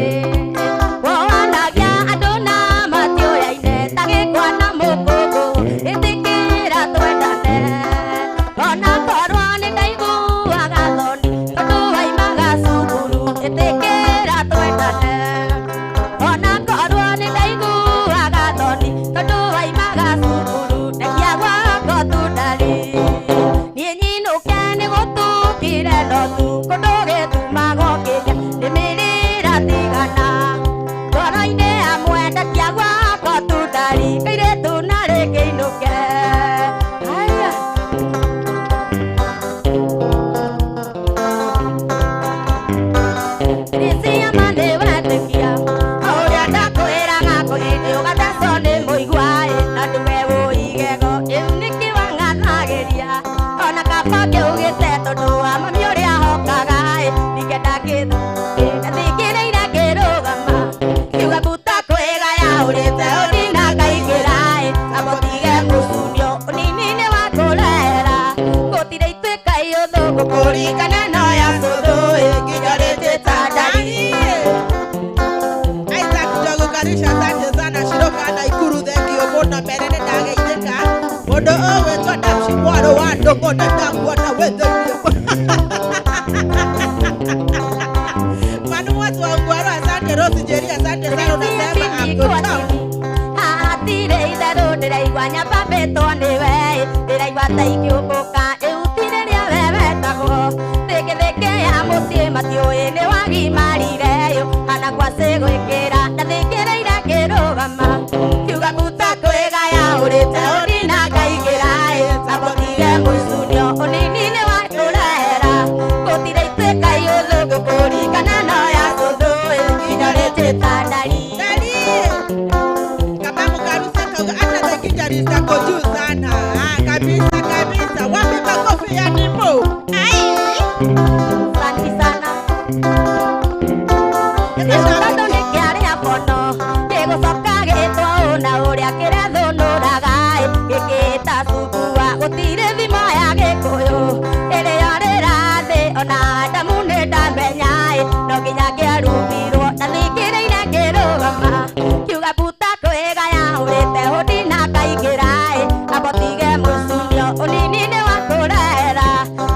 wowanagia andũ na matiũyaine ta gĩkwa na mũkũngũ ĩtĩkĩra twendane ona korwo nĩ ndaiguaga thoni tondũ waimaga cukuru ĩtĩkĩra twendane ona korwo nĩ ndaiguaga thoni tondũ waimaga cukuru ndekia gwako tu ndarĩ niĩ nyinũke nĩ gũtukire no tukũ ndũgĩtumagwo kĩnya ndĩmĩrĩra tigana ngoro-inĩ hamwe ndekia gwako tu ndarĩ kairĩtu narĩ kĩinũke. Haya. Rĩciama nĩ wetĩkia o ũrĩa ndakwĩraga kũhĩndĩ ũgatecwo nĩ mũigua-ĩ na ndume wũigego ĩu nĩkĩ wang'athagĩria ona kaba ngĩugĩte tondũ wa mami ũrĩa hokaga-ĩ ningĩ ndathingĩrĩire ngĩrũgama kiuga mbuta kwĩgaya ũrĩte ũnina ngaingĩra-ĩ kamũtige gũcunio ũnini-inĩ wa kũrehera gũtirĩ ituĩka iũthũngũ kũringana na ya cũthũ-ĩ nginya rĩtĩta ndari. Isaac Njogu Karisha, asante sana. Shiroka na Ikuru, thengio mũno. Mere nĩ ndageithĩka. Mũndũ ũgwĩtwo Dapshi mwarũ wa Ndũng'ũ na ndakuona wĩ thĩiniĩ. Manu watu wa Ngwaro, asante. Rose Njeri, asante sana. Unasema I'm good. Hatirĩ itherũ ndĩraigua nyambambĩtwo nĩwe ndĩraigua ta ingĩũmbũka ĩu ti rĩrĩa we wetagwo Mũciĩ matiũĩ nĩ wagimarire yo kana kwacĩ gwĩkĩra ndathingĩrĩire ngĩrũgama kiuga buta kwĩgaya ũrĩte ũrina ngaingĩra ĩ tamũtige mũcunio ũnini nĩ watũrehera gũtirĩ ituĩka iũthũngũ kũringana no ya cũthũ ĩ nginya rĩtĩta ndari. Kama mkarusa kauga hata dakika zako juu sana. Ah, kabisa kabisa. Wapi makofi ya Nimo? Ai. Asante sana. Gĩcũkandũ nĩ kĩarĩa bono gĩgũcoka gĩtwo na ũrĩa kĩrethũnũraga ĩ gĩkĩta cukua gũtirĩ thimo ya gĩkũyũ ĩrĩa rĩrathĩ ona Adamu nĩ ndamenya ĩ no nginya ngĩarumirwo na thingĩrĩire ngĩrũgama kiuga buta kwĩgaya ũrĩte hũndi na ngaingĩra ĩ abotige mũcunio ũnini nĩ wa kũrehera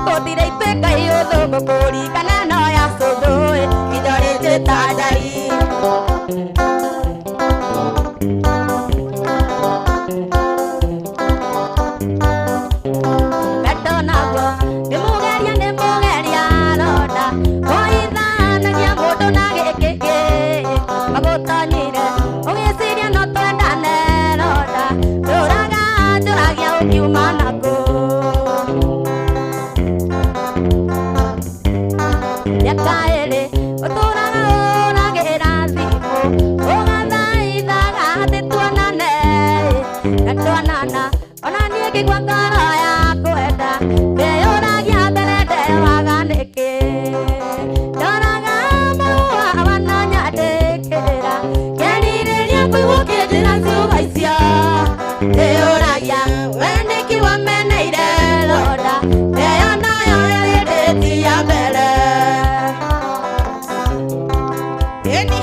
gũtirĩ ituĩka iũthũngũ kũringana no ya cũthũ ĩ nginya rĩtĩta ndari. Wendo naguo nĩ mũgeria nĩ mũgeria ronda woithanagia mũndũ na gĩkĩkĩ magũtonyire ũgĩciria no twendane ronda ndũraga njũragia ũkiuma nakũ mĩaka ĩrĩ ũtũraga ũragĩra thimũ ũgathaithaga atĩ tuonane na tuonana ona niĩ ngĩigua ngoro ya kwenda ndeyũragia mbere ndewaga nĩkĩ ndoraga marũa wananyandĩkĩra ngerirĩria kũigua ũkĩnjĩra ciugo icio ndĩyũragia we nĩkĩ wameneire ronda ĩyo nayo ĩrĩ ndĩti ya mbere. Eni.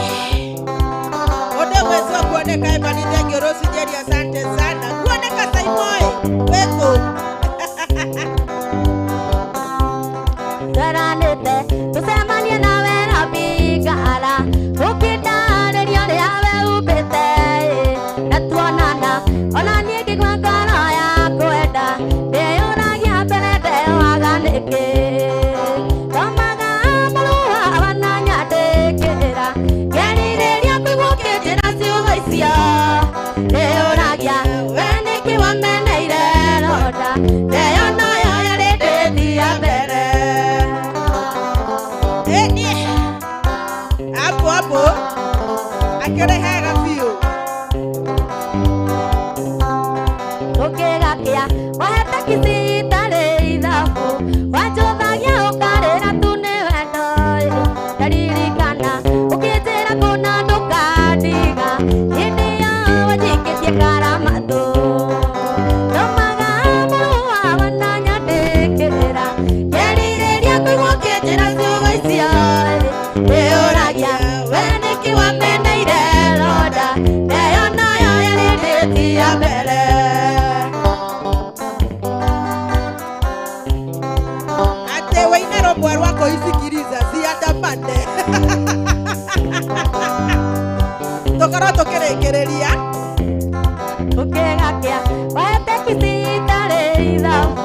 Ode mwezi wa kuoneka Ebani Thank you Rose Jerry, asante sana. Kuoneka Saimoe. Weko. Tweranĩte tũcemanie nawe Rabingara ũkĩndarĩria ũrĩa we umbĩte ĩ, na tuonana ona niĩ ngĩigua ngoro ya kwenda ndĩyũragia mbere ndewaga nĩkĩ thomaga marũa wananyandĩkĩra ngerirĩria kũigua ũkĩnjĩra ciugo icio ndĩyũragia we nĩkĩ wameneire ronda ĩyo noyo yarĩ ndĩti ya mbere. Eni. Hapo hapo. Akĩrehaga biũ. Ũkĩgakĩa wahete kici itarĩ ithabu wanjũthagia ũkarĩra tu nĩ wendo ĩ ndaririkana ũkĩnjĩra kũna ndũkandiga hĩndĩ ĩyo wanjikĩtie karamatũ thomaga marũa wananyandĩkĩra ngerirĩria kũigua ũkĩnjĩra ciugo icio ĩ ndĩyũragia we nĩkĩ wameneire ronda ĩyo nayo yarĩ ndĩti ya mbere. Ate waina rwimbo rwako isikiriza ciandamane. Tũkorwo tũkĩrĩkĩrĩria. Ũkĩgakĩa wahete kici itarĩ ithabu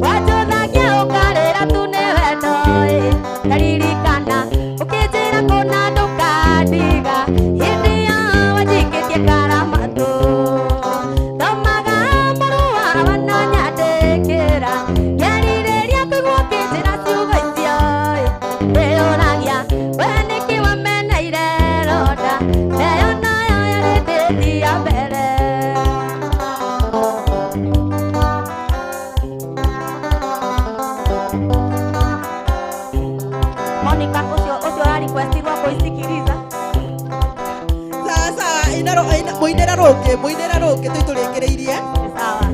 wanjũthagia ũkarĩra tu nĩ wendo ĩ ndaririkana ũkĩnjĩra kũna ndũkandiga hĩndĩ ĩyo wanjikĩtie karamatũ thomaga marũa wananyandĩkĩra ngerirĩria kũigua ũkĩnjĩra ciugo icio ĩ ndĩyũragia we nĩkĩ wameneire ronda ĩyo nayo yarĩ ndĩti ya mbere. Monica ũcio ũcio ũra requestirwo kũisikiriza. Sawa sawa, inaro mũinĩra rũngĩ, mũinĩra rũngĩ tũitũrĩkĩrĩirie. Sawa.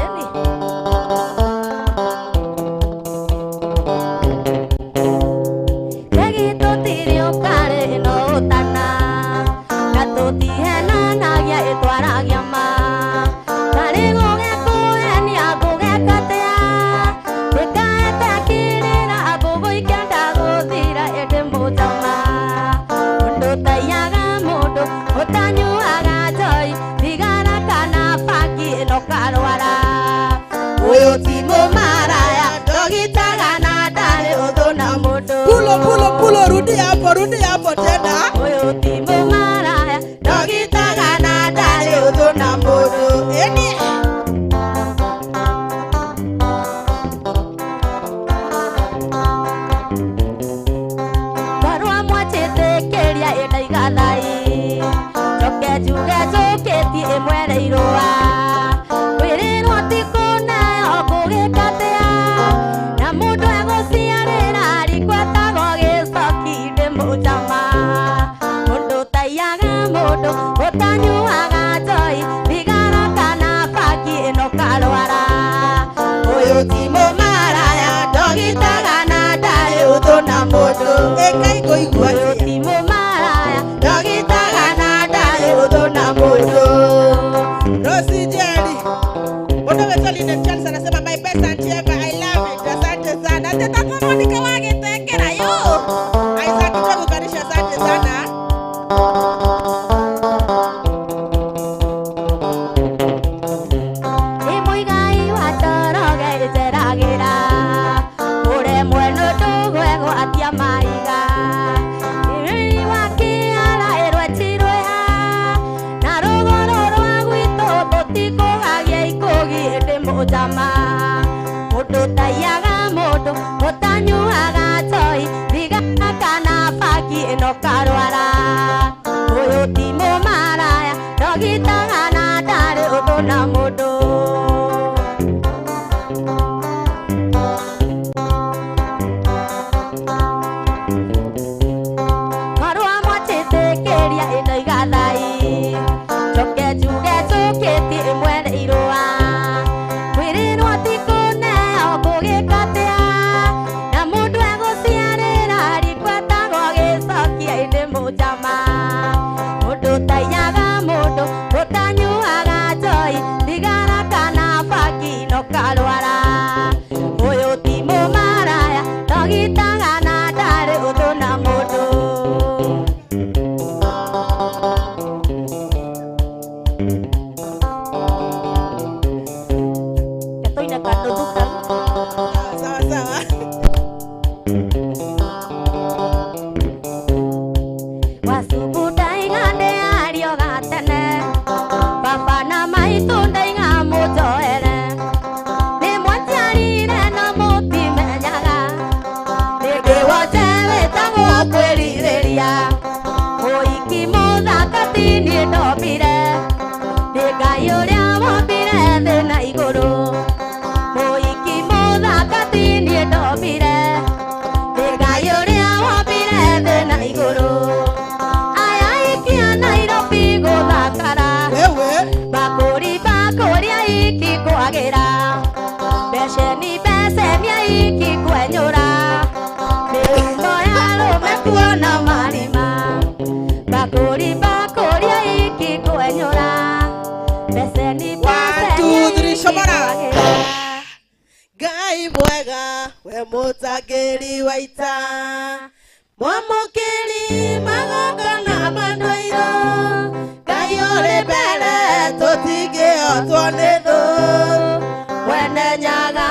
Ĩni. Rĩgi tũtirĩ ũkarĩ no ũtana na tũtihenanagia ĩtwaragia ma. Ũyũ ti mũmaraya ndogitaga na ndarĩ ũthũ na mũndũ. Pulo pulo pulo, rudia hapo tena. Ũyũ ti mũmaraya ndogitaga na ndarĩ ũthũ na mũndũ. Eni Korwo mwatĩtĩkĩria ĩndaigathai njoke njuge njũkĩtie ĩmwere irũa kwĩrĩrwo ti kũneo ngũgĩkatia na mũndũ egũciarĩra rikwetagwo gĩcoki ndĩ mũjama mũndũ taiyaga mũndũ ũtanyuaga njoi thigara kana baki ĩno karwara ũyũ ti mũmaraya ndogitaga na ndarĩ ũthũ na mũndũ. Ĩkai ngũigua. Ũyũ ti mũmaraya ndogitaga na ndarĩ ũthũ na mũndũ. Rosie Jerry. Mũndũ wetwo Linet Charles anasema my best auntie ever, I love it. Asante sana. Teta Monica wagetekera yo. Isaac twakukaribisha, asante sana. Ĩ mũigai wa Njoroge ĩnjeragĩra ũremwe nĩ ndũgwegwatia maiga Ĩrĩri wa kĩara ĩrwetirwe ha na rũgũrũ rwa gwitũ tũtikũgagia ikũgi ĩndĩ mũjama mũndũ taiyaga mũndũ ũtanyuaga njoi thigara kana baki ĩno karwara ũyũ ti mũmaraya ndogitaga na ndarĩ ũthũ na mũndũ. Korwo mwatĩtĩkĩria ĩndoiga thai njoke njuge njũkĩtie ĩmwere irũa kwĩrĩrwo ti kũneo ngũgĩkatia na mũndũ egũciarĩra rikwetagwo gĩcokia ĩndĩ mũjama mũndũ taiyaga mũndũ ũtanyuaga njoi thigara kana baki no karwara ũyũ ti mũmaraya ndogitaga na ndarĩ ũthũ na mũndũ. Gatoina kanuthu kau. Sawa sawa. Wacubu ndaiga ndĩario gatene baba na maitũ ndaiga mũnjoere nĩ mwanjiarire na mũtimenyaga rĩngĩ wonje wĩtagwo kwĩrirĩria mũiki mũthaka ti niĩ ndombire nĩ Ngai ũrĩa wombire thĩ na igũrũ mũiki mũthaka ti niĩ ndombire nĩ Ngai ũrĩa wombire thĩ na igũrũ aya ikia Nairobi gũthakara Wewe bakũri bakũri aiki kwagĩra beceni beceni aiki kwenyũra mĩhuko ya arũme kuona marima bakũri bakũri aiki kwenyũra beceni One, beceni two, three, aiki shomora. kwagĩra. Ngai mwega we mũtangĩri wa ita mwamũkĩri magongona ma ndũirũ Ngai ũrĩ mbere tũtingĩhotwo nĩ thũ Mwene Nyaga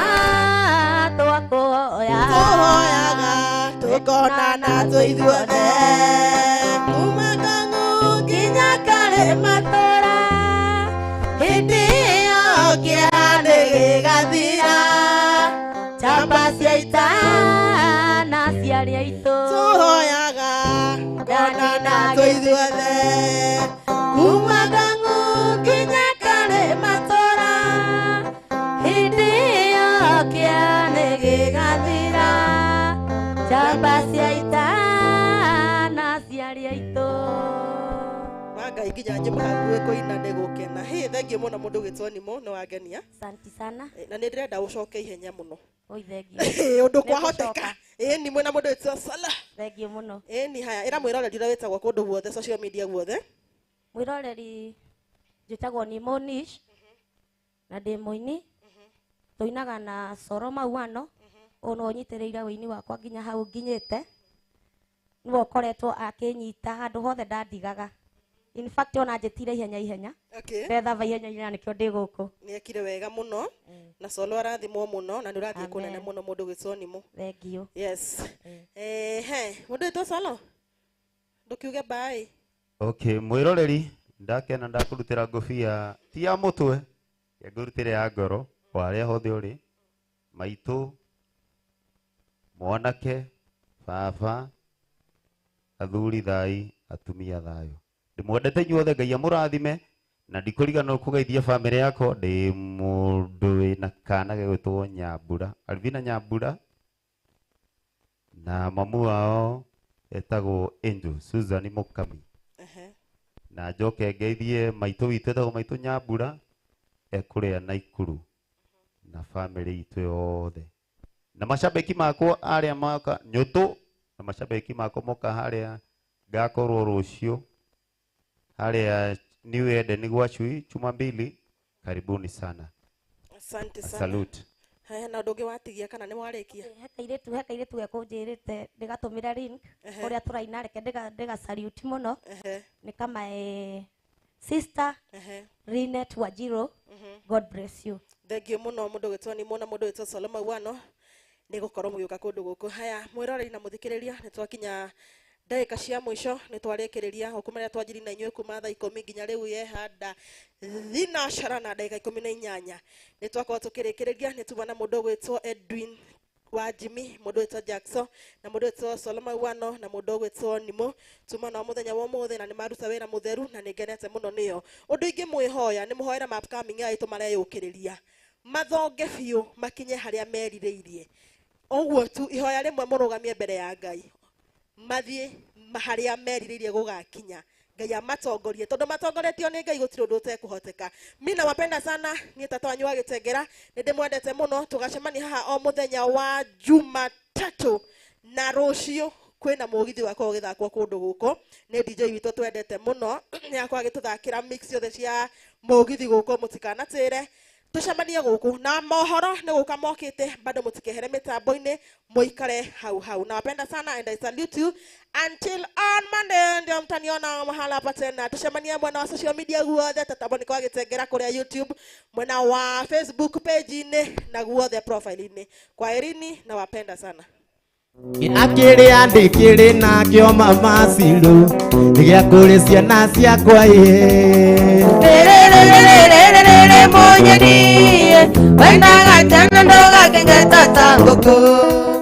twakũhoya tũhoyaga tũkonana twĩ ithuothe kuma Kang'u nginya Karĩmatũra hĩndĩ ĩyo kĩeha nĩ gĩgathira njamba cia ita na ciarĩ aitũ tũhoyaga konana twĩ ithuothe kuma Kang'u nginya Karĩmatũra hĩndĩ ĩyo kĩeha nĩ gĩgathira njamba cia ita na ciarĩ aitũ. Na Ngai nginya njĩma hakuhĩ kũina nĩ gũkena. Hĩ, thengiũ mũno mũndũ ũgwĩtwo Nimo, nĩ wangenia. Asante sana. Na nĩ ndĩrenda ũcoke ihenya mũno. Oi, thengiũ. Ũndũ kwahoteka. Ĩ ni mwĩna mũndũ wĩtwo Sala. Thengiũ mũno. Ĩ ni haya, ĩra mwĩroreri ũrĩa wĩtagwo kũndũ guothe, social media guothe. Mwĩroreri njĩtagwo Nimo Nish na ndĩ mũini tũinaga na Soro Mauano ũyũ nĩwe ũnyitĩrĩire ũini wakwa nginya hau nginyĩte nĩwe ũkoretwo akĩnyita handũ hothe ndandigaga In fact ona njĩtire ihenya ihenya. Okay. Ndethamba ihenya ihenya nĩkĩo ndĩ gũkũ. Nĩ ekire wega mũno na Solo arathimwo mũno na nĩ ũrathiĩ kũnene Amen. mũno mũndũ gwĩtwo Nimũ. Thank you. Yes. He, mũndũ wĩtwo Solo, ndũkiuge bye. Okay, mwiroreri ndakena ndakũrutĩra ngũbia ti ya mũtwe, ngũrutĩre ya ngoro o harĩa hothe ũrĩ, maitũ, mwanake, baba, athuri thai, atumia thayũ. Ndĩmwendete inyuothe, Ngai amũrathime na ndikũriganĩrwo kũgeithia bamĩrĩ yakwa. Ndĩ mũndũ wĩna kana gegwĩtwo Nyambura, Alvina Nyambura, na mamu wao etagwo Angel Susan Mukami. Na njoke ngeithie maitũ witũ etagwo maitũ Nyambura ekũrĩa Naikuru na bamĩrĩ itũ yothe na macambĩki makwa arĩa moka nyũtũ na macambĩki makwa moka harĩa ngakorwo rũciũ harĩa New Eden gwa Chui chuma mbili. Karibuni sana. Asante sana. Salute. Haya, na ũndũ ũngĩ watigia kana nĩ warĩkia? He kairĩtu gekũnjĩrĩte ndĩgatũmĩre link kũrĩa tũraina, reke ndĩga salute mũno. Nĩ kama sister Linet Wajiro, God bless you. Thengiũ mũno mũndũ gwĩtwo Nimũ na mũndũ gwĩtwo Solo Mauano nĩ gũkorwo mũgĩũka kũndũ gũkũ. Haya, mwĩroreri na mũthikĩrĩria, nĩ twakinya ndagĩka cia mũico, nĩ twarĩkĩrĩria gũkũ twanjiri na inyuĩ kuma thaa 10 nginya rĩu yehanda thinacara na ndagĩka 18. Nĩ twakorwo tũkĩrĩkĩrĩria, nĩ tuma na mũndũ ũgwĩtwo Edwin wa Jimmy, mũndũ wĩtwo Jackson na mũndũ wĩtwo Solo Mauano na mũndũ ũgwĩtwo Nimũ. Tuma nao mũthenya wa ũmũthĩ na nĩ maruta wĩra mũtheru na nĩ ngenete mũno nĩo. Ũndũ ingĩ mwĩhoya nĩ mũhoere ma upcoming aitũ mareyũkĩrĩria mathonge biũ makinye harĩa merirĩirie. Ũguo tu ihoya rĩmwe mũrũgamie mbere ya Ngai, mathiĩ harĩa merirĩirie gũgakinya, Ngai amatongorie, tondũ matongoretio nĩ Ngai gũtirĩ ũndũ ũtekũhoteka. Mi nawapenda sana, niĩ tata wanyu wa Gĩtengera nĩ ndĩmwendete mũno. Tũgacemania haha o mũthenya wa Jumatatũ na rũciũ kwĩna mũgithi wakwa ũgĩthakwo kũndũ gũkũ nĩ DJ witũ twendete mũno, nĩ akorwo agĩtũthakĩra mix ciothe cia mũgithi gũkũ. Mũtikanatĩre, tũcemanie gũkũ na mohoro nĩ gũka mokĩte bado, mũtikehere mĩtambo-inĩ, mũikare hau hau. Nawapenda sana and I salute you until on Monday ndio mtaniona mahala hapa tena. Tucemanie mwena wa social media guothe, Tata Monica wa Gĩtengera kũrĩa YouTube, mwena wa Facebook page-inĩ na guothe profile-inĩ. Kwaherini, nawapenda sana. Akĩrĩa ndĩkĩrĩ nakĩo mama Ciru nĩ gĩa kũrĩ ciana ciakwa ĩ. Rĩrĩrĩrĩrĩrĩrĩ mũnyeni wendaga tena ndũgakenge tata ngũkũ.